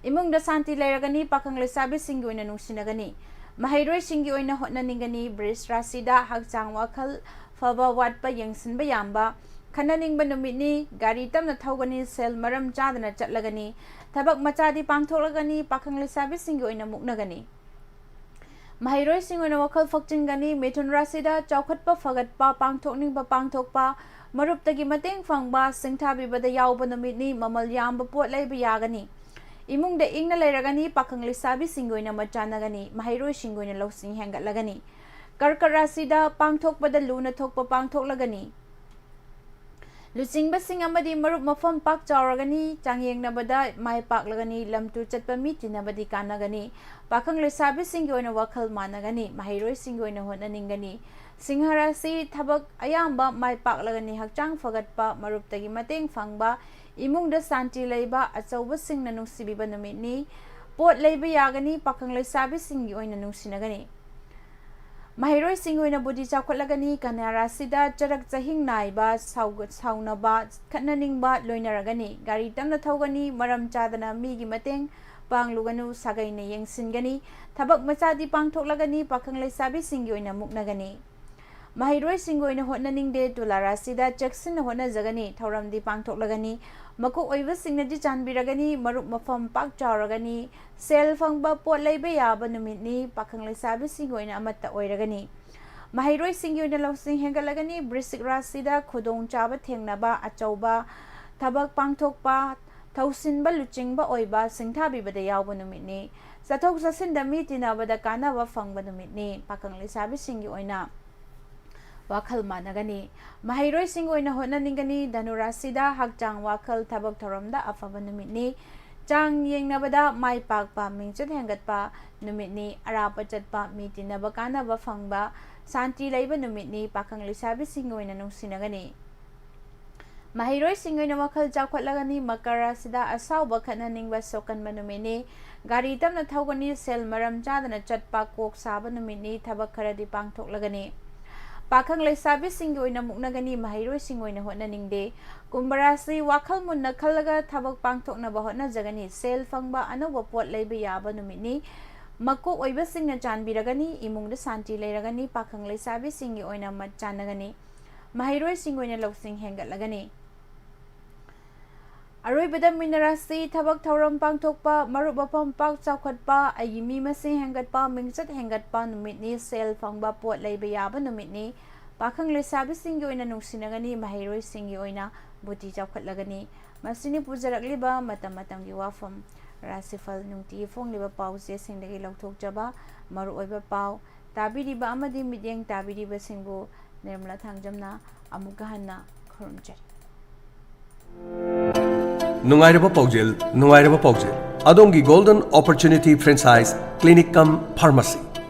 ꯏꯃꯨꯡꯗ ꯁꯥꯟꯇꯤ ꯂꯩꯔꯒꯅꯤ, ꯄꯥꯈꯪ ꯂꯩꯁꯥꯕꯤꯁꯤꯡꯒꯤ ꯑꯣꯏꯅ ꯅꯨꯡꯁꯤꯅꯒꯅꯤ꯫ ꯃꯍꯩꯔꯣꯏꯁꯤꯡꯒꯤ ꯑꯣꯏꯅ ꯍꯣꯠꯅꯅꯤꯡꯒꯅꯤ꯫ ꯕ꯭ꯔꯤꯖ ꯔꯥꯁꯤꯗ ꯍꯛꯆꯥꯡ ꯋꯥꯈꯜ ꯐꯕ ꯋꯥꯠꯄ ꯌꯦꯡꯁꯤꯟꯕ ꯌꯥꯝꯕ, ꯈꯟꯅꯅꯤꯡꯕ ꯅꯨꯃꯤꯠꯅꯤ꯫ ꯒꯥꯔꯤ ꯇꯞꯅ ꯊꯧꯒꯅꯤ, ꯁꯦꯜ ꯃꯔꯝ ꯆꯥꯗꯅ ꯆꯠꯂꯒꯅꯤ꯫ ꯊꯕꯛ ꯃꯆꯥꯗꯤ ꯄꯥꯡꯊꯣꯛꯂꯒꯅꯤ, ꯄꯥꯈꯪ ꯂꯩꯁꯥꯕꯤꯁꯤꯡꯒꯤ ꯑꯣꯏꯅ ꯃꯨꯛꯅꯒꯅꯤ꯫ ꯃꯍꯩꯔꯣꯏꯁꯤꯡ ꯑꯣꯏꯅ ꯋꯥꯈꯜ ꯐꯣꯛꯆꯤꯟꯒꯅꯤ꯫ ꯃꯤꯊꯨꯟ ꯔꯥꯁꯤꯗ ꯆꯥꯎꯈꯠꯄ ꯐꯒꯠꯄ, ꯄꯥꯡꯊꯣꯛꯅꯤꯡꯕ ꯄꯥꯡꯊꯣꯛꯄ, ꯃꯔꯨꯞꯇꯒꯤ ꯃꯇꯦꯡ ꯐꯪꯕ, ꯁꯤꯡꯊꯥꯕꯤꯕꯗ ꯌꯥꯎꯕ ꯅꯨꯃꯤꯠꯅꯤ꯫ ꯃꯃꯜ ꯌꯥꯝꯕ ꯄꯣꯠ ꯂꯩꯕ ꯌꯥꯒꯅꯤ꯫ ꯏꯃꯨꯡꯗ ꯏꯪꯅ ꯂꯩꯔꯒꯅꯤ꯫ ꯄꯥꯈꯪ ꯂꯩꯁꯥꯕꯤꯁꯤꯡꯒꯤ ꯑꯣꯏꯅ ꯃꯆꯥꯟꯅꯒꯅꯤ꯫ ꯃꯍꯩꯔꯣꯏꯁꯤꯡꯒꯤ ꯑꯣꯏꯅ ꯂꯧꯁꯤꯡ ꯍꯦꯟꯒꯠꯂꯒꯅꯤ꯫ ꯀꯔꯀꯠ ꯔꯥꯁꯤꯗ ꯄꯥꯡꯊꯣꯛꯄꯗ ꯂꯨꯅ ꯊꯣꯛꯄ ꯄꯥꯡꯊꯣꯛꯂꯒꯅꯤ꯫ ꯂꯨꯆꯤꯡꯕꯁꯤꯡ ꯑꯃꯗꯤ ꯃꯔꯨꯞ ꯃꯐꯝ ꯄꯥꯛ ꯆꯥꯎꯔꯒꯅꯤ꯫ ꯆꯥꯡꯌꯦꯡꯅꯕꯗ ꯃꯥꯏ ꯄꯥꯛꯂꯒꯅꯤ꯫ ꯂꯝ ꯇꯨ ꯆꯠꯄ ꯃꯤ ꯇꯤꯟꯅꯕꯗꯤ ꯀꯥꯟꯅꯒꯅꯤ꯫ ꯄꯥꯈꯪ ꯂꯩꯁꯥꯕꯤꯁꯤꯡꯒꯤ ꯑꯣꯏꯅ ꯋꯥꯈꯜ ꯃꯥꯟꯅꯒꯅꯤ꯫ ꯃꯍꯩꯔꯣꯏꯁꯤꯡꯒꯤ ꯑꯣꯏꯅ ꯍꯣꯠꯅꯅꯤꯡꯒꯅꯤ꯫ ꯁꯤꯡꯍ ꯔꯥꯁꯤ, ꯊꯕꯛ ꯑꯌꯥꯝꯕ ꯃꯥꯏ ꯄꯥꯛꯂꯒꯅꯤ꯫ ꯍꯛꯆꯥꯡ ꯐꯒꯠꯄ, ꯃꯔꯨꯞꯇꯒꯤ ꯃꯇꯦꯡ ꯐꯪꯕ, ꯏꯃꯨꯡꯗ ꯁꯥꯟꯇꯤ ꯂꯩꯕ, ꯑꯆꯧꯕꯁꯤꯡꯅ ꯅꯨꯡꯁꯤꯕꯤꯕ ꯅꯨꯃꯤꯠꯅꯤ꯫ ꯄꯣꯠ ꯂꯩꯕ ꯌꯥꯒꯅꯤ꯫ ꯄꯥꯈꯪ ꯂꯩꯁꯥꯕꯤꯁꯤꯡꯒꯤ ꯑꯣꯏꯅ ꯅꯨꯡꯁꯤꯅꯒꯅꯤ꯫ ꯃꯍꯩꯔꯣꯏꯁꯤꯡꯒꯤ ꯑꯣꯏꯅ ꯕꯨꯙꯤ ꯆꯥꯎꯈꯠꯂꯒꯅꯤ꯫ ꯀꯟꯌꯥ ꯔꯥꯁꯤꯗ ꯆꯔꯛ ꯆꯍꯤꯡ ꯅꯥꯏꯕ, ꯁꯥꯎꯒ-, ꯁꯥꯎꯅꯕ, ꯈꯠꯅꯅꯤꯡꯕ ꯂꯣꯏꯅꯔꯒꯅꯤ꯫ ꯒꯥꯔꯤ ꯇꯞꯅ ꯊꯧꯒꯅꯤ꯫ ꯃꯔꯝ ꯆꯥꯗꯅ ꯃꯤꯒꯤ ꯃꯇꯦꯡ ꯄꯥꯡꯂꯨꯒꯅꯨ꯫ ꯁꯥꯒꯩꯅ ꯌꯦꯡꯁꯤꯟꯒꯅꯤ꯫ ꯊꯕꯛ ꯃꯆꯥꯗꯤ ꯄꯥꯡꯊꯣꯛꯂꯒꯅꯤ꯫ ꯄꯥꯈꯪ ꯂꯩꯁꯥꯕꯤꯁꯤꯡꯒꯤ ꯑꯣꯏꯅ ꯃꯨꯛꯅꯒꯅꯤ꯫ ꯃꯍꯩꯔꯣꯏꯁꯤꯡꯒꯤ ꯑꯣꯏꯅ ꯍꯣꯠꯅꯅꯤꯡꯗꯦ꯫ ꯇꯨꯂꯥ ꯔꯥꯁꯤꯗ ꯆꯦꯛꯁꯤꯟꯅ ꯍꯣꯠꯅꯖꯒꯅꯤ꯫ ꯊꯧꯔꯝꯗꯤ ꯄꯥꯡꯊꯣꯛꯂꯒꯅꯤ꯫ ꯃꯀꯣꯛ ꯑꯣꯏꯕꯁꯤꯡꯅꯗꯤ ꯆꯥꯟꯕꯤꯔꯒꯅꯤ꯫ ꯃꯔꯨꯞ ꯃꯐꯝ ꯄꯥꯛ ꯆꯥꯎꯔꯒꯅꯤ꯫ ꯁꯦꯜ ꯐꯪꯕ, ꯄꯣꯠ ꯂꯩꯕ ꯌꯥꯕ ꯅꯨꯃꯤꯠꯅꯤ꯫ ꯄꯥꯈꯪ ꯂꯩꯁꯥꯕꯤꯁꯤꯡꯒꯤ ꯑꯣꯏꯅ ꯑꯃꯠꯇ ꯑꯣꯏꯔꯒꯅꯤ꯫ ꯃꯍꯩꯔꯣꯏꯁꯤꯡꯒꯤ ꯑꯣꯏꯅ ꯂꯧꯁꯤꯡ ꯍꯦꯟꯒꯠꯂꯒꯅꯤ꯫ ꯕ꯭ꯔꯤꯁꯤꯛ ꯔꯥꯁꯤꯗ ꯈꯨꯗꯣꯡꯆꯥꯕ ꯊꯦꯡꯅꯕ, ꯑꯆꯧꯕ ꯊꯕꯛ ꯄꯥꯡꯊꯣꯛꯄ, ꯊꯧꯁꯤꯟꯕ ꯂꯨꯆꯤꯡꯕ ꯑꯣꯏꯕ, ꯁꯤꯡꯊꯥꯕꯤꯕꯗ ꯌꯥꯎꯕ ꯅꯨꯃꯤꯠꯅꯤ꯫ ꯆꯠꯊꯣꯛ ꯆꯠꯁꯤꯟꯗ ꯃꯤ ꯇꯤꯟꯅꯕꯗ ꯀꯥꯟꯅꯕ ꯐꯪꯕ ꯅꯨꯃꯤꯠꯅꯤ꯫ ꯄꯥꯈꯪ ꯂꯩꯁꯥꯕꯤꯁꯤꯡꯒꯤ ꯑꯣꯏꯅ ꯋꯥꯈꯜ ꯃꯥꯟꯅꯒꯅꯤ꯫ ꯃꯍꯩꯔꯣꯏꯁꯤꯡꯒꯤ ꯑꯣꯏꯅ ꯍꯣꯠꯅꯅꯤꯡꯒꯅꯤ꯫ ꯙꯅꯨ ꯔꯥꯁꯤꯗ ꯍꯛꯆꯥꯡ, ꯋꯥꯈꯜ, ꯊꯕꯛ ꯊꯧꯔꯝꯗ ꯑꯐꯕ ꯅꯨꯃꯤꯠꯅꯤ꯫ ꯆꯥꯡ ꯌꯦꯡꯅꯕꯗ ꯃꯥꯏ ꯄꯥꯛꯄ, ꯃꯤꯡꯆꯠ ꯍꯦꯟꯒꯠꯄ ꯅꯨꯃꯤꯠꯅꯤ꯫ ꯑꯔꯥꯞꯄ ꯆꯠꯄ, ꯃꯤ ꯇꯤꯟꯅꯕ ꯀꯥꯟꯅꯕ ꯐꯪꯕ, ꯁꯥꯟꯇꯤ ꯂꯩꯕ ꯅꯨꯃꯤꯠꯅꯤ꯫ ꯄꯥꯈꯪ ꯂꯩꯁꯥꯕꯤꯁꯤꯡꯒꯤ ꯑꯣꯏꯅ ꯅꯨꯡꯁꯤꯅꯒꯅꯤ꯫ ꯃꯍꯩꯔꯣꯏꯁꯤꯡꯒꯤ ꯑꯣꯏꯅ ꯋꯥꯈꯜ ꯆꯥꯎꯈꯠꯂꯒꯅꯤ꯫ ꯃꯀꯔ ꯔꯥꯁꯤꯗ ꯑꯁꯥꯎꯕ, ꯈꯠꯅꯅꯤꯡꯕ, ꯁꯣꯛꯀꯟꯕ ꯅꯨꯃꯤꯠꯅꯤ꯫ ꯒꯥꯔꯤ ꯇꯞꯅ ꯊꯧꯒꯅꯤ, ꯁꯦꯜ ꯃꯔꯝ ꯆꯥꯗꯅ ꯆꯠꯄ, ꯀꯣꯛ ꯁꯥꯕ ꯅꯨꯃꯤꯠꯅꯤ, ꯊꯕꯛ ꯈꯔꯗꯤ ꯄꯥꯡꯊꯣꯛꯂꯒꯅꯤ꯫ ꯄꯥꯈꯪ ꯂꯩꯁꯥꯕꯤꯁꯤꯡꯒꯤ ꯑꯣꯏꯅ ꯃꯨꯛꯅꯒꯅꯤ, ꯃꯍꯩꯔꯣꯏꯁꯤꯡ ꯑꯣꯏꯅ ꯍꯣꯠꯅꯅꯤꯡꯗꯦ꯫ ꯀꯨꯝꯚ ꯔꯥꯁꯤ ꯋꯥꯈꯜ ꯃꯨꯟꯅ ꯈꯜꯂꯒ ꯊꯕꯛ ꯄꯥꯡꯊꯣꯛꯅꯕ ꯍꯣꯠꯅꯖꯒꯅꯤ꯫ ꯁꯦꯜ ꯐꯪꯕ, ꯑꯅꯧꯕ ꯄꯣꯠ ꯂꯩꯕ ꯌꯥꯕ ꯅꯨꯃꯤꯠꯅꯤ꯫ ꯃꯀꯣꯛ ꯑꯣꯏꯕꯁꯤꯡꯅ ꯆꯥꯟꯕꯤꯔꯒꯅꯤ, ꯏꯃꯨꯡꯗ ꯁꯥꯟꯇꯤ ꯂꯩꯔꯒꯅꯤ꯫ ꯄꯥꯈꯪ ꯂꯩꯁꯥꯕꯤꯁꯤꯡꯒꯤ ꯑꯣꯏꯅ ꯃꯠ ꯆꯥꯟꯅꯒꯅꯤ꯫ ꯃꯍꯩꯔꯣꯏꯁꯤꯡꯒꯤ ꯑꯣꯏꯅ ꯂꯧꯁꯤꯡ ꯍꯦꯟꯒꯠꯂꯒꯅꯤ꯫ ꯑꯔꯣꯏꯕꯗ ꯃꯤꯅ ꯔꯥꯁꯤ ꯊꯕꯛ ꯊꯧꯔꯝ ꯄꯥꯡꯊꯣꯛꯄ, ꯃꯔꯨꯞ ꯃꯄꯥꯡ ꯄꯥꯛ ꯆꯥꯎꯈꯠꯄ, ꯑꯩꯒꯤ ꯃꯤ ꯃꯁꯤꯡ ꯍꯦꯟꯒꯠꯄ, ꯃꯤꯡꯆꯠ ꯍꯦꯟꯒꯠꯄ ꯅꯨꯃꯤꯠꯅꯤ, ꯁꯦꯜ ꯐꯪꯕ, ꯄꯣꯠ ꯂꯩꯕ ꯌꯥꯕ ꯅꯨꯃꯤꯠꯅꯤ꯫ ꯄꯥꯈꯪ ꯂꯩꯁꯥꯕꯤꯁꯤꯡꯒꯤ ꯑꯣꯏꯅ ꯅꯨꯡꯁꯤꯅꯒꯅꯤ, ꯃꯍꯩꯔꯣꯏꯁꯤꯡꯒꯤ ꯑꯣꯏꯅ ꯕꯨꯗꯤ ꯆꯥꯎꯈꯠꯂꯒꯅꯤ꯫ ꯃꯁꯤꯅꯤ ꯄꯨꯖꯔꯛꯂꯤꯕ ꯃꯇꯝ ꯃꯇꯝꯒꯤ ꯋꯥꯐꯝ꯫ ꯔꯥꯁꯤꯐꯜ ꯅꯨꯡꯇꯤꯒꯤ ꯐꯣꯡꯂꯤꯕ ꯄꯥꯎ ꯆꯦꯁꯤꯡꯗꯒꯤ ꯂꯧꯊꯣꯛꯆꯕ ꯃꯔꯨꯑꯣꯏꯕ ꯄꯥꯎ꯫ ꯇꯥꯕꯤꯔꯤꯕ ꯑꯃꯗꯤ ꯃꯤꯠꯌꯦꯡ ꯇꯥꯕꯤꯔꯤꯕꯁꯤꯡꯕꯨ ꯅꯤꯔꯃꯂꯥ ꯊꯥꯡꯖꯝꯅ ꯑꯃꯨꯛꯀ ꯍꯟꯅ ꯈꯨꯔꯨꯝꯖꯔꯤ꯫ ꯅꯨꯡꯉꯥꯏꯔꯕ ꯄꯥꯎꯖꯦꯜ, ꯅꯨꯡꯉꯥꯏꯔꯕ ꯄꯥꯎꯖꯦꯜ꯫ ꯑꯗꯣꯝꯒꯤ Golden Opportunity Franchise Clinic cum Pharmacy,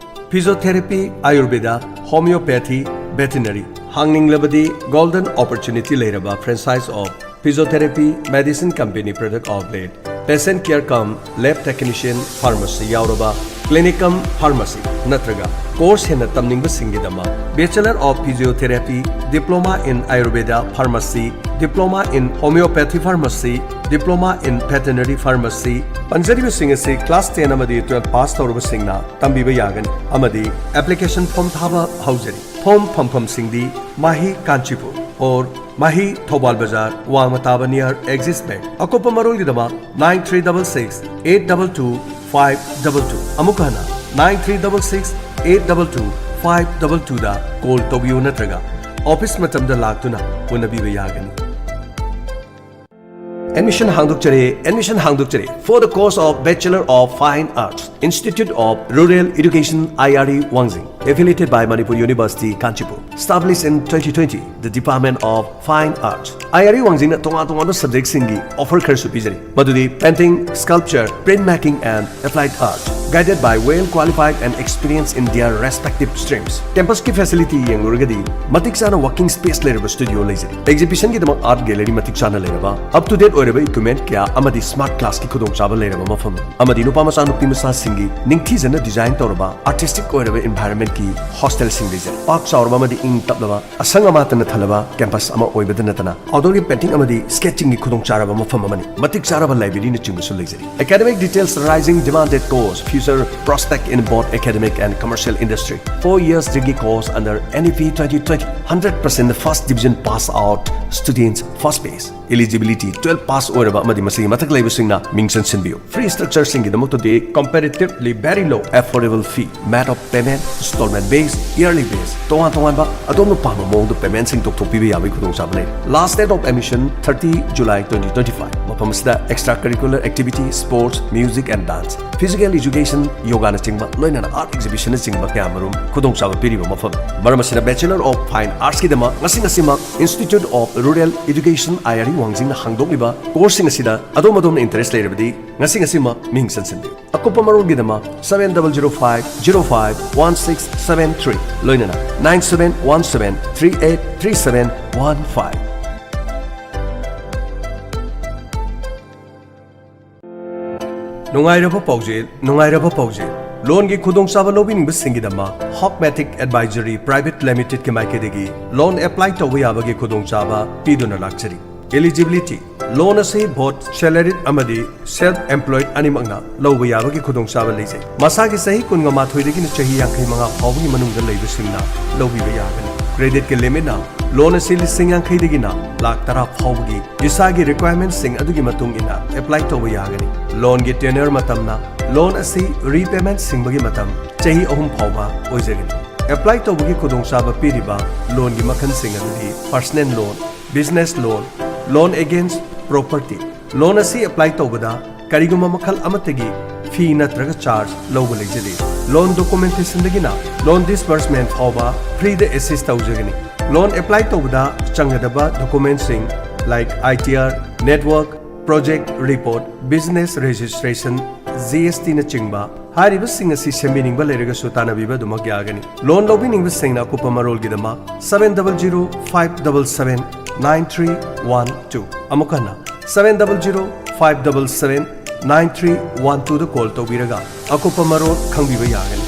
Physiotherapy, Ayurveda, Homeopathy, Veterinary ꯍꯥꯡꯅꯤꯡꯂꯕꯗꯤ Golden Opportunity ꯂꯩꯔꯕ Franchise of Physiotherapy, Medicine Company Product Outlet, Patient Care cum Lab Technician, Pharmacy ꯌꯥꯎꯔꯕ Clinic cum Pharmacy ꯅꯠꯇ꯭ꯔꯒ course ꯍꯦꯟꯅ ꯇꯝꯅꯤꯡꯕꯁꯤꯡꯒꯤꯗꯃꯛ Bachelor of Physiotherapy, Diploma in Ayurveda Pharmacy, Diploma in Homeopathy Pharmacy, Diploma in Veterinary Pharmacy, ꯄꯟꯖꯔꯤꯕꯁꯤꯡ ꯑꯁꯤ class ten ꯑꯃꯗꯤ twelve pass ꯇꯧꯔꯕꯁꯤꯡꯅ ꯇꯝꯕꯤꯕ ꯌꯥꯒꯅꯤ ꯑꯃꯗꯤ application form ꯊꯥꯕ ꯍꯧꯖꯔꯤ꯫ Form ꯐꯪꯐꯝꯁꯤꯡꯗꯤ ꯃꯍꯤ ꯀꯥꯟꯆꯤꯄꯨꯔ or ꯃꯍꯤ ꯊꯧꯕꯥꯜ ꯕꯖꯥꯔ, ꯋꯥꯡꯃ ꯇꯥꯕ near Axis Bank꯫ ꯑꯀꯨꯞꯄ ꯃꯔꯣꯜꯒꯤꯗꯃꯛ nine three double six eight double two five double two꯫ ꯑꯃꯨꯛ ꯍꯟꯅ nine three double six eight double two five double two ꯗ call ꯇꯧꯕꯤꯌꯨ ꯅꯠꯇ꯭ꯔꯒ office ꯃꯇꯝꯗ ꯂꯥꯛꯇꯨꯅ ꯎꯅꯕꯤꯕ ꯌꯥꯒꯅꯤ꯫ Admission ꯍꯥꯡꯗꯣꯛꯆꯔꯦ, admission ꯍꯥꯡꯗꯣꯛꯆꯔꯦ for the course of Bachelor of Fine Arts, Institute of Rural Education, I R E, ꯋꯥꯡꯖꯤꯡ꯫ Affiliated by Manipur University, Kanchipur. Established in twenty twenty, the Department of Fine Arts. I R E ꯋꯥꯡꯖꯤꯡꯅ ꯇꯣꯉꯥꯟ ꯇꯣꯉꯥꯟꯕ subjectꯁꯤꯡꯒꯤ offer ꯈꯔꯁꯨ ꯄꯤꯖꯔꯤ, ꯃꯗꯨꯗꯤ painting, sculpture, print making and applied art. Guided by well qualified and experienced in their respective streams. Campusꯀꯤ facility ꯌꯦꯡꯂꯨꯔꯒꯗꯤ ꯃꯇꯤꯛ ꯆꯥꯅ working space ꯂꯩꯔꯕ studio ꯂꯩꯖꯔꯤ꯫ Exhibitionꯒꯤꯗꯃꯛ art gallery ꯃꯇꯤꯛ ꯆꯥꯅ ꯂꯩꯔꯕ, up to date ꯑꯣꯏꯔꯕ equipment ꯀꯌꯥ ꯑꯃꯗꯤ smart classꯀꯤ ꯈꯨꯗꯣꯡꯆꯥꯕ ꯂꯩꯔꯕ ꯃꯐꯝ ꯑꯃꯗꯤ ꯅꯨꯄꯥ ꯃꯆꯥ ꯅꯨꯄꯤ ꯃꯆꯥꯁꯤꯡꯒꯤ ꯅꯤꯡꯊꯤꯖꯅ design ꯇꯧꯔꯕ artistic ꯑꯣꯏꯔꯕ environmentꯀꯤ hostelꯁꯤꯡ ꯂꯩꯖꯔꯤ꯫ ꯄꯥꯛ ꯆꯥꯎꯔꯕ ꯑꯃꯗꯤ ꯏꯪ ꯇꯞꯂꯕ, ꯑꯁꯪ ꯑꯃꯥꯟꯇꯅ ꯊꯜꯂꯕ campus ꯑꯃ ꯑꯣꯏꯕꯗ ꯅꯠꯇꯅ, outdoorꯒꯤ painting ꯑꯃꯗꯤ sketchingꯒꯤ ꯈꯨꯗꯣꯡꯆꯥꯔꯕ ꯃꯐꯝ ꯑꯃꯅꯤ꯫ ꯃꯇꯤꯛ ꯆꯥꯔꯕ libraryꯅꯆꯤꯡꯕꯁꯨ ꯂꯩꯖꯔꯤ꯫ Academic details: rising demanded course, future prospect in both academic and commercial industry. Four years degree course under N E P twenty twenty, hundred percent first division pass out students first batch. Eligibility: twelve pass ꯑꯣꯏꯔꯕ ꯑꯃꯗꯤ ꯃꯁꯤꯒꯤ ꯃꯊꯛ ꯂꯩꯕꯁꯤꯡꯅ ꯃꯤꯡ ꯆꯟꯁꯤꯟꯕꯤꯌꯨ꯫ Fee structureꯁꯤꯡꯒꯤꯗꯃꯛꯇꯗꯤ comparatively very low, affordable fee, method of payment, installment base, yearly base, ꯇꯣꯉꯥꯟ ꯇꯣꯉꯥꯟꯕ ꯑꯗꯣꯝꯅ ꯄꯥꯝꯕ ꯃꯑꯣꯡꯗ paymentꯁꯤꯡ ꯇꯧꯊꯣꯛꯄꯤꯕ ꯌꯥꯕꯒꯤ ꯈꯨꯗꯣꯡꯆꯥꯕ ꯂꯩ꯫ Last date of admission thirty July twenty twenty-five꯫ ꯃꯐꯝ ꯑꯁꯤꯗ extra curricular activity, sports, music and dance, physical education, yogaꯅꯆꯤꯡꯕ, ꯂꯣꯏꯅꯅ art exhibitionꯅꯆꯤꯡꯕ ꯀꯌꯥ ꯃꯔꯨꯝ ꯈꯨꯗꯣꯡꯆꯥꯕ ꯄꯤꯔꯤꯕ ꯃꯐꯝ꯫ ꯃꯔꯝ ꯑꯁꯤꯅ Bachelor of Fine Artsꯀꯤꯗꯃꯛ ꯉꯁꯤ ꯉꯁꯤꯃꯛ Institute of Rural Education, I R E ꯋꯥꯡꯖꯤꯡꯅ ꯍꯥꯡꯗꯣꯛꯂꯤꯕ courseꯁꯤꯡ ꯑꯁꯤꯗ ꯑꯗꯣꯝ ꯑꯗꯣꯝꯅ interest ꯂꯩꯔꯕꯗꯤ ꯉꯁꯤ ꯉꯁꯤꯃꯛ ꯃꯤꯡ ꯆꯟꯁꯤꯟꯕꯤꯌꯨ꯫ ꯑꯀꯨꯞꯄ ꯃꯔꯣꯜꯒꯤꯗꯃꯛ seven double zero five zero five one six seven three, ꯂꯣꯏꯅꯅ nine seven one seven three eight three seven one five꯫ ꯅꯨꯡꯉꯥꯏꯔꯕ ꯄꯥꯎꯖꯦꯜ, ꯅꯨꯡꯉꯥꯏꯔꯕ ꯄꯥꯎꯖꯦꯜ꯫ Loanꯒꯤ ꯈꯨꯗꯣꯡꯆꯥꯕ ꯂꯧꯕꯤꯅꯤꯡꯕꯁꯤꯡꯒꯤꯗꯃꯛ Hawkmatic Advisory Private Limitedꯀꯤ ꯃꯥꯏꯀꯩꯗꯒꯤ loan apply ꯇꯧꯕ ꯌꯥꯕꯒꯤ ꯈꯨꯗꯣꯡꯆꯥꯕ ꯄꯤꯗꯨꯅ ꯂꯥꯛꯆꯔꯤ꯫ Eligibility: loan ꯑꯁꯤ both salaried ꯑꯃꯗꯤ self employed ꯑꯅꯤꯃꯛꯅ ꯂꯧꯕ ꯌꯥꯕꯒꯤ ꯈꯨꯗꯣꯡꯆꯥꯕ ꯂꯩꯖꯩ꯫ ꯃꯁꯥꯒꯤ ꯆꯍꯤ ꯀꯨꯟꯒ ꯃꯥꯊꯣꯏꯗꯒꯤꯅ ꯆꯍꯤ ꯌꯥꯡꯈꯩ ꯃꯉꯥ ꯐꯥꯎꯕꯒꯤ ꯃꯅꯨꯡꯗ ꯂꯩꯕꯁꯤꯡꯅ ꯂꯧꯕꯤꯕ ꯌꯥꯒꯅꯤ꯫ Creditꯀꯤ limitꯅ loan ꯑꯁꯤ ꯂꯤꯁꯤꯡ ꯌꯥꯡꯈꯩꯗꯒꯤꯅ ꯂꯥꯈ ꯇꯔꯥ ꯐꯥꯎꯕꯒꯤ ꯏꯁꯥꯒꯤ requirementꯁꯤꯡ ꯑꯗꯨꯒꯤ ꯃꯇꯨꯡ ꯏꯟꯅ apply ꯇꯧꯕ ꯌꯥꯒꯅꯤ꯫ Loanꯒꯤ tenure ꯃꯇꯝꯅ loan ꯑꯁꯤ repayment ꯁꯤꯡꯕꯒꯤ ꯃꯇꯝ ꯆꯍꯤ ꯑꯍꯨꯝ ꯐꯥꯎꯕ ꯑꯣꯏꯖꯒꯅꯤ꯫ Apply ꯇꯧꯕꯒꯤ ꯈꯨꯗꯣꯡꯆꯥꯕ ꯄꯤꯔꯤꯕ loanꯒꯤ ꯃꯈꯜꯁꯤꯡ ꯑꯗꯨꯗꯤ personal loan, business loan, loan against property꯫ Loan ꯑꯁꯤ apply ꯇꯧꯕꯗ ꯀꯔꯤꯒꯨꯝꯕ ꯃꯈꯜ ꯑꯃꯠꯇꯒꯤ fee ꯅꯠꯇ꯭ꯔꯒ charge ꯂꯧꯕ ꯂꯩꯖꯗꯦ꯫ Loan documentation ꯗꯒꯤꯅ loan disbursement ꯐꯥꯎꯕ free ꯗ assist ꯇꯧꯖꯒꯅꯤ꯫ Loan apply ꯇꯧꯕꯗ ꯆꯪꯒꯗꯕ document ꯁꯤꯡ like I T R, network, project report, business registration, G S T ꯅꯆꯤꯡꯕ ꯍꯥꯏꯔꯤꯕꯁꯤꯡ ꯑꯁꯤ ꯁꯦꯝꯕꯤꯅꯤꯡꯕ ꯂꯩꯔꯒꯁꯨ ꯇꯥꯟꯅꯕꯤꯕ ꯑꯗꯨꯃꯛ ꯌꯥꯒꯅꯤ꯫ Loan ꯂꯧꯕꯤꯅꯤꯡꯕꯁꯤꯡꯅ ꯑꯀꯨꯞꯄ ꯃꯔꯣꯜꯒꯤꯗꯃꯛ seven double zero five double seven nine three one two, ꯑꯃꯨꯛ ꯍꯟꯅ seven double zero five double seven nine three one two ꯗ call ꯇꯧꯕꯤꯔꯒ ꯑꯀꯨꯞꯄ ꯃꯔꯣꯜ ꯈꯪꯕꯤꯕ ꯌꯥꯒꯅꯤ꯫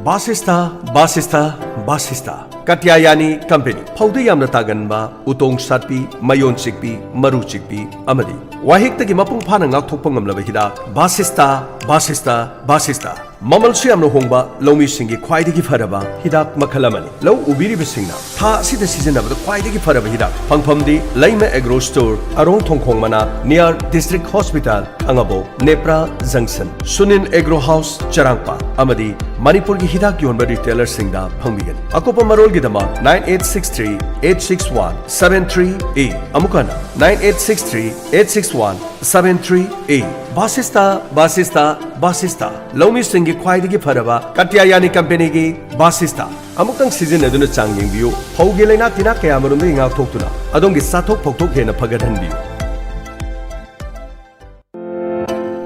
ꯕꯥꯁꯤꯁꯇꯥ, ꯕꯥꯁꯤꯁꯇꯥ, ꯕꯥꯁꯤꯁꯇꯥ꯫ ꯀꯥꯇ꯭ꯌꯥꯌꯥꯅꯤ ꯀꯝꯄꯦꯅꯤ꯫ ꯐꯧꯗ ꯌꯥꯝꯅ ꯇꯥꯒꯟꯕ, ꯎꯇꯣꯡ ꯁꯥꯠꯄꯤ, ꯃꯌꯣꯟ ꯆꯤꯛꯄꯤ, ꯃꯔꯨ ꯆꯤꯛꯄꯤ ꯑꯃꯗꯤ ꯋꯥꯍꯤꯛꯇꯒꯤ ꯃꯄꯨꯡ ꯐꯥꯅ ꯉꯥꯛꯊꯣꯛꯄ ꯉꯝꯂꯕ ꯍꯤꯗꯥꯛ ꯕꯥꯁꯤꯁꯇꯥ, ꯕꯥꯁꯤꯁꯇꯥ, ꯕꯥꯁꯤꯁꯇꯥ꯫ ꯃꯃꯜꯁꯨ ꯌꯥꯝꯅ ꯍꯣꯡꯕ, ꯂꯧꯃꯤꯁꯤꯡꯒꯤ ꯈ꯭ꯋꯥꯏꯗꯒꯤ ꯐꯔꯕ ꯍꯤꯗꯥꯛ ꯃꯈꯜ ꯑꯃꯅꯤ꯫ ꯂꯧ ꯎꯕꯤꯔꯤꯕꯁꯤꯡꯅ ꯊꯥ ꯑꯁꯤꯗ ꯁꯤꯖꯤꯟꯅꯕꯗ ꯈ꯭ꯋꯥꯏꯗꯒꯤ ꯐꯔꯕ ꯍꯤꯗꯥꯛ꯫ ꯐꯪꯐꯝꯗꯤ ꯂꯩꯃ Agro Store, ꯑꯔꯣꯡ ꯊꯣꯡꯈꯣꯡ ꯃꯅꯥꯛ, near District Hospital, Khangabok, Nepra ꯖꯪꯁꯟ, ꯁꯨꯅꯤꯟ ꯑꯦꯒ꯭ꯔꯣ ꯍꯥꯎꯁ, ꯆꯔꯥꯡꯄꯥꯠ ꯑꯃꯗꯤ ꯃꯅꯤꯄꯨꯔꯒꯤ ꯍꯤꯗꯥꯛ ꯌꯣꯟꯕ retailer ꯁꯤꯡꯗ ꯐꯪꯕꯤꯒꯅꯤ꯫ ꯑꯀꯨꯞꯄ ꯃꯔꯣꯜꯒꯤꯗꯃꯛ nine eight six three eight six one seven three eight, ꯑꯃꯨꯛ ꯍꯟꯅ nine eight six three eight six one seven three eight꯫ ꯕꯥꯁꯤꯁꯇꯥ, ꯕꯥꯁꯤꯁꯇꯥ, ꯕꯥꯁꯤꯁꯇꯥ꯫ ꯂꯧꯃꯤꯁꯤꯡꯒꯤ ꯈ꯭ꯋꯥꯏꯗꯒꯤ ꯐꯔꯕ ꯀꯥꯇ꯭ꯌꯥꯌꯥꯅꯤ ꯀꯝꯄꯦꯅꯤꯒꯤ ꯕꯥꯁꯤꯁꯇꯥ꯫ ꯑꯃꯨꯛꯇꯪ ꯁꯤꯖꯤꯟꯅꯗꯨꯅ ꯆꯥꯡ ꯌꯦꯡꯕꯤꯌꯨ꯫ ꯐꯧꯒꯤ ꯂꯩꯅꯥ ꯇꯤꯟꯅꯥ ꯀꯌꯥꯃꯔꯨꯝꯗꯒꯤ ꯉꯥꯛꯊꯣꯛꯇꯨꯅ ꯑꯗꯣꯝꯒꯤ ꯆꯥꯊꯣꯛ ꯐꯧꯊꯣꯛ ꯍꯦꯟꯅ ꯐꯒꯠꯍꯟꯕꯤꯌꯨ꯫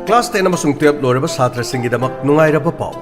Class ten ꯑꯃꯁꯨꯡ twelve ꯂꯣꯏꯔꯕ ꯁꯥꯇ꯭ꯔꯁꯤꯡꯒꯤꯗꯃꯛ ꯅꯨꯡꯉꯥꯏꯔꯕ ꯄꯥꯎ꯫